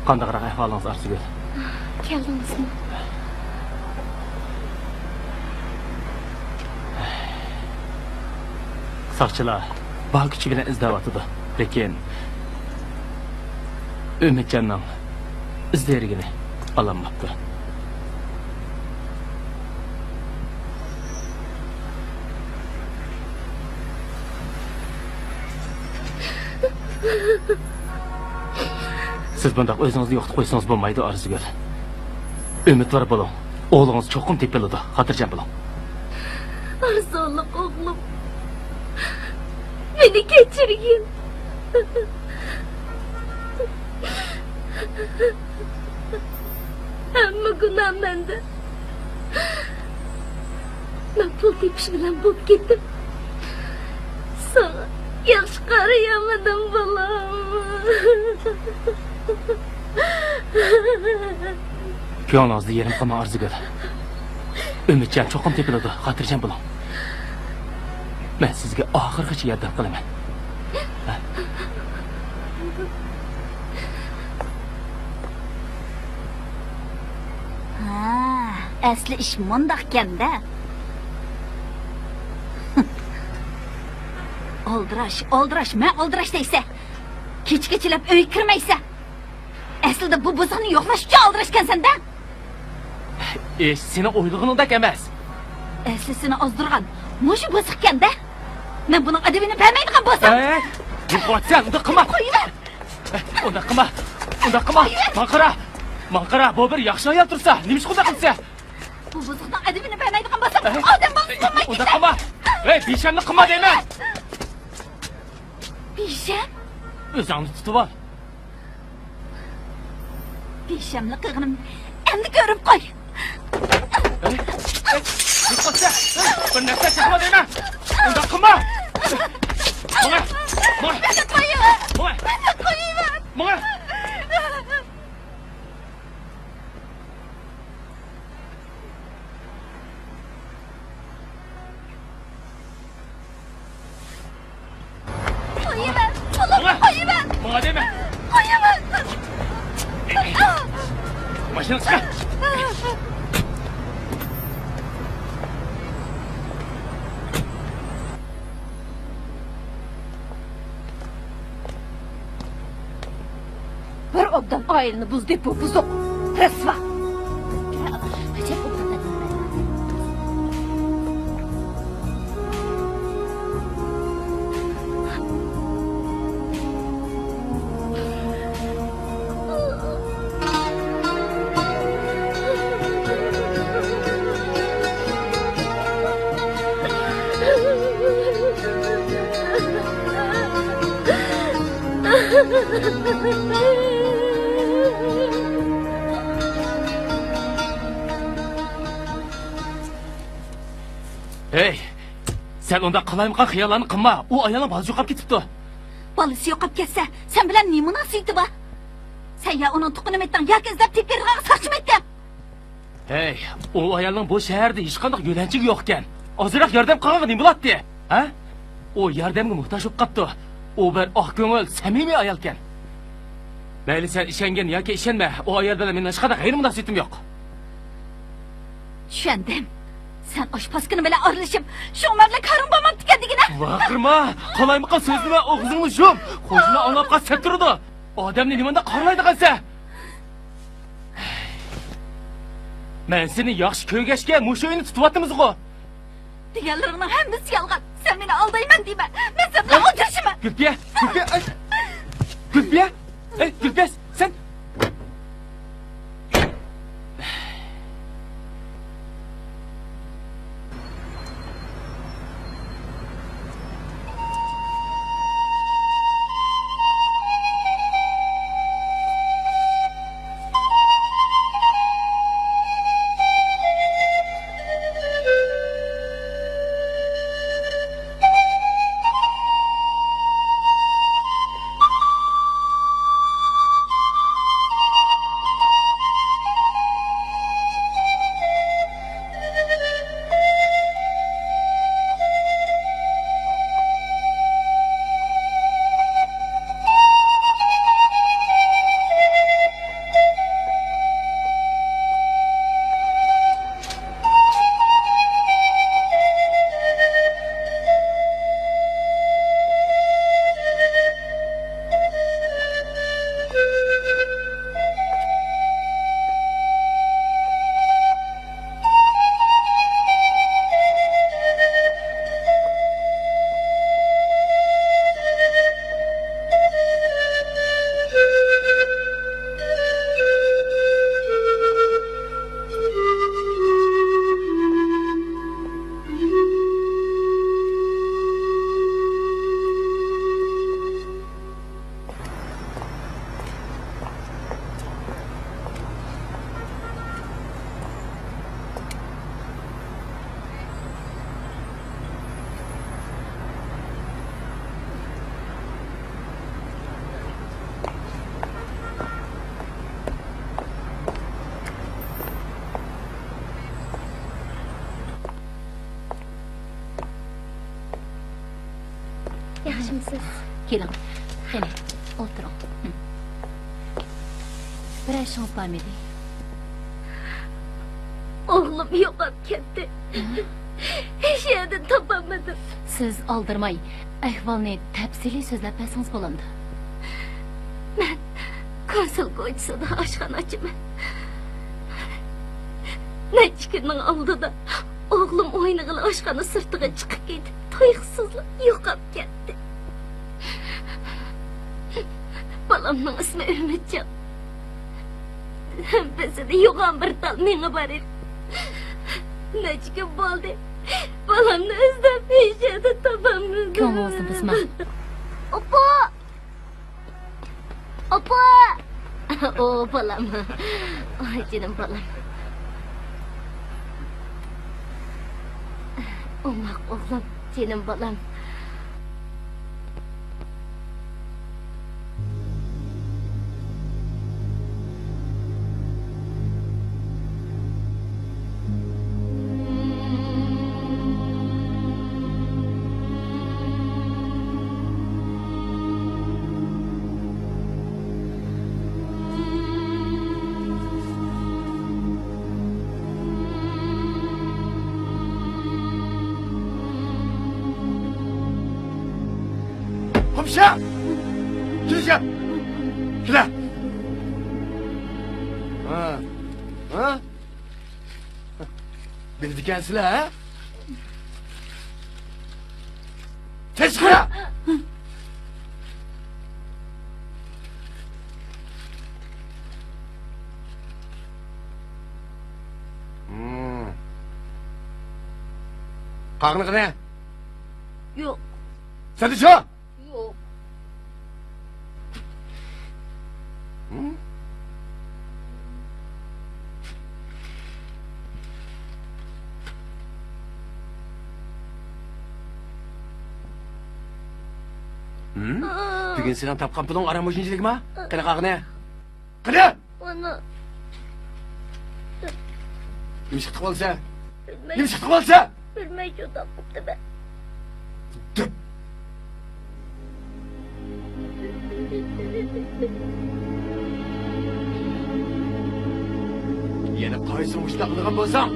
قانداقراق ئەھۋالىڭىز، ئارزۇگۈل؟ كەلدىڭىزمۇ؟ ساقچىلار بار كۈچى بىلەن ئىزدەۋاتىدۇ، لېكىن ئۈمىدجاننىڭ ئىز دېرىكىنى ئالالماپتۇ. سىز بۇنداق ئۆزىڭىزنى يوقىتىپ قويسىڭىز بولمايدۇ، ئارزۇگۈل. ئۈمىدۋار بولۇڭ. ئوغلىڭىز چوقۇم تېپىلىدۇ. خاتىرجەم بولۇڭ. ئارزۇلۇق ئوغلۇم، مېنى كەچۈرگىن. ھەممە گۇناھ مەندە. مەن پۇل تېپىش بىلەن بوپ كېتىپ، ساڭا ياخشى قارىيالمىدىم، بالام. كۆڭلىڭىزنى يېرىم قىلماڭ، ئارزۇگۈل. ئۈمىدجان چوقۇم تېپىلىدۇ، خاتىرجەم بولۇڭ. مەن سىزگە ئاخىرغىچە ياردەم قىلىمەن. ھە؟ ھا، ئەسلى ئىش مۇنداقكەن-دە. ئالدىراش، ئالدىراش، مەن ئالدىراش دەيسە. كېچە-كېچىلەپ ئۆيگە كىرمەيسە. ئەسلىدە بۇ بۇزۇقنى يوقلاش ئۈچۈن ئالدىراشكەنسەن-دە. ئىش سېنىڭ ئويلىغىنىڭدەك ئەمەس. ئەسلى سېنى ئازدۇرغان مۇشۇ بۇزۇقكەن-دە. مەن بۇنىڭ ئەدىبىنى بەرمەيدىغان بولسام. ئەي، يوقاتسەن، ئۇنداق قىلما. قويۇۋەر. ئۇنداق قىلما. ئۇنداق قىلما. قويۇۋەر. ماڭا قارا. ماڭا قارا، بۇ بىر ياخشى ئايال تۇرسا، نېمىشقا ئۇنداق قىلىسەن؟ بۇ بۇزۇقنىڭ ئەدىبىنى بەرمەيدىغان بولسام، ئەي، ئادەم بالىسى بولماي ئۇنداق كېتەر. قىلما. ئەي، بىشەملىك قىلما دەيمەن. بىشەم؟ ئۆزۈڭنى تۇتۇۋال. بىشەملىك قىلغىنىمنى ئەمدى كۆرۈپ قوي. ئەي، ئەي، يوقاتسا، ئەي، بىر نەرسە چاقما دەيمەن. ئۇنداق قىلما. ماڭا، ماڭا. مېنى قويۇۋەر. ماڭا. مېنى قويۇۋەر. ماڭا. قويۇۋەر! قولۇمنى قويۇۋەر! ماڭا دەيمەن! قويۇۋەر! ماشىنا چىقار! بىر ئوبدان ئائىلىنى بۇزدى بۇ بۇزۇق. رەسۋا. ھەي، سەن ئۇنداق قالايمىقان خىياللارنى قىلما. ئۇ ئايالنىڭ بالىسى يوقاپ كېتىپتۇ. بالىسى يوقاپ كەتسە، سەن بىلەن نېمە مۇناسىۋىتى بار؟ سەن يا ئۇنىڭ تۇغقىنىمىتىڭ ياكى ئىزدەپ تېپىپ بېرىدىغان ساقچىمىتىڭ؟ ھەي، ئۇ ئايالنىڭ بۇ شەھەردە ھېچقانداق يۆلەنچۈكى يوقكەن. ئازراق ياردەم قىلغانغا نېمە بولاتتى؟ ھە؟ ئۇ ياردەمگە موھتاج بولۇپ قاپتۇ. ئۇ بىر ئاق كۆڭۈل، سەمىمىي ئايالكەن. مەيلى، سەن ئىشەنگىن ياكى ئىشەنمە، ئۇ ئايال بىلەن مېنىڭ ھېچقانداق غەيرىي مۇناسىۋىتىم يوق. چۈشەندىم. سەن ئاشۇ پاسكىنا بىلەن ئارىلىشىپ، شۇڭا مەن بىلەن كارىڭ بولماپتىكەن دېگىنە. ۋارقىرىما! قالايمىقان سۆزلىمە، ئاغزىڭنى يۇم! خوجىنا ئاڭلاپ قالسا سەت تۇرىدۇ. ئادەمنى نېمانداق قارىلايدىغانسەن؟ مەن سېنى ياخشى كۆرگەچكە مۇشۇ ئۆينى تۇتۇۋاتىمىزغۇ؟ دېگەنلىرىڭنىڭ ھەممىسى يالغان. سەن مېنى ئالدايمەن دەيمەن. مەن سەن بىلەن ئولتۇرۇشىمەن. گۈلپىيە، گۈلپىيە، ئەي، گۈلپىيە، ئەي، گۈلپىيە، سەن. ياخشىمۇسىز؟ كېلىڭ، قېنى، ئولتۇرۇڭ. بىرەر ئىشىڭىز بارمىدى؟ ئوغلۇم يوقاپ كەتتى. ھېچ يەردىن تاپالمىدىم. سىز ئالدىرىماي، ئەھۋالنى تەپسىلىي سۆزلەپ بەرسىڭىز بولامدۇ؟ مەن كونسۇل كوچىسىدا ئاشخانا ئاچىمەن. نەچچە كۈننىڭ ئالدىدا ئوغلۇم ئوينىغىلى ئاشخانا سىرتىغا چىقىپ كېتىپ، تۇيۇقسىزلا يوقاپ كەتتى. بالامنىڭ ئىسمى ئۈمىدجان. ھەممىسىدە يوغان بىر تال مېڭە بار ئىدى. نەچچە كۈن بولدى. بالامنى ئىزدەپ ھېچ يەردە تاپالمىدىم. كۆڭلىڭىزنى بۇزماڭ. ئاپا! ئاپا! ئو، بالام. ئاي، جېنىم بالام. ئوماق ئوغلۇم، جېنىم بالام. خۇمشا! كېلىشە! كېلە! ھا؟ ھا؟ بىلىدىكەنسىلەر، ھە؟ تېز چىقىڭلار! ھىم. قاغىنى قېنى؟ يوق. سەندە شۇ؟ يوق. ھىم؟ ھىم؟ بۈگۈن سېنىڭ تاپقان پۇلۇڭ ئاران مۇشۇنچىلىكما؟ قېنى قاغىنى؟ قېنى؟ مانا. نېمىشقا تىقىۋالسا؟ بىلمەيمەن. نېمىشقا تىقىۋالسا؟ بىلمەي جۇداپ قىپتىمەن. دۈپ. يەنە قايسى مۇشۇنداق قىلغان بولساڭ،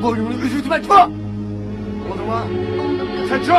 بوينۇڭنى ئۈزۈۋېتىمەن، چۇ! ئاڭلىدىڭما؟ سەن چۇ!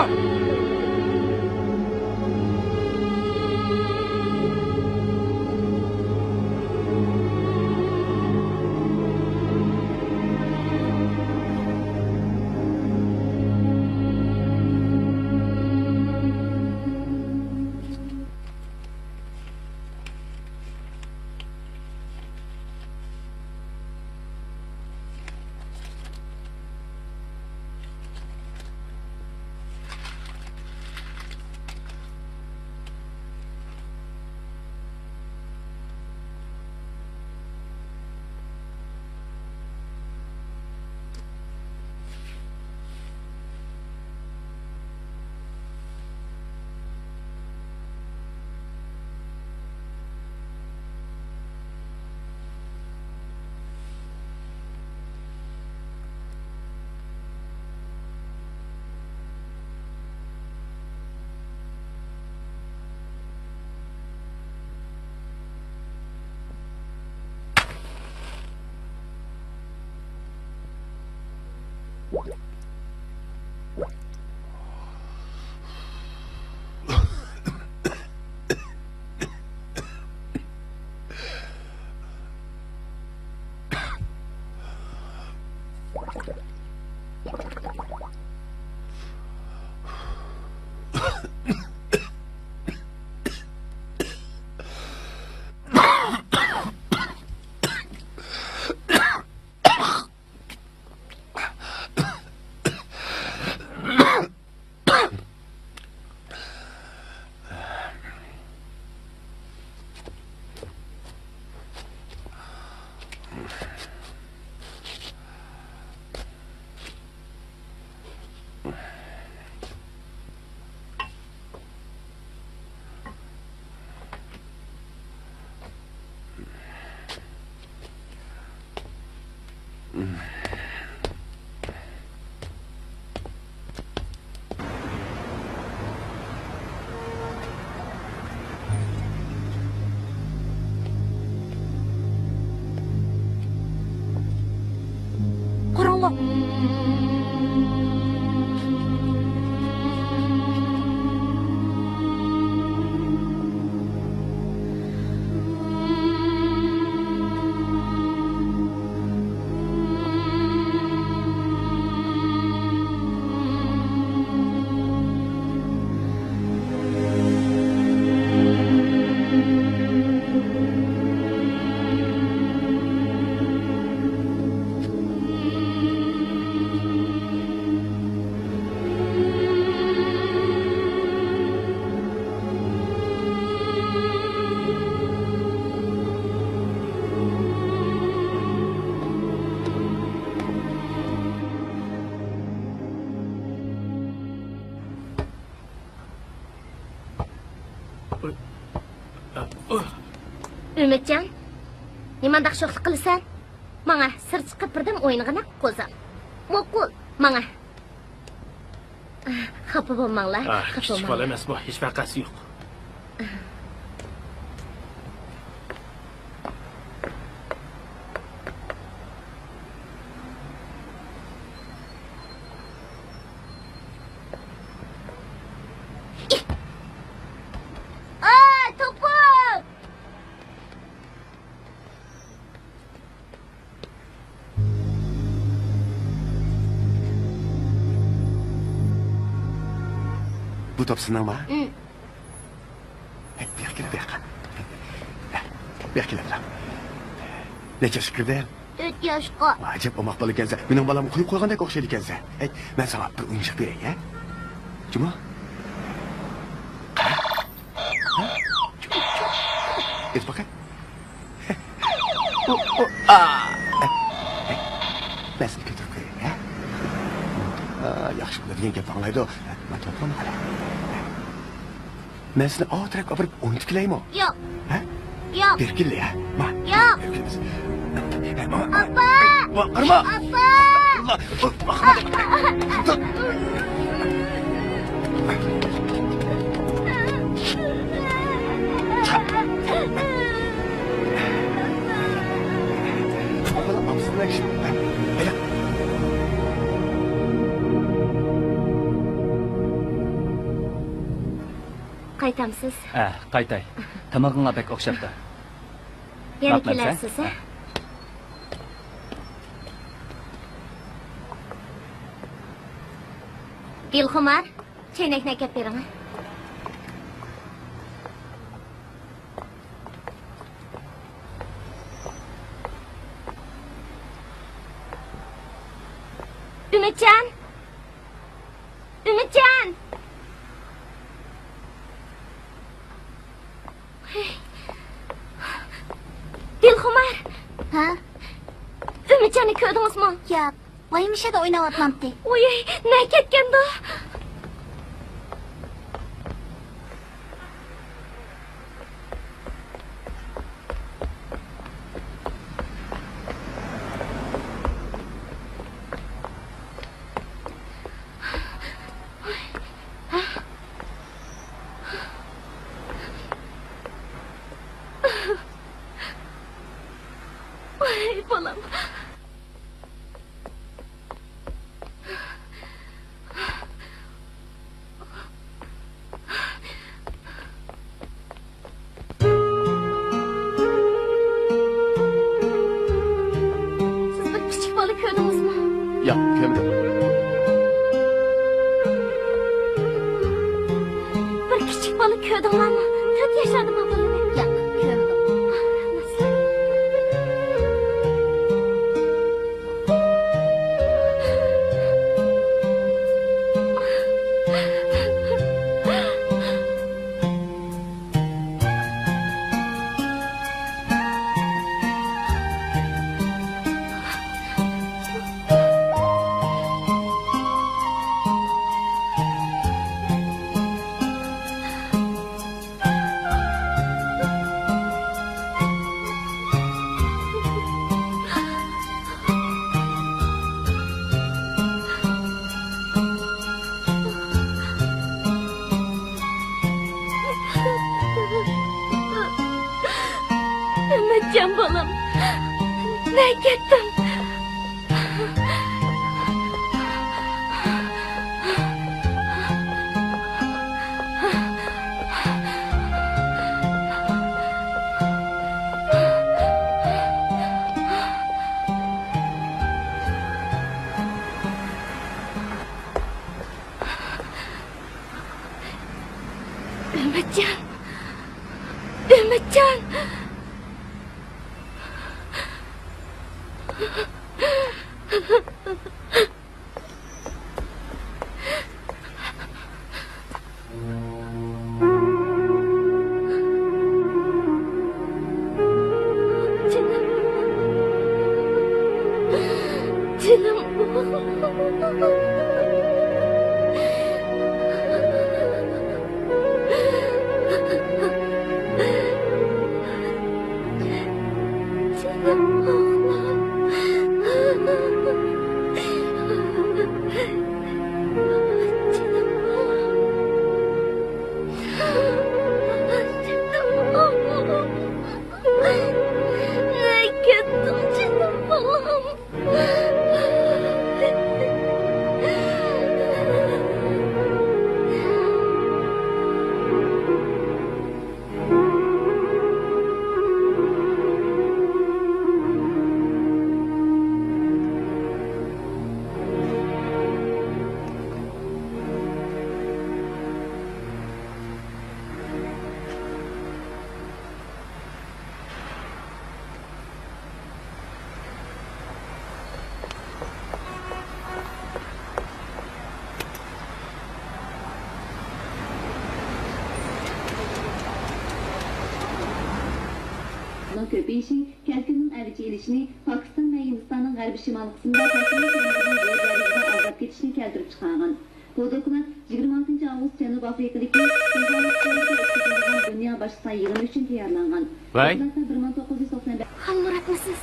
قۇرۇڭلۇق. ئۈمىدجان، نېمانداق شوخلۇق قىلىسەن؟ ماڭا سىرت چىقىپ بىردەم ئوينىغىنا، قوزام. ماقۇل، ماڭا. خاپا بولماڭلار، ئاھ، خاپا كىچىك بولماڭلار. بالا ئەمەس بۇ، ھېچ ۋەقەسى يوق. ئاھ، توپۇم! بۇ توپ سېنىڭما؟ ئىم. ھەي، بۇياققا كېلە، بۇياققا. بۇياققا كېلە، بالام. نەچچە ياشقا كىردىڭ؟ تۆت ياشقا. ئاجايىپ ئوماق بالا ئىكەنسەن. مېنىڭ بالامغا قويۇپ قويغاندەك ئوخشايدىكەنسەن. ھەي، مەن ساڭا بىر ئويۇنچۇق بېرەي، ھە؟ جۇمۇ؟ ھە؟ جۇمۇ، جۇمۇ. ئېلىپ باقاي. ئۇ، ئۇ، ئا! مەن سېنى كۆتۈرۈپ قوياي، ھە؟ ئا، ياخشى بالا دېگەن گەپنى ئاڭلايدۇ. مانا توپىنى قارا. مەن سېنى ئاۋۇتراققا ئاپىرىپ ئوينىتىپ كېلەيمۇ؟ ياق. ھە؟ ياق. بېرىپ كېلە، ھە؟ ما. ياق. بېرىپ كېلىمىز. ھە، ما، ما، ما. ئاپا! ۋا، قارىما! ئاپا! ئاللا! قايتامسىز؟ ھە، قايتاي. تامىقىڭلار بەك ئوخشاپتۇ. يەنە كېلەرسىز، ھە؟ دىلخۇمار، چەينەكنى ئەكەپ بېرىڭ. ئۈمىدجان! ئۈمىدجان! دىلخۇمار! ھە؟ ئۈمىدجاننى كۆردىڭىزمۇ؟ ياق، ۋايىمشەدە ئويناۋاتمامتى. ۋوي، نەگە كەتكەندۇ؟ ۋاي، بالام. سىز بىر كىچىك بالا كۆردىڭىزمۇ؟ ياق، كۆرمىدىم. بىر كىچىك بالا كۆردۈڭلارمۇ؟ تۆت ياشلاردىمۇ بالىنى؟ ياق، كۆرمىدىم. ئۈمىدجان بالام، نەگە كەتتىڭ؟ ئۈمىدجان! ئۈمىدجان! جېنىم. جېنىم ئوغلۇم. جېنىم ئوغلۇم. جېنىم ئوغلۇم. جېنىم ئوغلۇم. نەگە كەتتىڭ، جېنىم بالام؟ نىڭ كۆپىيىشى كەلكۈننىڭ ئەۋج ئېلىشىنى، پاكىستان ۋە ھىندىستاننىڭ غەربىي شىمال قىسمىدا پەسىلنىڭ كېڭىيىشىنىڭ زور دەرىجىدە ئازلاپ كېتىشىنى كەلتۈرۈپ چىقارغان. بۇ دوكلات يىگىرمە ئالتىنچى ئاۋغۇست جەنۇبىي ئافرىقىدىكى سېنترال ئىستانسىدا ئۆتكۈزۈلىدىغان دۇنيا باشلىقلار يىغىنى ئۈچۈن تەييارلانغان. ۋەي. دوكلاتتا بىر مىڭ توققۇز يۈز توقسان بەش خانمۇراتمۇسىز؟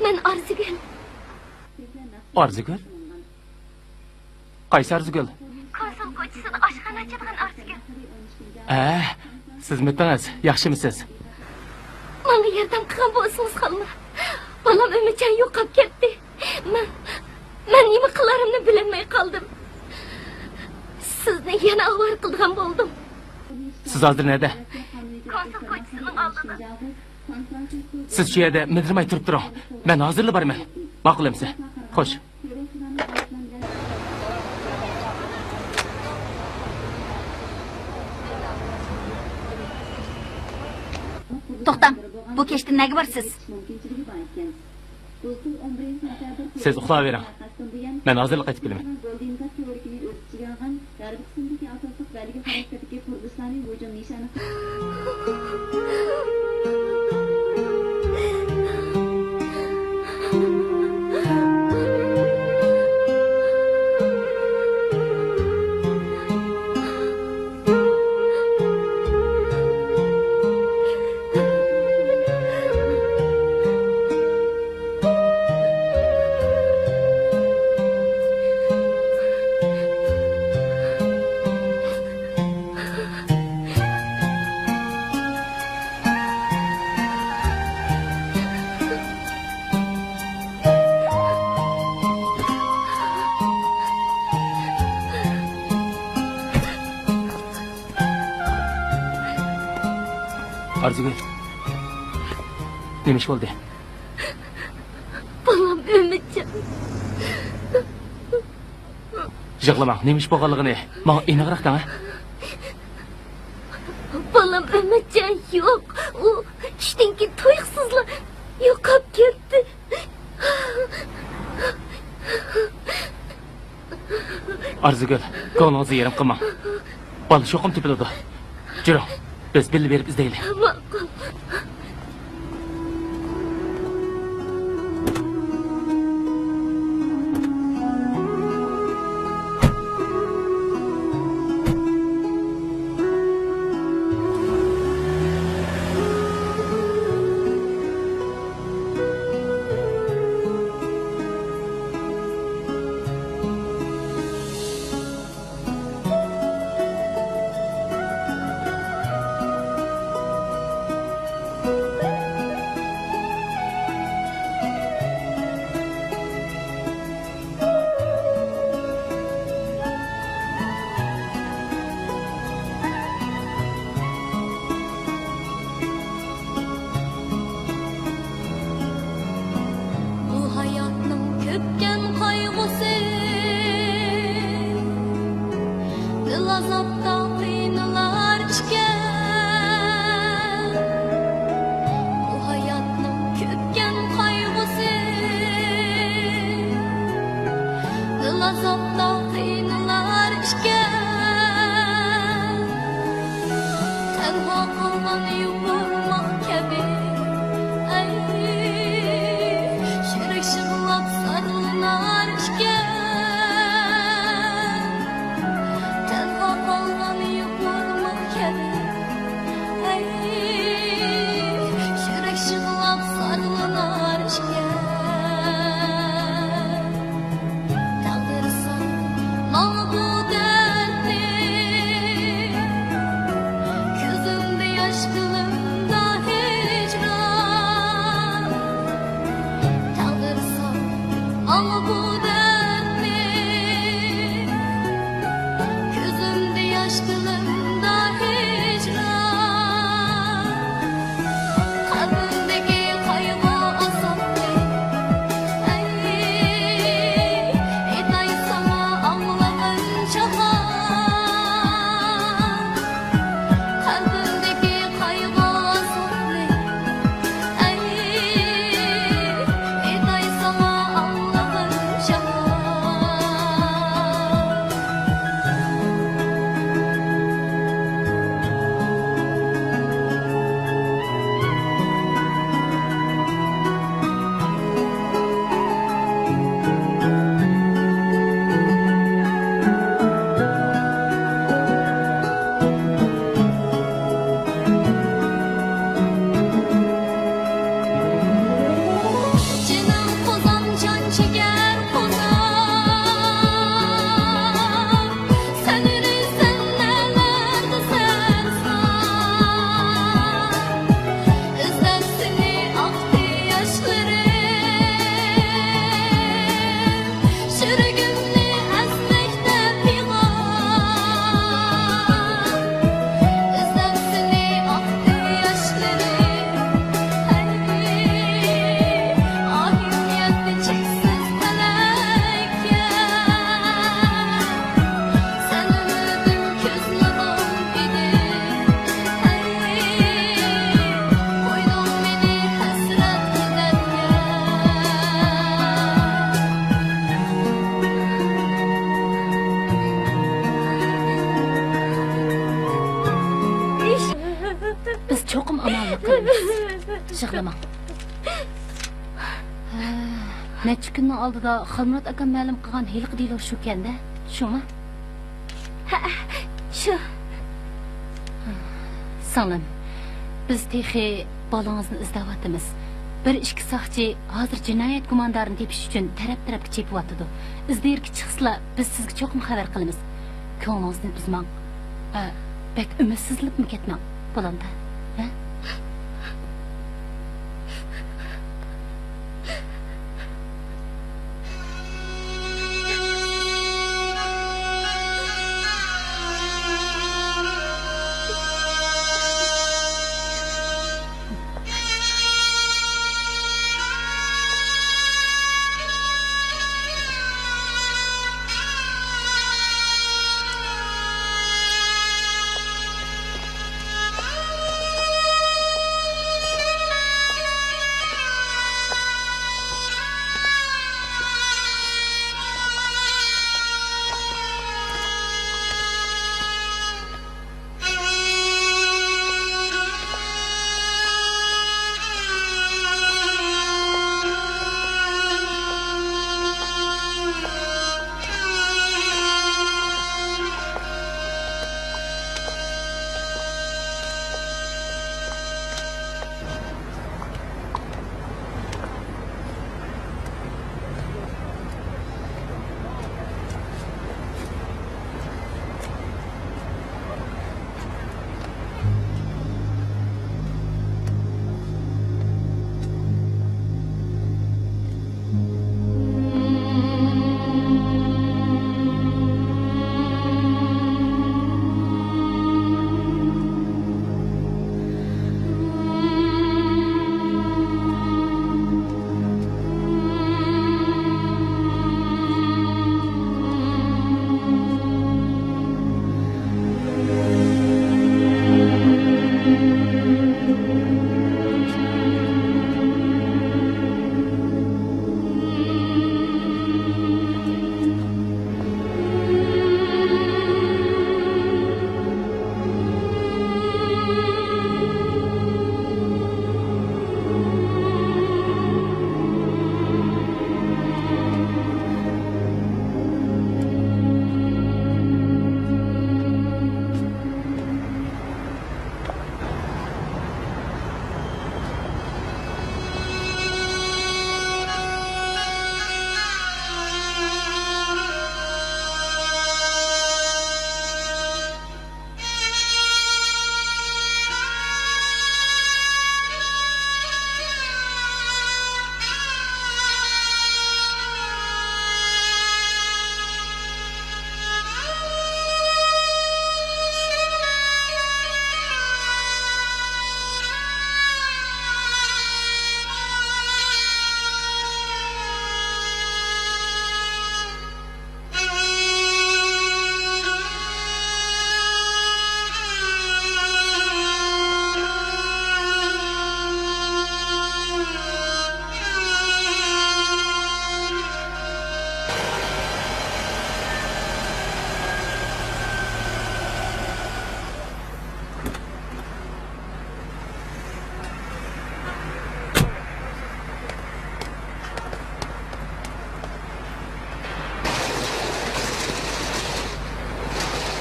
مەن ئارزۇگۈل. ئارزۇگۈل؟ قايسى ئارزۇگۈل؟ كونسۇل كوچىسىدا ئاشخانا ئاچىدىغان ئارزۇگۈل. ئە، سىزمىتىڭىز؟ ياخشىمۇسىز؟ ماڭا ياردەم قىلغان بولسىڭىز، خانمۇرات. بالام ئۈمىدجان يوقاپ كەتتى. مەن، مەن نېمە قىلارىمنى بىلەلمەي قالدىم. سىزنى يەنە ئاۋارە قىلىدىغان بولدۇم. سىز ھازىر نەدە؟ كونسۇل كوچىسىنىڭ ئالدىدا. سىز شۇ يەردە مىدىرماي تۇرۇپ تۇرۇڭ. مەن ھازىرلا بارىمەن. ماقۇل ئەمىسە. خوش. توختاڭ، بۇ كەچتە نەگە بارىسىز؟ سىز ئۇخلاۋېرىڭ. مەن ھازىرلا قايتىپ كېلىمەن. ئارزۇگۈل، نېمە ئىش بولدى؟ بالام ئۈمىدجان. يىغلىماڭ، نېمە ئىش بولغانلىقىنى ماڭا ئېنىقراق دەڭ، ھە؟ بالام ئۈمىدجان يوق. ئۇ چۈشتىن كېيىن تۇيۇقسىزلا يوقاپ كەتتى. ئارزۇگۈل، كۆڭلىڭىزنى يېرىم قىلماڭ. بالا چوقۇم تېپىلىدۇ. جۈرۈڭ، بىز بىللە بېرىپ ئىزدەيلى. ماقۇل. يىغلىماڭ. نەچچە كۈننىڭ ئالدىدا خالمۇرات ئاكام مەلۇم قىلغان ھېلىقى دېلو شۇكەن-دە، شۇمۇ؟ ھەئە، شۇ. سىڭلىم، بىز تېخى بالىڭىزنى ئىزدەۋاتىمىز. بىر ئىككى ساقچى ھازىر جىنايەت گۇماندارىنى تېپىش ئۈچۈن تەرەپ-تەرەپكە چېپىۋاتىدۇ. ئىز دېرىكى چىقسىلا، بىز سىزگە چوقۇم خەۋەر قىلىمىز. كۆڭلىڭىزنى ئۈزمەڭ. ئە، بەك ئۈمىدسىزلىنىپمۇ كەتمەڭ. بولامدا؟ ھە؟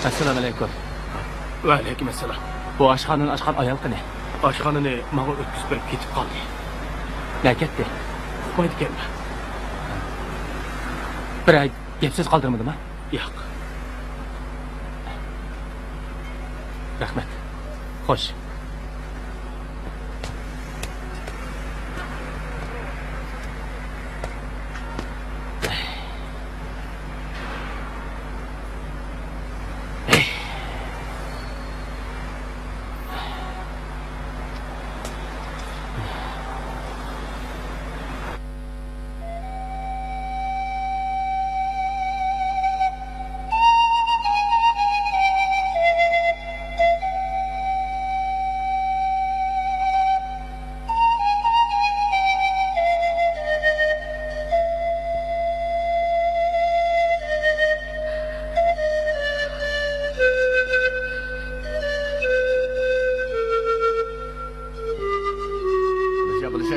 ئەسسالامۇئەلەيكۇم. ۋەئەلەيكۇم ئەسسالام. بۇ ئاشخانىنى ئاچقان ئايال قېنى؟ ئاشخانىنى ماڭا ئۆتكۈزۈپ بېرىپ كېتىپ قالدى. نەگە كەتتى؟ ئۇقمايدىكەنمەن. بىرەر گەپ سۆز قالدۇرمىدىما؟ ياق. رەھمەت. خوش.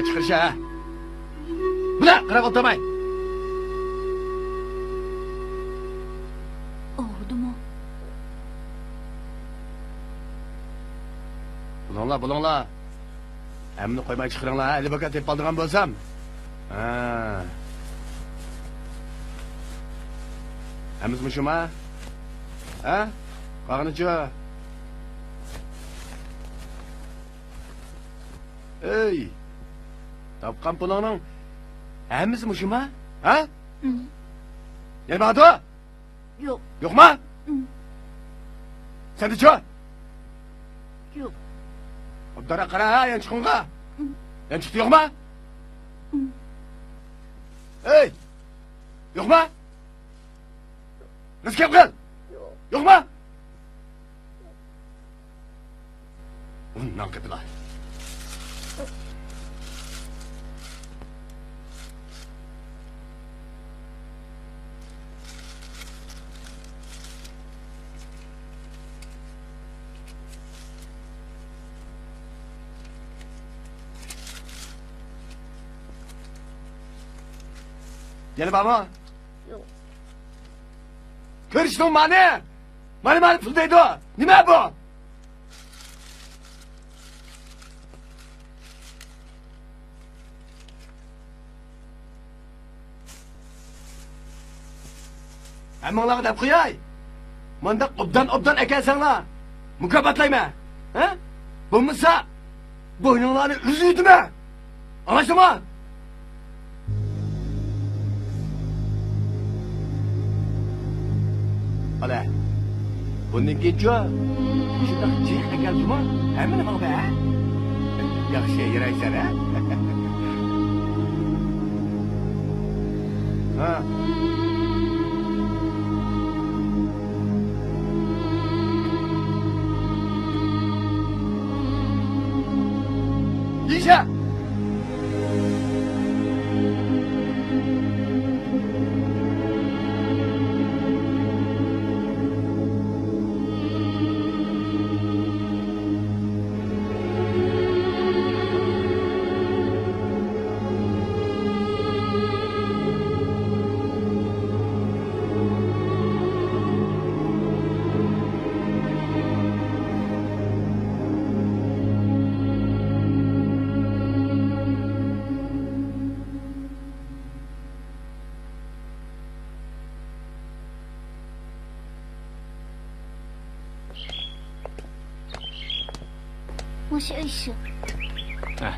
چىقىرىش ھە. بۇلا قاراپ ئولتۇرماي. ئاغرىدىمۇ؟ بولۇڭلار، بولۇڭلار. ھەممىنى قويماي چىقىرىڭلار، ھە، ئەلبەككە تېپىپ ئالىدىغان بولسام. ھە. ھەممىسى مۇشۇما؟ ھە؟ قالغىنىچۇ؟ ئەي! تاپقان پۇلۇڭنىڭ ھەممىسى مۇشۇما؟ ھە؟ ئىم. يەنە بارىدۇ؟ يوق. يوقما؟ ئىم. سەندىچۇ؟ يوق. ئوبدانراق قارا ھە، يانچۇقۇڭغا. ئىم. يانچۇقتا يوقما؟ ئىم. ئەي! يوقما؟ راست گەپ قىل. يوقما؟ ئۇنداق گېپىلا. يەنە بارمۇ؟ يوق. كۆرۈشتۈڭ مانى؟ مانا، مانا پۇل دەيدۇ. نېمە بۇ؟ ھەممىڭلارغا دەپ قوياي. مۇنداق ئوبدان-ئوبدان ئەكەلسەڭلار، مۇكاپاتلايمەن. ھە؟ بولمىسا، بوينۇڭلارنى ئۈزۈۋېتىمەن. ئاڭلاشتىڭمۇ؟ ئالە، بۇندىن كېيىنچۇ مۇشۇنداق جىق ئەكەلسىمۇ، ھەممىنى ماڭا بەر، ھە؟ ياخشى، يۈرەيسەن، ھە؟ ھە. يېشە! مۇشۇ ئۆي شۇ. ھە.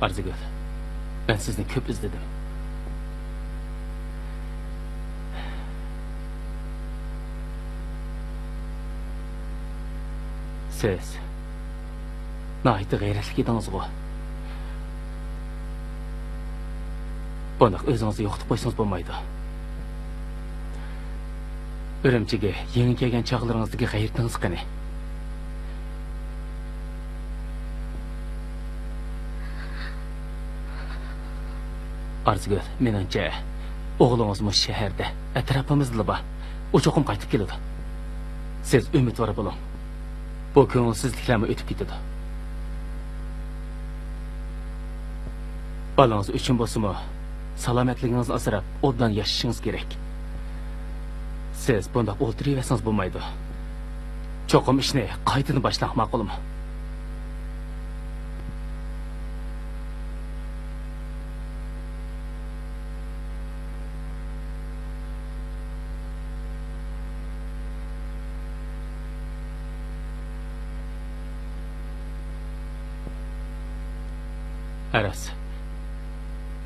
ئارزۇگۈل، مەن سىزنى كۆپ ئىزدىدىم. سىز ناھايىتى غەيرەتلىك ئىدىڭىزغۇ؟ بۇنداق ئۆزىڭىزنى يوقىتىپ قويسىڭىز بولمايدۇ. ئۈرۈمچىگە يېڭى كەلگەن چاغلىرىڭىزدىكى غەيرىتىڭىز قېنى؟ ئارزۇگۈل، مېنىڭچە، ئوغلىڭىز مۇشۇ شەھەردە، ئەتراپىمىزدىلا بار. ئۇ چوقۇم قايتىپ كېلىدۇ. سىز ئۈمىدۋار بولۇڭ. بۇ كۆڭۈلسىزلىكلەرمۇ ئۆتۈپ كېتىدۇ. بالىڭىز ئۈچۈن بولسىمۇ، سالامەتلىكىڭىزنى ئاسراپ، ئوبدان ياشىشىڭىز كېرەك. سىز بۇنداق ئولتۇرۇۋەرسىڭىز بولمايدۇ. چوقۇم ئىشنى قايتىدىن باشلاڭ، ماقۇلمۇ؟ ئەرەس،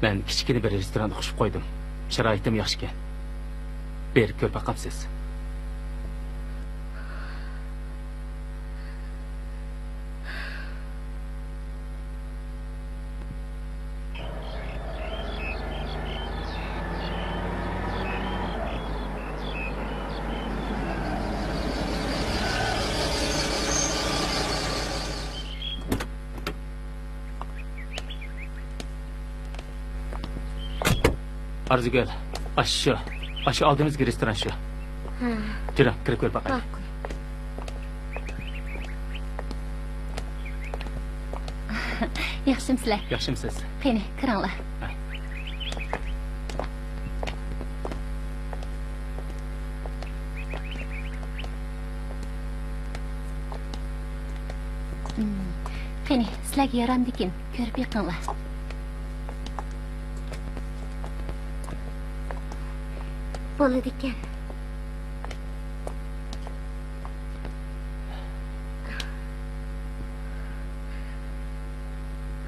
مەن كىچىككىنە بىر رېستوراندا قوشۇپ قويدۇم. شارائىتىم ياخشىكەن. بېرىپ كۆرۈپ باقامسىز؟ ئارزۇگۈل، ئاشۇ، ئاشۇ ئالدىمىزدىكى رېستوران شۇ. ھە. جۈرۈڭ، كىرىپ كۆرۈپ باقايلى. ماقۇل. ياخشىمسىلەر؟ ياخشىمسىز؟ قېنى، كىرىڭلار. ھە. قېنى، سىلەرگە يارامدىكىن، كۆرۈپ بېقىڭلار. بولىدىكەن.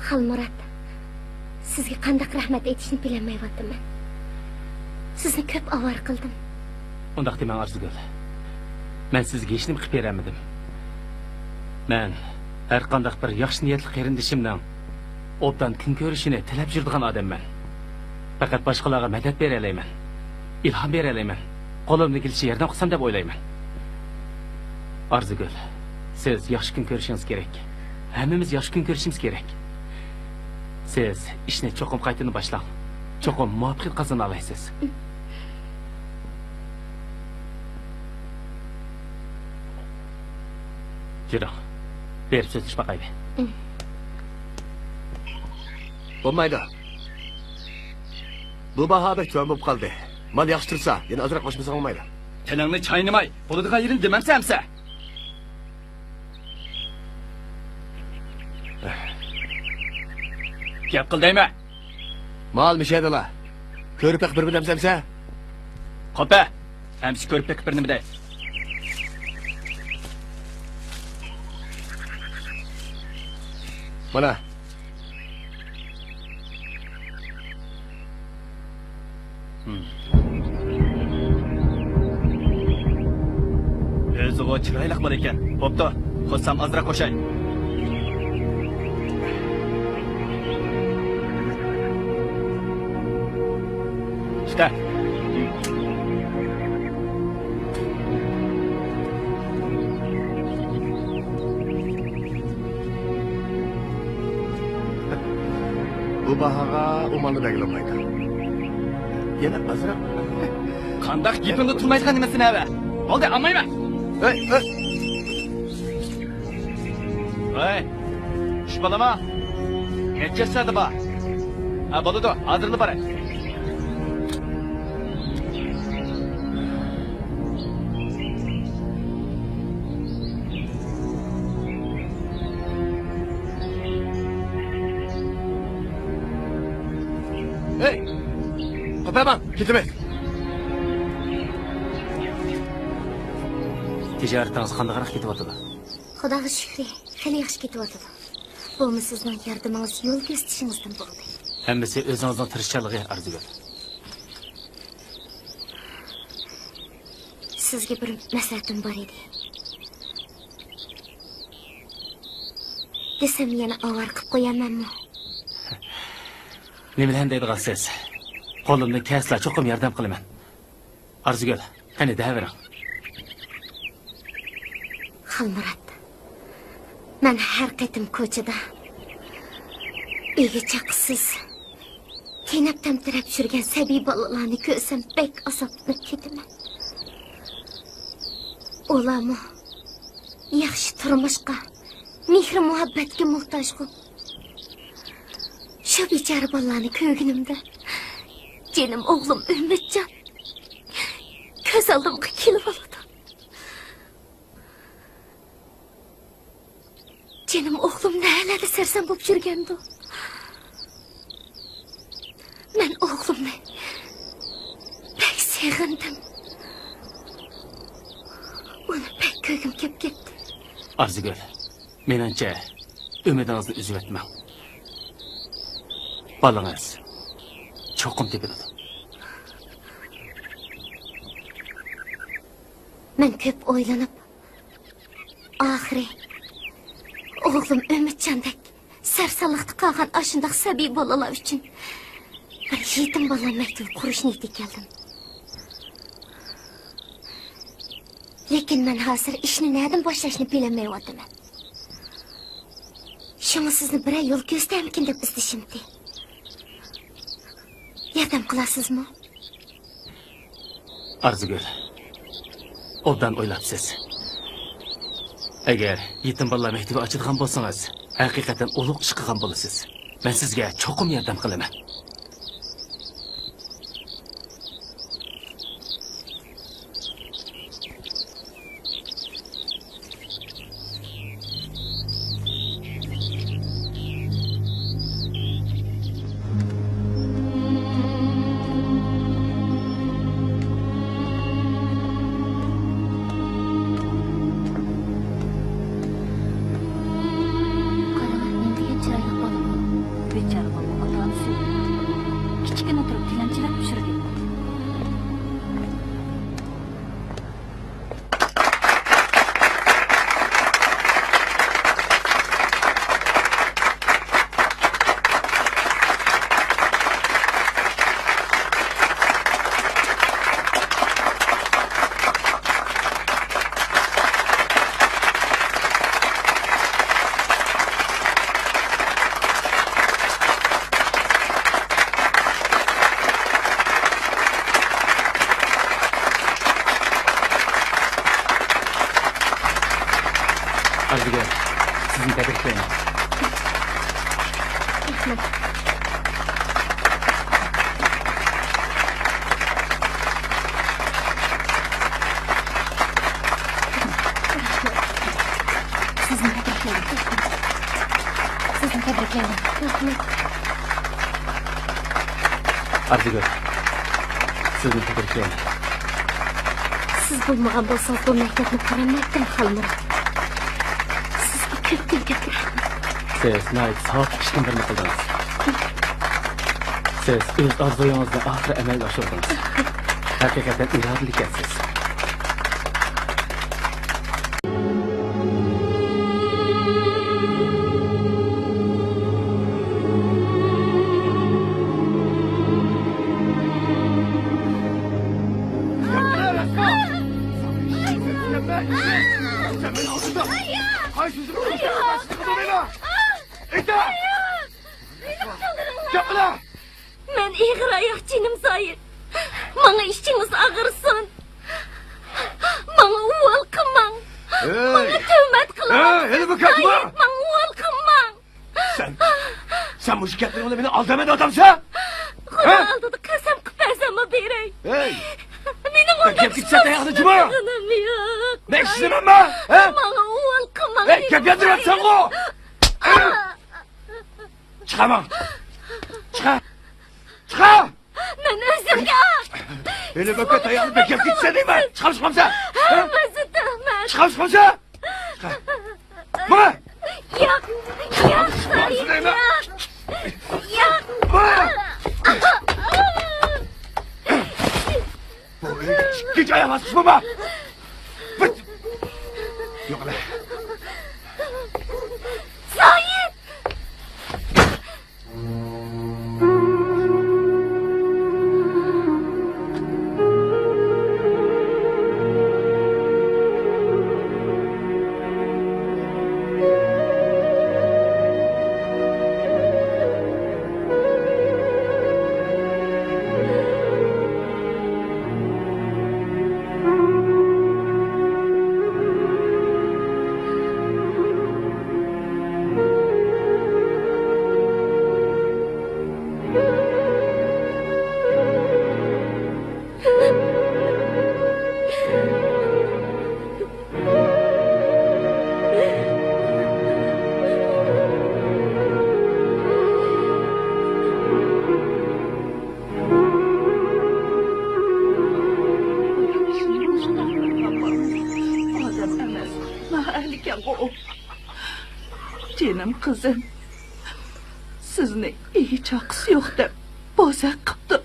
خالمۇرات، سىزگە قانداق رەھمەت ئېيتىشنى بىلەلمەيۋاتىمەن. سىزنى كۆپ ئاۋارە قىلدىم. ئۇنداق دېمەڭ، ئارزۇگۈل. مەن سىزگە ھېچنېمە قىلىپ بېرەلمىدىم. مەن ھەر قانداق بىر ياخشى نىيەتلىك قېرىندىشىمنىڭ ئوبدان كۈن كۆرۈشىنى تىلەپ يۈرىدىغان ئادەممەن. پەقەت باشقىلارغا مەدەت بېرەلەيمەن، ئىلھام بېرەلەيمەن، قولۇمدىن كېلىشىچە ياردەم قىلسام دەپ ئويلايمەن. ئارزۇگۈل، سىز ياخشى كۈن كۆرۈشىڭىز كېرەك. ھەممىمىز ياخشى كۈن كۆرۈشىمىز كېرەك. سىز ئىشنى چوقۇم قايتىدىن باشلاڭ. چوقۇم مۇۋەپپەقىيەت قازىنالايسىز. يۈرۈڭ. بېرىپ سۆزلىشىپ باقايلى. بولمايدۇ. بۇ باھا بەك تۆۋەن بولۇپ قالدى. مال ياخشى تۇرسا، يەنە ئازراق قوشمىساڭ بولمايدۇ. تىلىڭنى چاينىماي، بولىدىغان يېرىنى دېمەمسەن ئەمسە. گەپ قىل دەيمەن. مال مىشەدىلا. كۆرۈپ بېقىپ بىر نېمە دەمسەمسە؟ قوپە! ئەمسە كۆرۈپ بېقىپ بىر نېمە دەي. مانا. ھىم. ئۆزىغۇ چىرايلىق بالا ئىكەن. بوپتۇ، قوشسام ئازراق قوشاي. ئىشتە. بۇ باھاغا ئۇ مالنى بەرگىلى بولمايدۇ. يەنە ئازراق. قانداق گېپىڭدە تۇرمايدىغان نېمىسىنى ھەۋە؟ بولدى، ئالمايمەن. ھەي، ھەي. ھەي، ئۈچ بالىما؟ نەچچە ياشلاردا بار؟ ھە، بولىدۇ، ھازىرلا باراي. ھەي! قوپالماڭ، كېتىمىز. تىجارىتىڭىز قانداقراق كېتىۋاتىدۇ؟ خۇداغا شۈكرى، خېلى ياخشى كېتىۋاتىدۇ. بۇمۇ سىزنىڭ ياردىمىڭىز، يول كۆرسىتىشىڭىزدىن بولدى. ھەممىسى ئۆزىڭىزنىڭ تىرىشچانلىقى، ئارزۇگۈل. سىزگە بىر مەسلىھەتىم بار ئىدى. دېسەم يەنە ئاۋارە قىلىپ قويامەنمۇ؟ نېمىلەرنى دەيدىغانسىز؟ قولۇمدىن كەلسىلا چوقۇم ياردەم قىلىمەن. ئارزۇگۈل، قېنى دەۋېرىڭ. خالمۇرات، مەن ھەر قېتىم كوچىدا ئىگە-چاقىسىز، تېنەپ-تەمتىرەپ يۈرگەن سەبىي بالىلارنى كۆرسەم بەك ئازابلىنىپ كېتىمەن. ئۇلارمۇ ياخشى تۇرمۇشقا، مېھرى-مۇھەببەتكە موھتاجغۇ. شۇ بىچارە بالىلارنى كۆرگىنىمدە، جېنىم ئوغلۇم ئۈمىدجان كۆز ئالدىمغا كېلىۋالىدۇ. جېنىم ئوغلۇم نەلەردە سەرسان بولۇپ يۈرگەندۇ؟ مەن ئوغلۇمنى بەك سېغىندىم. ئۇنى بەك كۆرگۈم كېلىپ كەتتى. ئارزۇگۈل، مېنىڭچە، ئۈمىدىڭىزنى ئۈزۈۋەتمەڭ. بالىڭىز چوقۇم تېپىلىدۇ. مەن كۆپ ئويلىنىپ، ئاخىرى ئوغلۇم ئۈمىدجاندەك سەرسانلىقتا قالغان ئاشۇنداق سەبىي بالىلار ئۈچۈن بىر يېتىم بالا مەكتىۋى قۇرۇش نىيىتىگە كەلدىم. لېكىن مەن ھازىر ئىشنى نەدىن باشلاشنى بىلەلمەيۋاتىمەن. شۇڭا سىزنى بىرەر يول كۆرسىتەرمىكىن دەپ ئىزدىشىمتى. ياردەم قىلارسىزمۇ؟ ئارزۇگۈل، ئوبدان ئويلاپسىز. ئەگەر يېتىم بالىلار مەكتىپى ئاچىدىغان بولسىڭىز، ھەقىقەتەن ئۇلۇغ ئىش قىلغان بولىسىز. مەن سىزگە چوقۇم ياردەم قىلىمەن. قاراڭ، نېمە دېگەن چىرايلىق بالا بۇ. بىچارە بالىنىڭ ئاتا-ئانىسى كىچىككىنە تۇرۇپ تىلەمچىلىك پىشۇردى. ئارزۇگۈل، سىزنى تەبرىكلەيمەن. رەھمەت. سىزنى تەبرىكلەيمەن. سىزنى تەبرىكلەيمەن. رەھمەت. ئارزۇگۈل، سىزنى تەبرىكلەيمەن. سىز بولمىغان بولسىڭىز، بۇ مەكتەپنى قۇرالمايتتىم، خالمۇرات. سىزگە كۆپتىن كۆپ رەھمەت. سىز ناھايىتى ساۋابلىق ئىشنى بىرنى قىلدىڭىز. سىز ئۆز ئارزۇيىڭىزنى ئاخىرى ئەمەلگە ئاشۇردىڭىز. ھەقىقەتەن ئىرادىلىككەنسىز. سەن مېنىڭ ئالدىمدا قايسى يۈزۈڭ بىلەن چىقىدۇ مېنى؟ ئېيتە! گەپ قىلە! مەن ئېغىر ئاياق، جېنىم زايىت. ماڭا ئىچىڭىز ئاغرىسۇن. ماڭا ئۇۋال قىلماڭ. ھەي! ماڭا تۆھمەت قىلماڭ. ھەي، ھېلى بىر گەپ بار. ماڭا ئۇۋال قىلماڭ. سەن، سەن مۇشۇ گەپلىرىڭ بىلەن مېنى ئالدايمەن دەۋاتامسەن؟ خۇدا ئالدىدا قەسەم قىلىپ بەرسەممۇ بېرەي. ھەي! مېنىڭ ئۇنداق ئىشقا قىلغىنىم يوق. مەن ئىشلىمەممۇ؟ ھە؟ ماڭا ئۇۋال قىلماڭ. ھەي، گەپ ياندۇرۇۋاتىسەنغۇ! چىقار ماڭا! چىقار! چىقار! مەن ئۆزۈمگە ھېلى بۆكە تاياقنى بېكەپ كېتىسەن دەيمەن! چىقار، چىقامسەن؟ ھەممىسى تۆھمەت! چىقار، چىقامسەن؟ چىقار! ماڭا! ياق! ياق! ياق! ياق! ماڭا! بۇ ئۆيگە ئىككىنچى ئاياغ باسقۇچ بولما! بىت! يوق، ئەمە. سايىت! ئادەم ئەمەس، ناھەقلىكەنغۇ ئۇ. جېنىم قىزىم، سىزنى ئىگە چاقىسى يوق دەپ بوزەك قىپتۇ.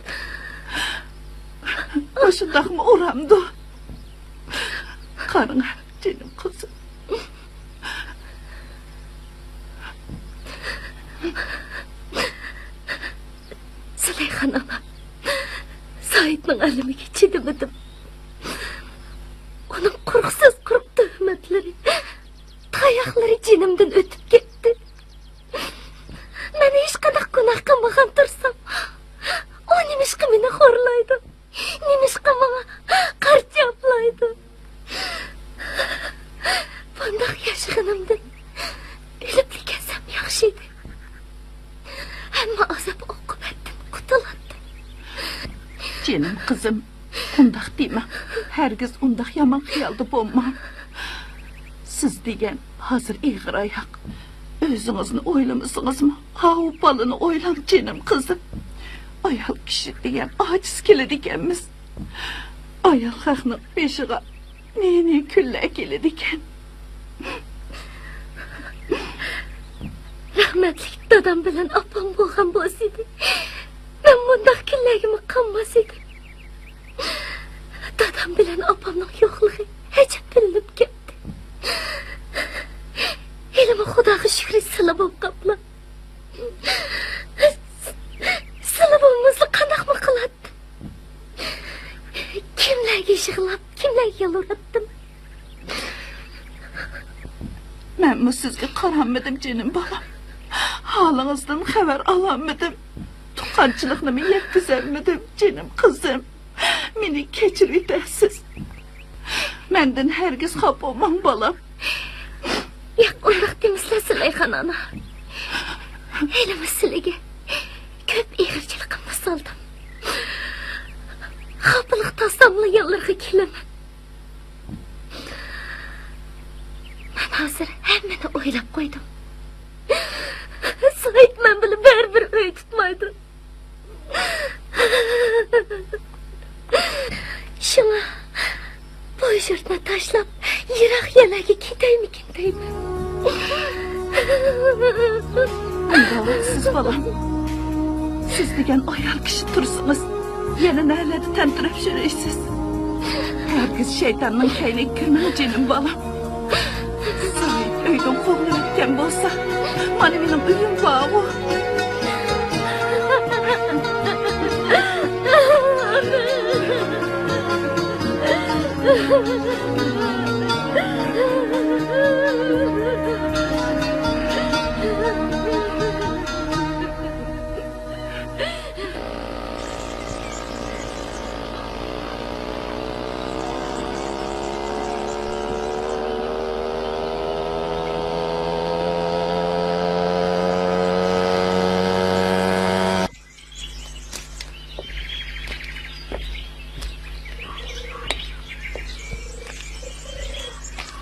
مۇشۇنداقمۇ ئۇرامدۇ؟ قارىڭ، جېنىم قىزىم. زۇلەيخان ئانا، سايىتنىڭ ئەلىمىگە چىدىمىدىم. ئۇنىڭ قۇرۇق سۆز، قۇرۇق تۆھمەتلىرى، تاياقلىرى جېنىمدىن ئۆتۈپ كەتتى. مەن ھېچقانداق گۇناھ قىلمىغان تۇرسام، ئۇ نېمە نېمىشقا مېنى خورلايدۇ؟ نېمىشقا ماڭا قارا چاپلايدۇ؟ بۇنداق ياشىغىنىمدىن ئۆلۈپلا كەتسەم ياخشى ئىدى. ھەممە ئازاب ئوقۇبەتتىن قۇتۇلاتتىم. جېنىم قىزىم، ئۇنداق دېمەڭ. ھەرگىز ئۇنداق يامان خىيالدا بولماڭ. سىز دېگەن ھازىر ئېغىر ئاياق. ئۆزىڭىزنى ئويلىمىسىڭىزمۇ، ئاۋۇ بالىنى ئويلاڭ، جېنىم قىزىم. ئايال كىشى دېگەن ئاجىز كېلىدىكەنمىز. ئايال خەقنىڭ بېشىغا نى-نى كۈنلەر كېلىدىكەن. رەھمەتلىك دادام بىلەن ئاپام بولغان بولسىدى، مەن مۇنداق كۈنلەرگىمۇ قالماس ئىدىم. دادام بىلەن ئاپامنىڭ يوقلۇقى ئەجەب بىلىنىپ كەتتى. ھېلىمۇ خۇداغا شۈكرى سىلى بولۇپ قاپلا. سىلى بولمىسا قانداقمۇ قىلاتتىم؟ كىملەرگە يىغلاپ، كىملەرگە يالۋۇراتتىم؟ مەنمۇ سىزگە قارالمىدىم، جېنىم بالام. ھالىڭىزدىن خەۋەر ئالالمىدىم. تۇغقانچىلىقنىمۇ يەتكۈزەلمىدىم، جېنىم قىزىم. مېنى كەچۈرۈۋېتەرسىز. مەندىن ھەرگىز خاپا بولماڭ، بالام. ياق، ئۇنداق دېمىسىلە، سۇلايخان ئانا. ھېلىمۇ سىلىگە كۆپ ئېغىرچىلىقىمنى سالدىم. خاپىلىق تارتساملا يانلىرىغا كېلىمەن. مەن ھازىر ھەممىنى ئويلاپ قويدۇم. سايىت مەن بىلەن بەرىبىر ئۆي تۇتمايدۇ. شۇڭا بۇ يۇرتنى تاشلاپ، يىراق يەرلەرگە كېتەيمىكىن دەيمەن. ئۇنداق سىز بالام. سىز دېگەن ئايال كىشى تۇرسىڭىز، يەنە نەلەردە تەمتىرەپ يۈرۈيسىز؟ ھەرگىز شەيتاننىڭ كەينىگە كىرمەڭ، جېنىم بالام. سايىت ئۆيدىن قوغلىۋەتكەن بولسا، مانا مېنىڭ ئۆيۈم بارغۇ.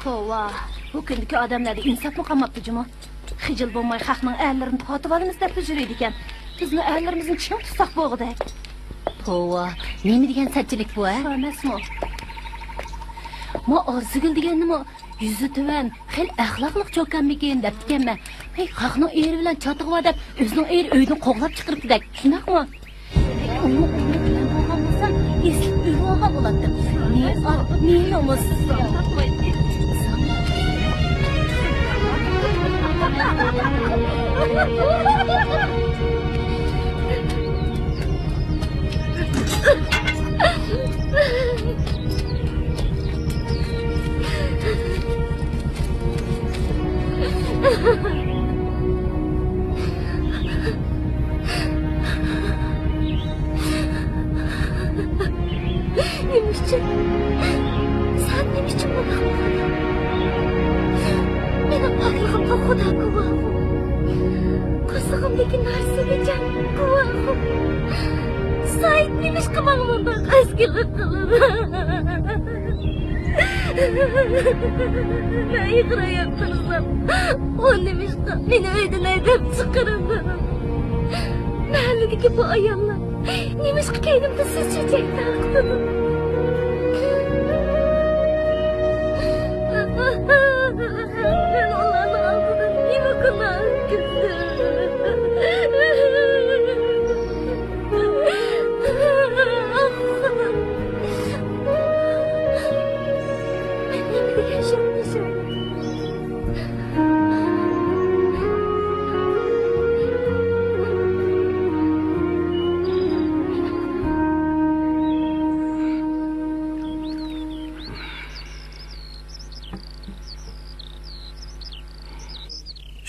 توۋا، بۇ كۈندىكى ئادەملەردە ئىنساپمۇ قالماپتۇ جۇمۇ. خىجىل بولماي خەقنىڭ ئەرلىرىنى تارتىۋالىمىز دەپلا يۈرىدىكەن. بىزمۇ ئەرلىرىمىزنى چىڭ تۇتساق بولغۇدەك. توۋا، نېمە دېگەن سەتچىلىك بۇ، ھە؟ شۇ ئەمەسمۇ؟ ما ئارزۇگۈل دېگەننىمۇ يۈزى تۆۋەن، خېلى ئەخلاقلىق چوكانمىكىن دەپتىكەنمەن. ھەي، خەقنىڭ ئېرى بىلەن چاتىقى بار دەپ، ئۆزىنىڭ ئېرى ئۆيدىن قوغلاپ چىقىرىپتىدەك، شۇنداقمۇ؟ ھەي، ئۇنىڭ ئورنىدا مەن بولغان بولسام، ئېسىلىپ ئۆلۈۋالغان بولاتتىم. نى ئاق، نى نومۇس. نېمە ئۈچۈن؟ سەن نېمە ئۈچۈن بۇنداق قىلدىڭ؟ مېنىڭ پاكلىقىمغا خۇدا گۇۋاھۇ. قورسىقىمدىكى نارسىگە جان گۇۋاھۇ. سايىت نېمىشقا ماڭا مۇنداق ئەسكىلىك قىلىدۇ؟ مەن ئېغىر ھايات تۇرسام، ئۇ نېمىشقا مېنى ئۆيدىن ھەيدەپ چىقىرىدۇ؟ مەھەللىدىكى بۇ ئاياللار نېمىشقا كەينىمدە سىز چېچەك تارقىتىدۇ؟ مەن ئۇلارنىڭ ئالدىدا نېمە گۇناھ ئۆتكۈزدۈم؟ ئاھ، خۇدام. مەن نېمە دېگەن شۇ ياشاۋۇ؟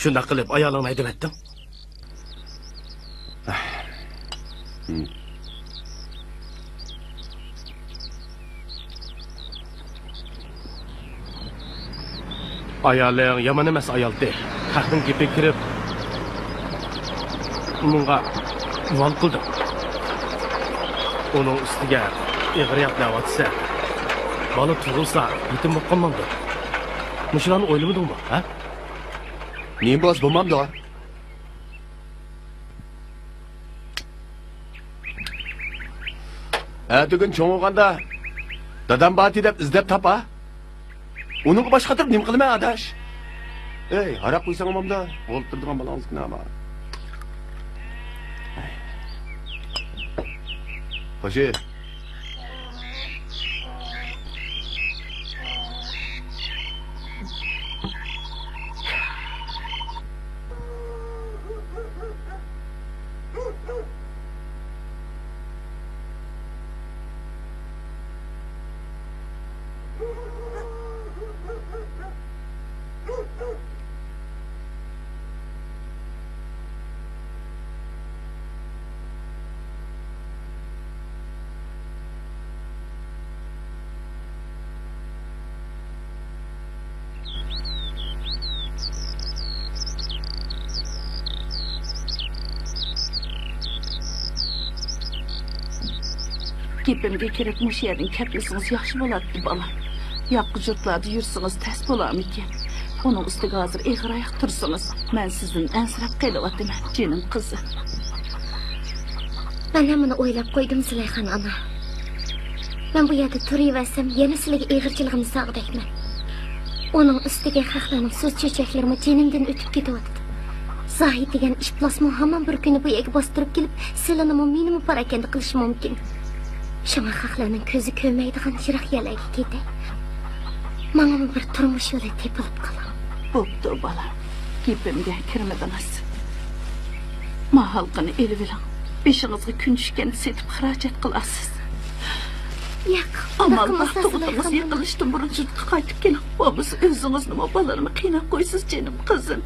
شۇنداق قىلىپ ئايالىڭنى ھەيدىۋەتتىڭ؟ ھىم. ئايالىڭ يامان ئەمەس ئايالتى. خەقنىڭ گېپىگە كىرىپ، ئۇنىڭغا ۋال قىلدىڭ. ئۇنىڭ ئۈستىگە ئېغىر ياق دەۋاتىسەن. بالا تۇغۇلسا، يېتىم بولۇپ قالمامدۇ؟ مۇشۇلارنى ئويلىمىدىڭمۇ، ھە؟ نېمە بولسا بولمامدۇ؟ ئەتىگۈن چوڭ بولغاندا، دادام بارتى دەپ ئىزدەپ تاپا. ئۇنىڭغا باش قاتۇرۇپ نېمە قىلىمەن، ئاداش؟ ئەي، ھاراق قۇيساڭ بولامدا، ئولتۇرىدىغان بالاڭىزكىنا بار. خوشى. گېپىمگە كىرىپ، مۇشۇ يەردىن كەتمىسىڭىز ياخشى بولاتتى، بالام. ياققۇ يۇرتلاردا يۈرسىڭىز تەس بولارمىكىن؟ ئۇنىڭ ئۈستىگە ھازىر ئېغىر ئاياق تۇرسىڭىز، مەن سىزدىن ئەنسىرەپ قېلىۋاتىمەن، جېنىم قىزىم. مەن ھەممىنى ئويلاپ قويدۇم، زۇلەيخان ئانا. مەن بۇ يەردە تۇرۇۋەرسەم، يەنە سىلىگە ئېغىرچىلىقىمنى سالغۇدەكمەن. ئۇنىڭ ئۈستىگە خەقلەرنىڭ سۆز چۆچەكلىرىمۇ جېنىمدىن ئۆتۈپ كېتىۋاتىدۇ. زاھىت دېگەن ئىپلاسمۇ ھامان بىر كۈنى بۇ يەرگە باستۇرۇپ كېلىپ، سىلىنىمۇ، مېنىمۇ پاراكەندە قىلىشى مۇمكىن. شۇڭا خەقلەرنىڭ كۆزى كۆرمەيدىغان يىراق يەرلەرگە كېتەي. ماڭىمۇ بىر تۇرمۇش يولى تېپىلىپ قالا. بوپتۇ، بالام. گېپىمگە كىرمىدىڭىز. ما ھالقىنى ئېلىۋېلىڭ. بېشىڭىزغا كۈن چۈشكەندە سېتىپ خىراجەت قىلارسىز. ياق، ئامال بار، تۇغۇتىڭىز يېقىنلىشىشتىن بۇرۇن يۇرتقا قايتىپ كېلىڭ. بولمىسا ئۆزىڭىزنىمۇ، بالىنىمۇ قىيناپ قويىسىز، جېنىم قىزىم.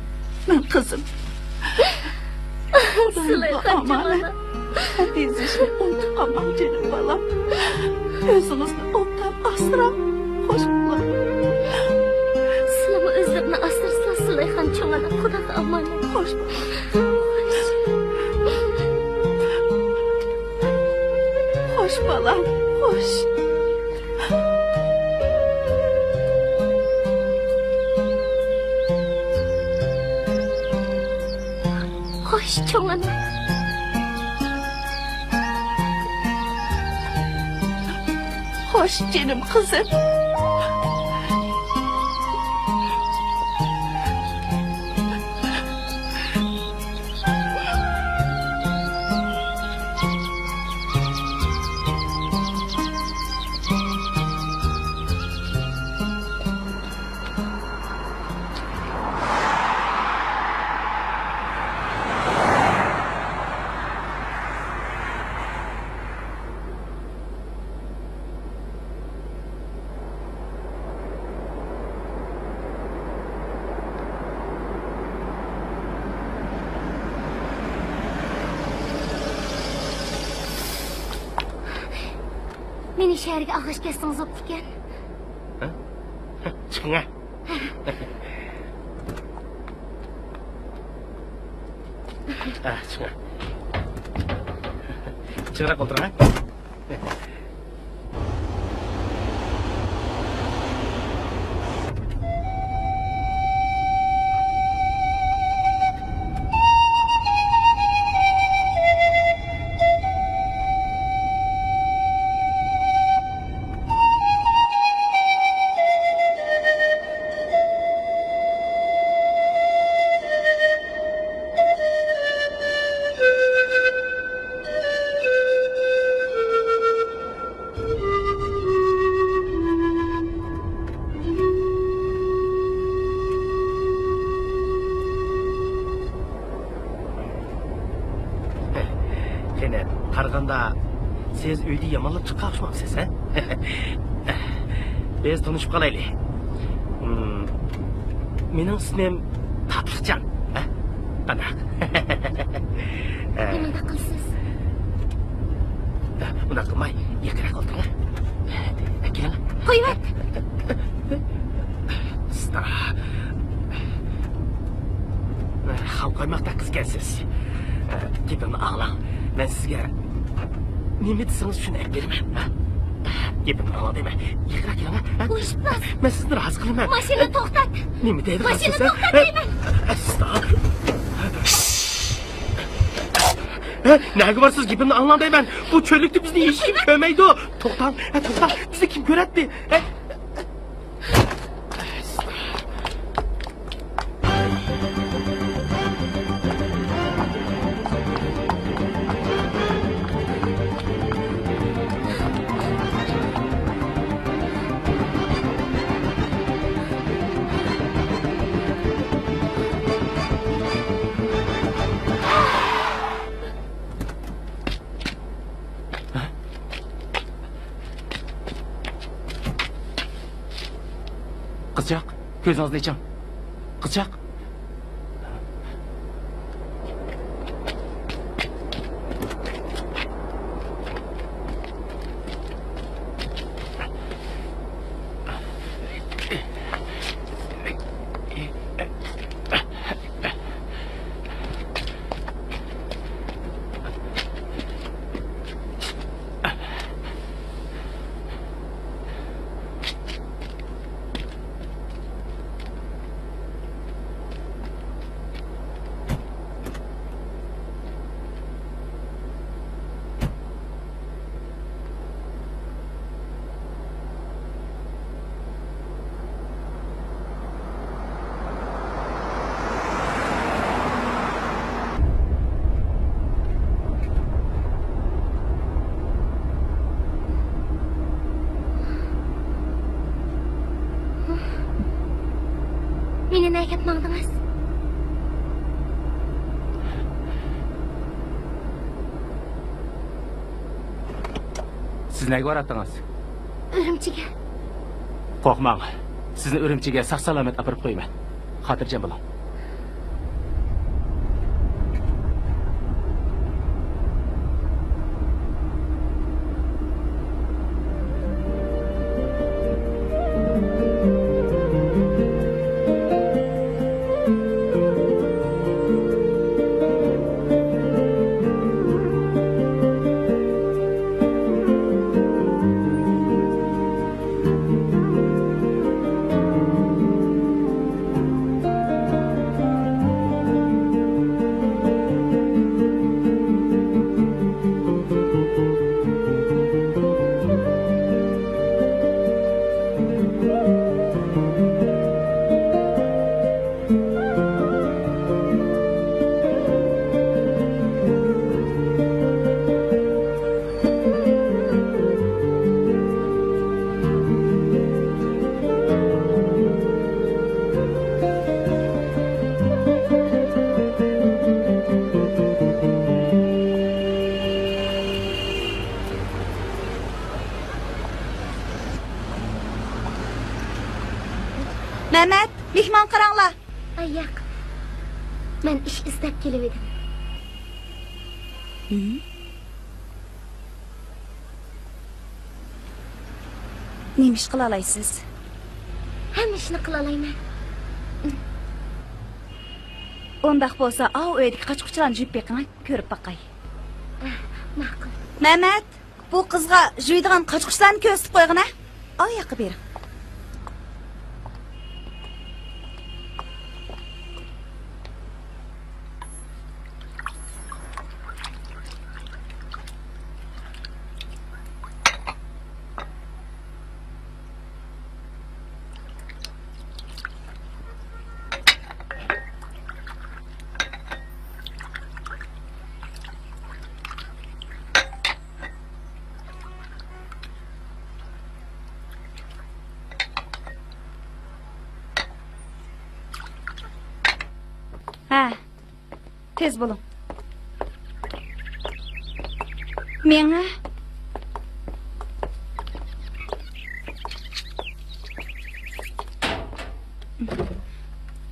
مېنىڭ قىزىم. خۇدايىمغا ئامانەت. خەت يېزىشنى ئۇنتۇپ قالماڭ، جېنىم بالام. ئۆزىڭىزنى ئوبدان ئاسراڭ. خوش بولۇڭ. سىلىمۇ ئۆزلىرىنى ئاسرىسىلا، زۇلەيخان چوڭ ئانا. خۇداغا ئامانەت. خوش. خوش. خوش، بالام، خوش. خوش، چوڭ ئانا. خوش، جېنىم قىزىم. مېنى شەھەرگە ئالغاچ كەتسىڭىز بوپتىكەن. ھە؟ چىقىڭ ھە. ھە، چىقىڭ. جىقراق ئولتۇرۇڭ ھە. قېنى، قارىغاندا سىز ئۆيدە يامانلاپ چىققان ئوخشىمامسىز، ھە؟ بىز تونۇشۇپ قالايلى. مم، مېنىڭ ئىسمىم تاتلىقجان، ھە؟ قانداق؟ نېمانداق قىلىسىز؟ ئۇنداق قىلماي، يېقىنراق ئولتۇرۇڭ. ئەكېلىڭ. قويۇۋەت! ئاستا. قان قايماقتەك قىزكەنسىز. ئە، گېپىمنى ئاڭلاڭ. مەن سىزگە نېمە دېسىڭىز شۇنى ئەپ بېرىمەن. ھە؟ گېپىمنى ئاڭلاڭ دەيمەن. يېقىنراق كېلىڭ، ھە؟ ئۇيۇشماس. مەن سىزنى رازى قىلىمەن. ماشىنىنى توختات. نېمە دەيدىغانسىز؟ ماشىنىنى توختات دەيمەن. ئەستا. ھە، نەگە بارسىز؟ گېپىمنى ئاڭلاڭ دەيمەن. بۇ چۆللۈكتە بىزنى ھېچكىم كۆرمەيدۇ. توختاڭ، ھە، توختاڭ. بىزنى كىم كۆرەتتى؟ ھە؟ قىزچاق، كۆزىڭىزنى ئېچىڭ. قىزچاق. مېنى نەگە ئەپ ماڭدىڭىز؟ سىز نەگە باراتتىڭىز؟ ئۈرۈمچىگە. قورقماڭ، سىزنى ئۈرۈمچىگە ساق-سالامەت ئاپىرىپ قويىمەن. خاتىرجەم بولۇڭ. مەمەت، مېھمان قاراڭلار. ئاي ياق، مەن ئىش ئىزدەپ كېلىۋىدىم. نېمە ئىش قىلالايسىز؟ ھەممە ئىشنى قىلالايمەن. ئۇنداق بولسا، ئاۋۇ ئۆيدىكى قاچا-قۇچىلارنى جۇيۇپ بېقىڭ، كۆرۈپ باقاي. ئە، ماقۇل. مەمەت! بۇ قىزغا جۇيىدىغان قاچا-قۇچىلارنى كۆرسىتىپ قويغىنە. ئاۋۇ ياققا بېرىڭ. ھە، تېز بولۇڭ. مېڭە.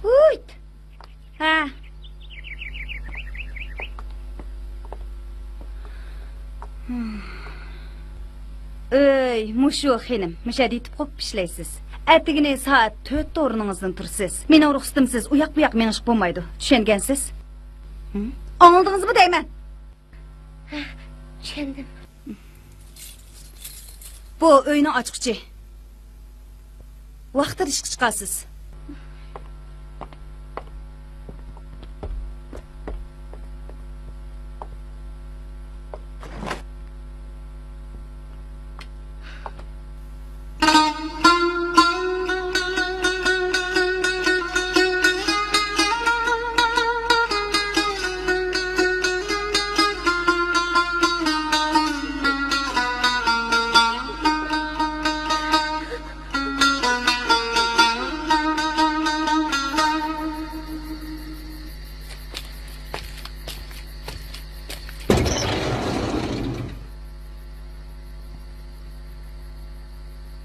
ھۇيت. ھە. ئۆي، مۇشۇ خېنىم، مۇشۇ يەردە يېتىپ قوپۇپ ئىشلەيسىز. ئەتىگىنى سائەت تۆتتە ئورنىڭىزدىن تۇرىسىز. مېنىڭ رۇخسىتىمسىز ئۇياق-بۇياق مېڭىشقا بولمايدۇ. چۈشەنگەنسىز؟ ھە؟ ئاڭلىدىڭىزمۇ دەيمەن؟ ھە، چۈشەندىم. بۇ ئۆينىڭ ئاچقۇچى. ۋاقتىدا ئىشقا چىقارسىز.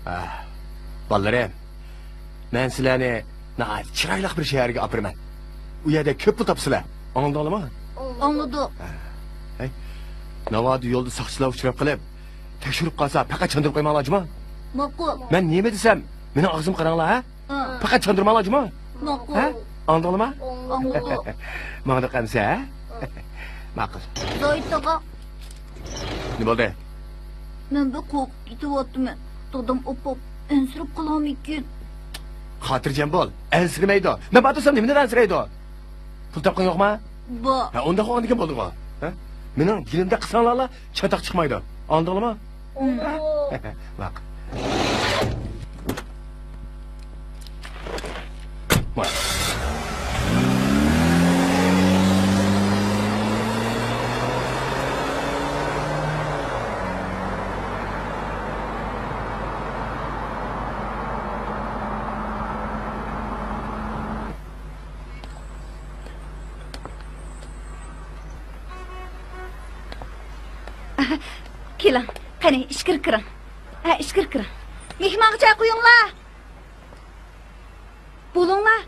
ھە، بالىلىرىم، مەن سىلەرنى ناھايىتى چىرايلىق بىر شەھەرگە ئاپىرىمەن. ئۇ يەردە كۆپ پۇل تاپىسىلەر. ئاڭلىدىڭلارمۇ؟ ئاڭلىدۇق. ھەي، ناۋادا يولدا ساقچىلار ئۇچراپ قېلىپ، تەكشۈرۈپ قالسا، پەقەت چاندۇرۇپ قويماڭلار، جۇما. ماقۇل. مەن نېمە دېسەم، مېنىڭ ئاغزىمغا قاراڭلار، ھە؟ ھە. پەقەت چاندۇرماڭلار، جۇما. ماقۇل. ھە؟ ئاڭلىدىڭلارمۇ؟ ئاڭلىدۇق. ماڭدۇق ئەمسە، ھە؟ ماقۇل. زاھىت ئاغا. نېمە بولدى؟ مەن بەك قورقۇپ كېتىۋاتىمەن. دادام ئاپام ئەنسىرەپ قالامىكىن؟ خاتىرجەم بول، ئەنسىرىمەيدۇ. مەن بار تۇرسام نېمىدىن ئەنسىرەيدۇ؟ پۇل تاپقان يوقما؟ بار. ھە، ئۇنداق بولغاندىكىن بولدىغۇ. ھە؟ مېنىڭ دېگىنىمدەك قىلساڭلارلا چاتاق چىقمايدۇ. ئاڭلىدىڭلارمۇ؟ ھە؟ ماقۇل. كېلىڭ، قېنى، ئىچكىرى كىرىڭ. ھە، ئىچكىرى كىرىڭ. مېھمانغا چاي قۇيۇڭلار. بولۇڭلار.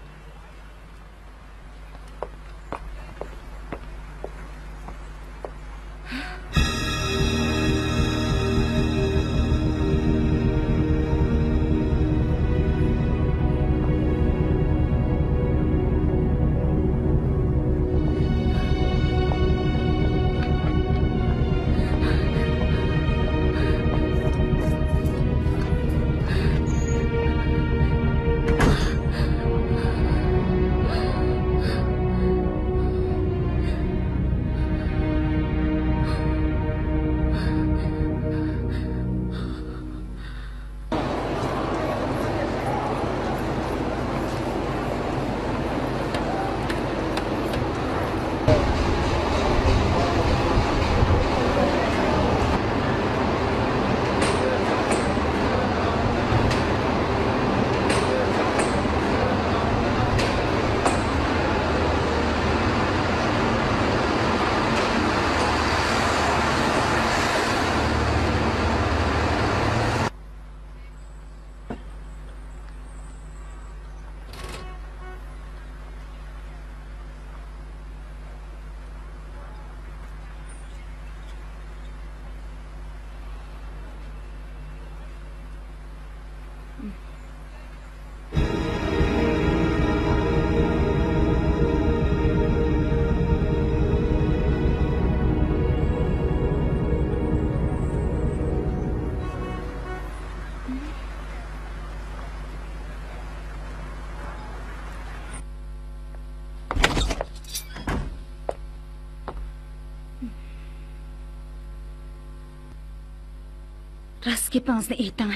راست گېپىڭىزنى ئېيتىڭ.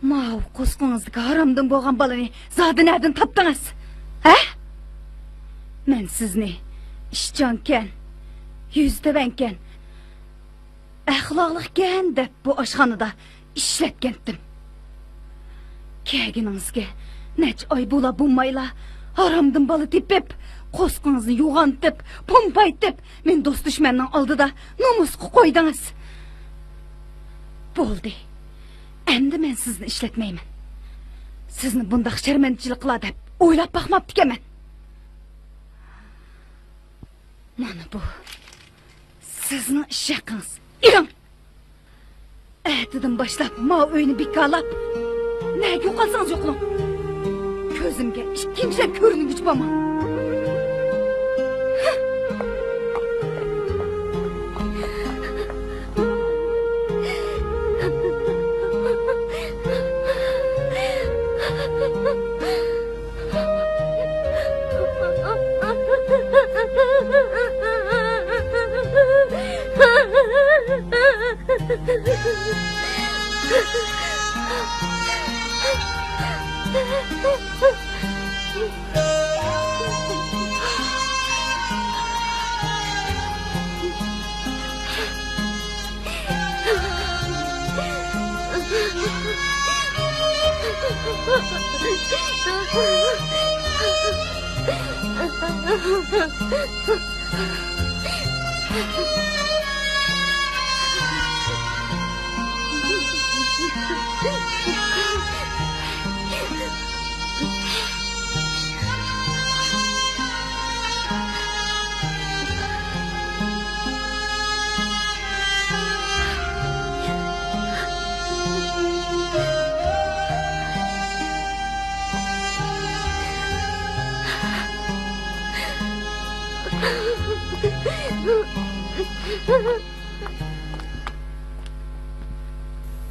ماۋۇ قورسىقىڭىزدىكى ھارامدىن بولغان بالىنى زادى نەدىن تاپتىڭىز؟ ھە؟ مەن سىزنى ئىشچانكەن، يۈزى تۆۋەنكەن، ئەخلاقلىقكەن دەپ بۇ ئاشخانىدا ئىشلەتكەنتىم. كەلگىنىڭىزگە نەچچە ئاي بولا بولمايلا، ھارامدىن بالا تېپىپ، قورسىقىڭىزنى يوغانتىپ، پومپايتىپ، مېنى دوست دۈشمەننىڭ ئالدىدا نومۇسقا قويدىڭىز. بولدى. ئەمدى مەن سىزنى ئىشلەتمەيمەن. سىزنى بۇنداق شەرمەندىچىلىك قىلار دەپ ئويلاپ باقماپتىكەنمەن. مانا بۇ سىزنىڭ ئىش ھەققىڭىز. ئېلىڭ! ئەتىدىن باشلاپ ماۋۇ ئۆينى بىكارلاپ، نەگە يوقالسىڭىز يوقىلىڭ. كۆزۈمگە ئىككىنچىلەپ كۆرۈنگۈچى بولماڭ.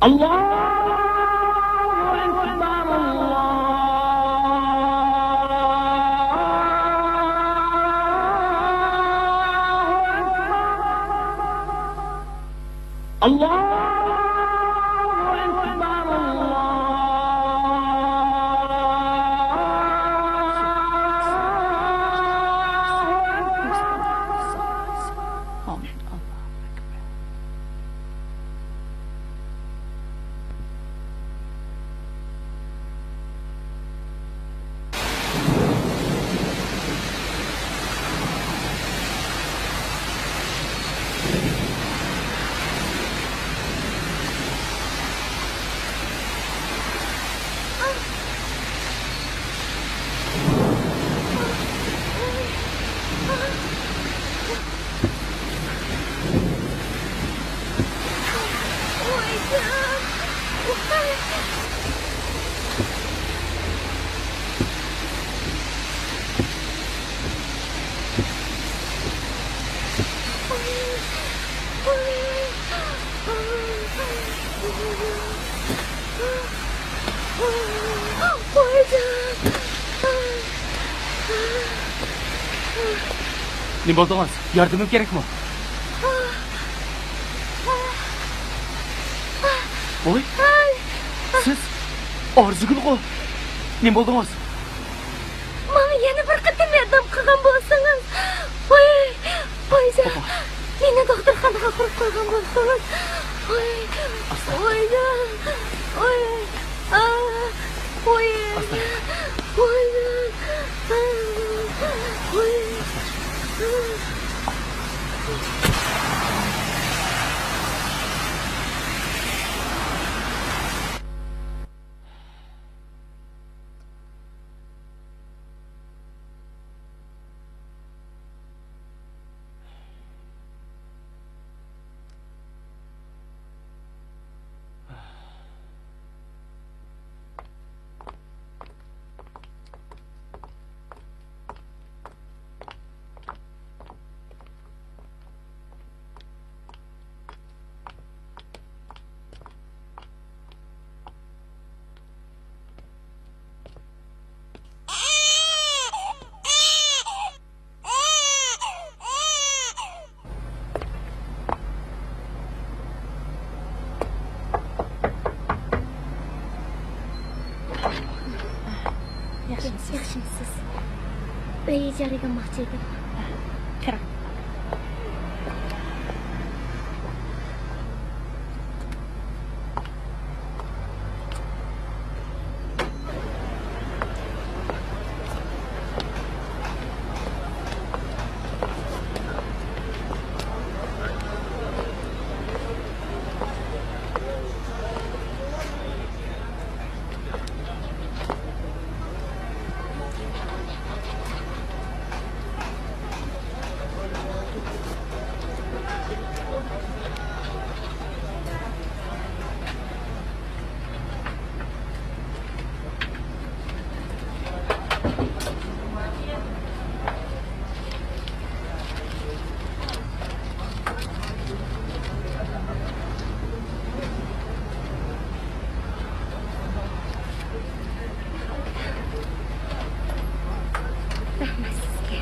الله أكبر، الله أكبر، الله أكبر، الله أكبر. آمين. الله أكبر. نېمە بولدىڭىز؟ ياردىمىم كېرەكمۇ؟ ۋوي، سىز ئارزۇگۈلغۇ؟ نېمە بولدىڭىز؟ ماڭا يەنە بىر قېتىم ياردەم قىلغان بولسىڭىز. ۋوي، ۋويجان، مېنى دوختۇرخانىغا ئاپىرىپ قويغان بولسىڭىز. ۋوي، ئاستا. ۋويجان، ۋوي. ئاھ، ۋوي. ئاستا. ۋوي. ۋوي. ياخشىمۇسىز؟ ياخشىمۇسىز؟ ئۆي ئىجارىگە ئالماقچى ئىدىم. كىرىڭ. رەھمەت سىزگە.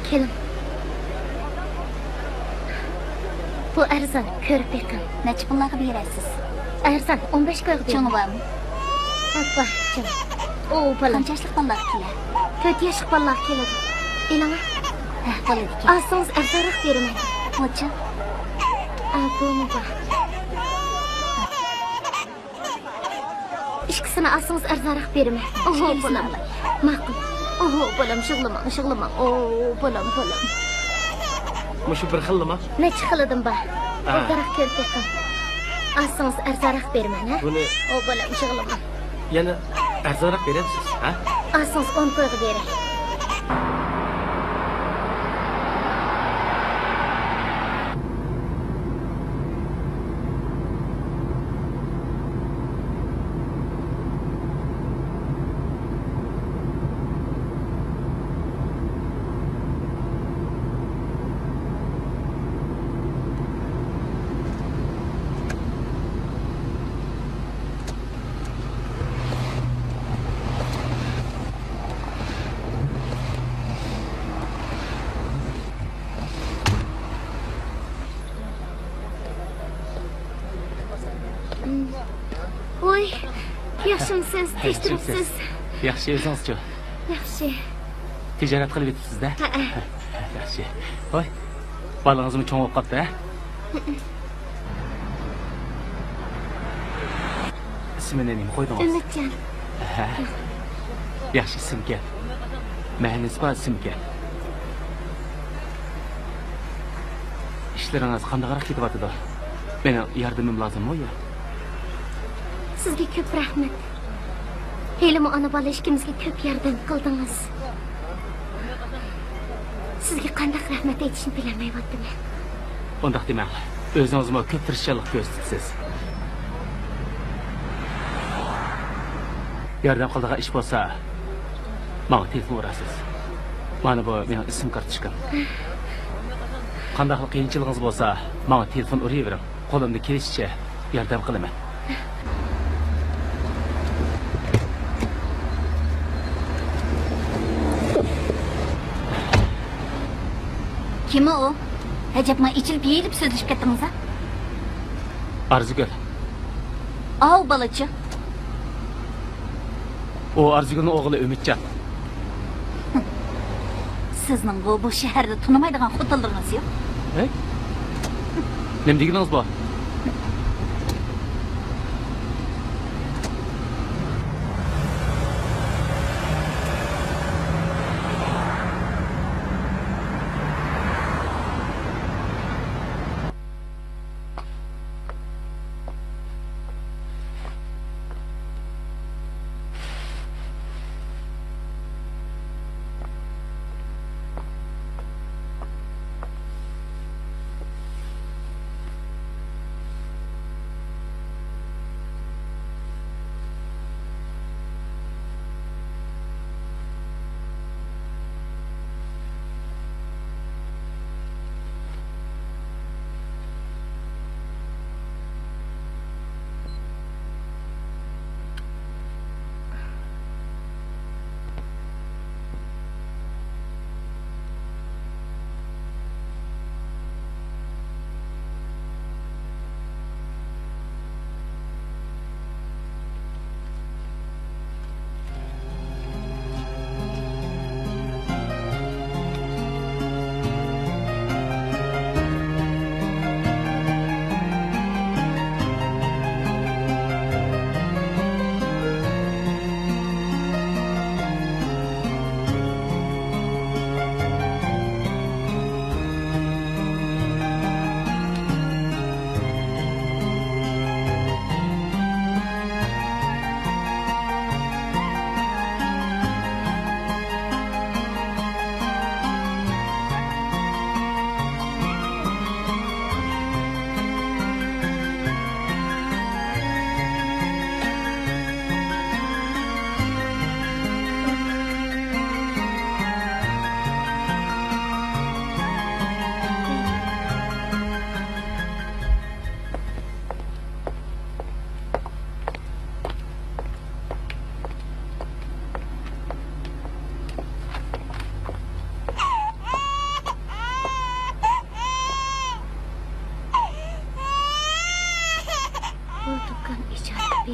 كېلىڭ. بۇ ئەرزان، كۆرۈپ بېقىڭ. نەچچە پۇللارغا بېرەسىز؟ ئەرزان، ئون بەش كويغا بېرىڭ. چوڭى بارمۇ؟ ھە، بار، چوڭ. ئو، بالام. قانچە ياشلىق بالىلارغا كېلە؟ تۆت ياشلىق بالىلارغا كېلىدۇ. ئېلىڭە. ھە، بولىدىكەن. ئالسىڭىز ئەرزانراق بېرىمەن. بۇچۇ؟ ئا، بۇمۇ بار. ئىككىسىنى ئالسىڭىز ئەرزانراق بېرىمەن. ئوھو، بالام. ماقۇل. ئوھو، بالام، يىغلىماڭ، يىغلىماڭ. ئو، بالام، بالام. مۇشۇ بىر خىللىما؟ نەچچە خىلىدىن بار. ھە. ئوبدانراق كۆرۈپ بېقىڭ. ئالسىڭىز ئەرزانراق بېرىمەن، ھە؟ بۇنى ئو، بالام، يىغلىماڭ. يەنە ئەرزانراق بېرەمسىز، ھە؟ ئالسىڭىز ئون كويغا بېرەي. ۋوي، ياخشىمۇسىز؟ تىنچ تۇرۇپسىز؟ ياخشى، ئۆزىڭىزچۇ؟ ياخشى. تىجارەت قىلىپ ئۆتۈپسىز-دە؟ ھەئە. ياخشى. ۋوي، بالىڭىزمۇ چوڭ بولۇپ قاپتۇ، ھە؟ ئىسمىنى نېمە قويدىڭىز؟ ئۈمىدجان. ھە. ياخشى ئىسىمكەن. مەنىسى بار ئىسىمكەن. ئىشلىرىڭىز قانداقراق كېتىۋاتىدۇ؟ مېنىڭ ياردىمىم لازىممۇ يا؟ سىزگە كۆپ رەھمەت. ھېلىمۇ ئانا-بالا ئىككىمىزگە كۆپ ياردەم قىلدىڭىز. سىزگە قانداق رەھمەت ئېيتىشنى بىلەلمەيۋاتىمەن. ئۇنداق دېمەڭ. ئۆزىڭىزمۇ كۆپ تىرىشچانلىق كۆرسىتىپسىز. ياردەم قىلىدىغان ئىش بولسا، ماڭا تېلېفون ئۇرارسىز. مانا بۇ مېنىڭ ئىسىم كارتوچكام. قانداقلا قىيىنچىلىقىڭىز بولسا، ماڭا تېلېفون ئۇرۇۋېرىڭ. قولۇمدىن كېلىشىچە ياردەم قىلىمەن. كىم ئۇ؟ ئەجەبما ئېچىلىپ يېيىلىپ سۆزلىشىپ كەتتىڭىز-ھە؟ ئارزۇگۈل. ئاۋۇ بالىچۇ؟ ئۇ ئارزۇگۈلنىڭ ئوغلى ئۈمىدجان. سىزنىڭغۇ بۇ شەھەردە تونۇمايدىغان خوتۇنلىرىڭىز يوق. ھەي؟ نېمە دېگىنىڭىز بۇ؟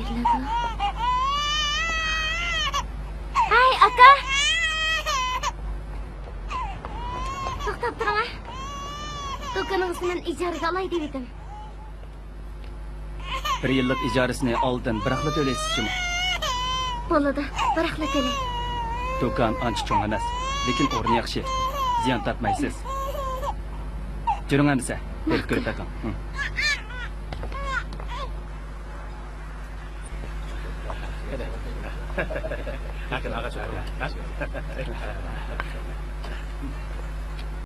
كېلىدۇ. ھەي، ئاكا! توختاپ تۇرۇڭ، ھە. دۇكىنىڭىزنى مەن ئىجارىگە ئالاي دېۋىدىم. بىر يىللىق ئىجارىسىنى ئالدىن بىراقلا تۆلەيسىز جۇمۇ. بولىدۇ، بىراقلا تۆلەي. دۇكان ئانچە چوڭ ئەمەس، لېكىن ئورنى ياخشى. زىيان تارتمايسىز. جۈرۈڭ ئەمىسە، بېرىپ كۆرۈپ بېقىڭ. ھە.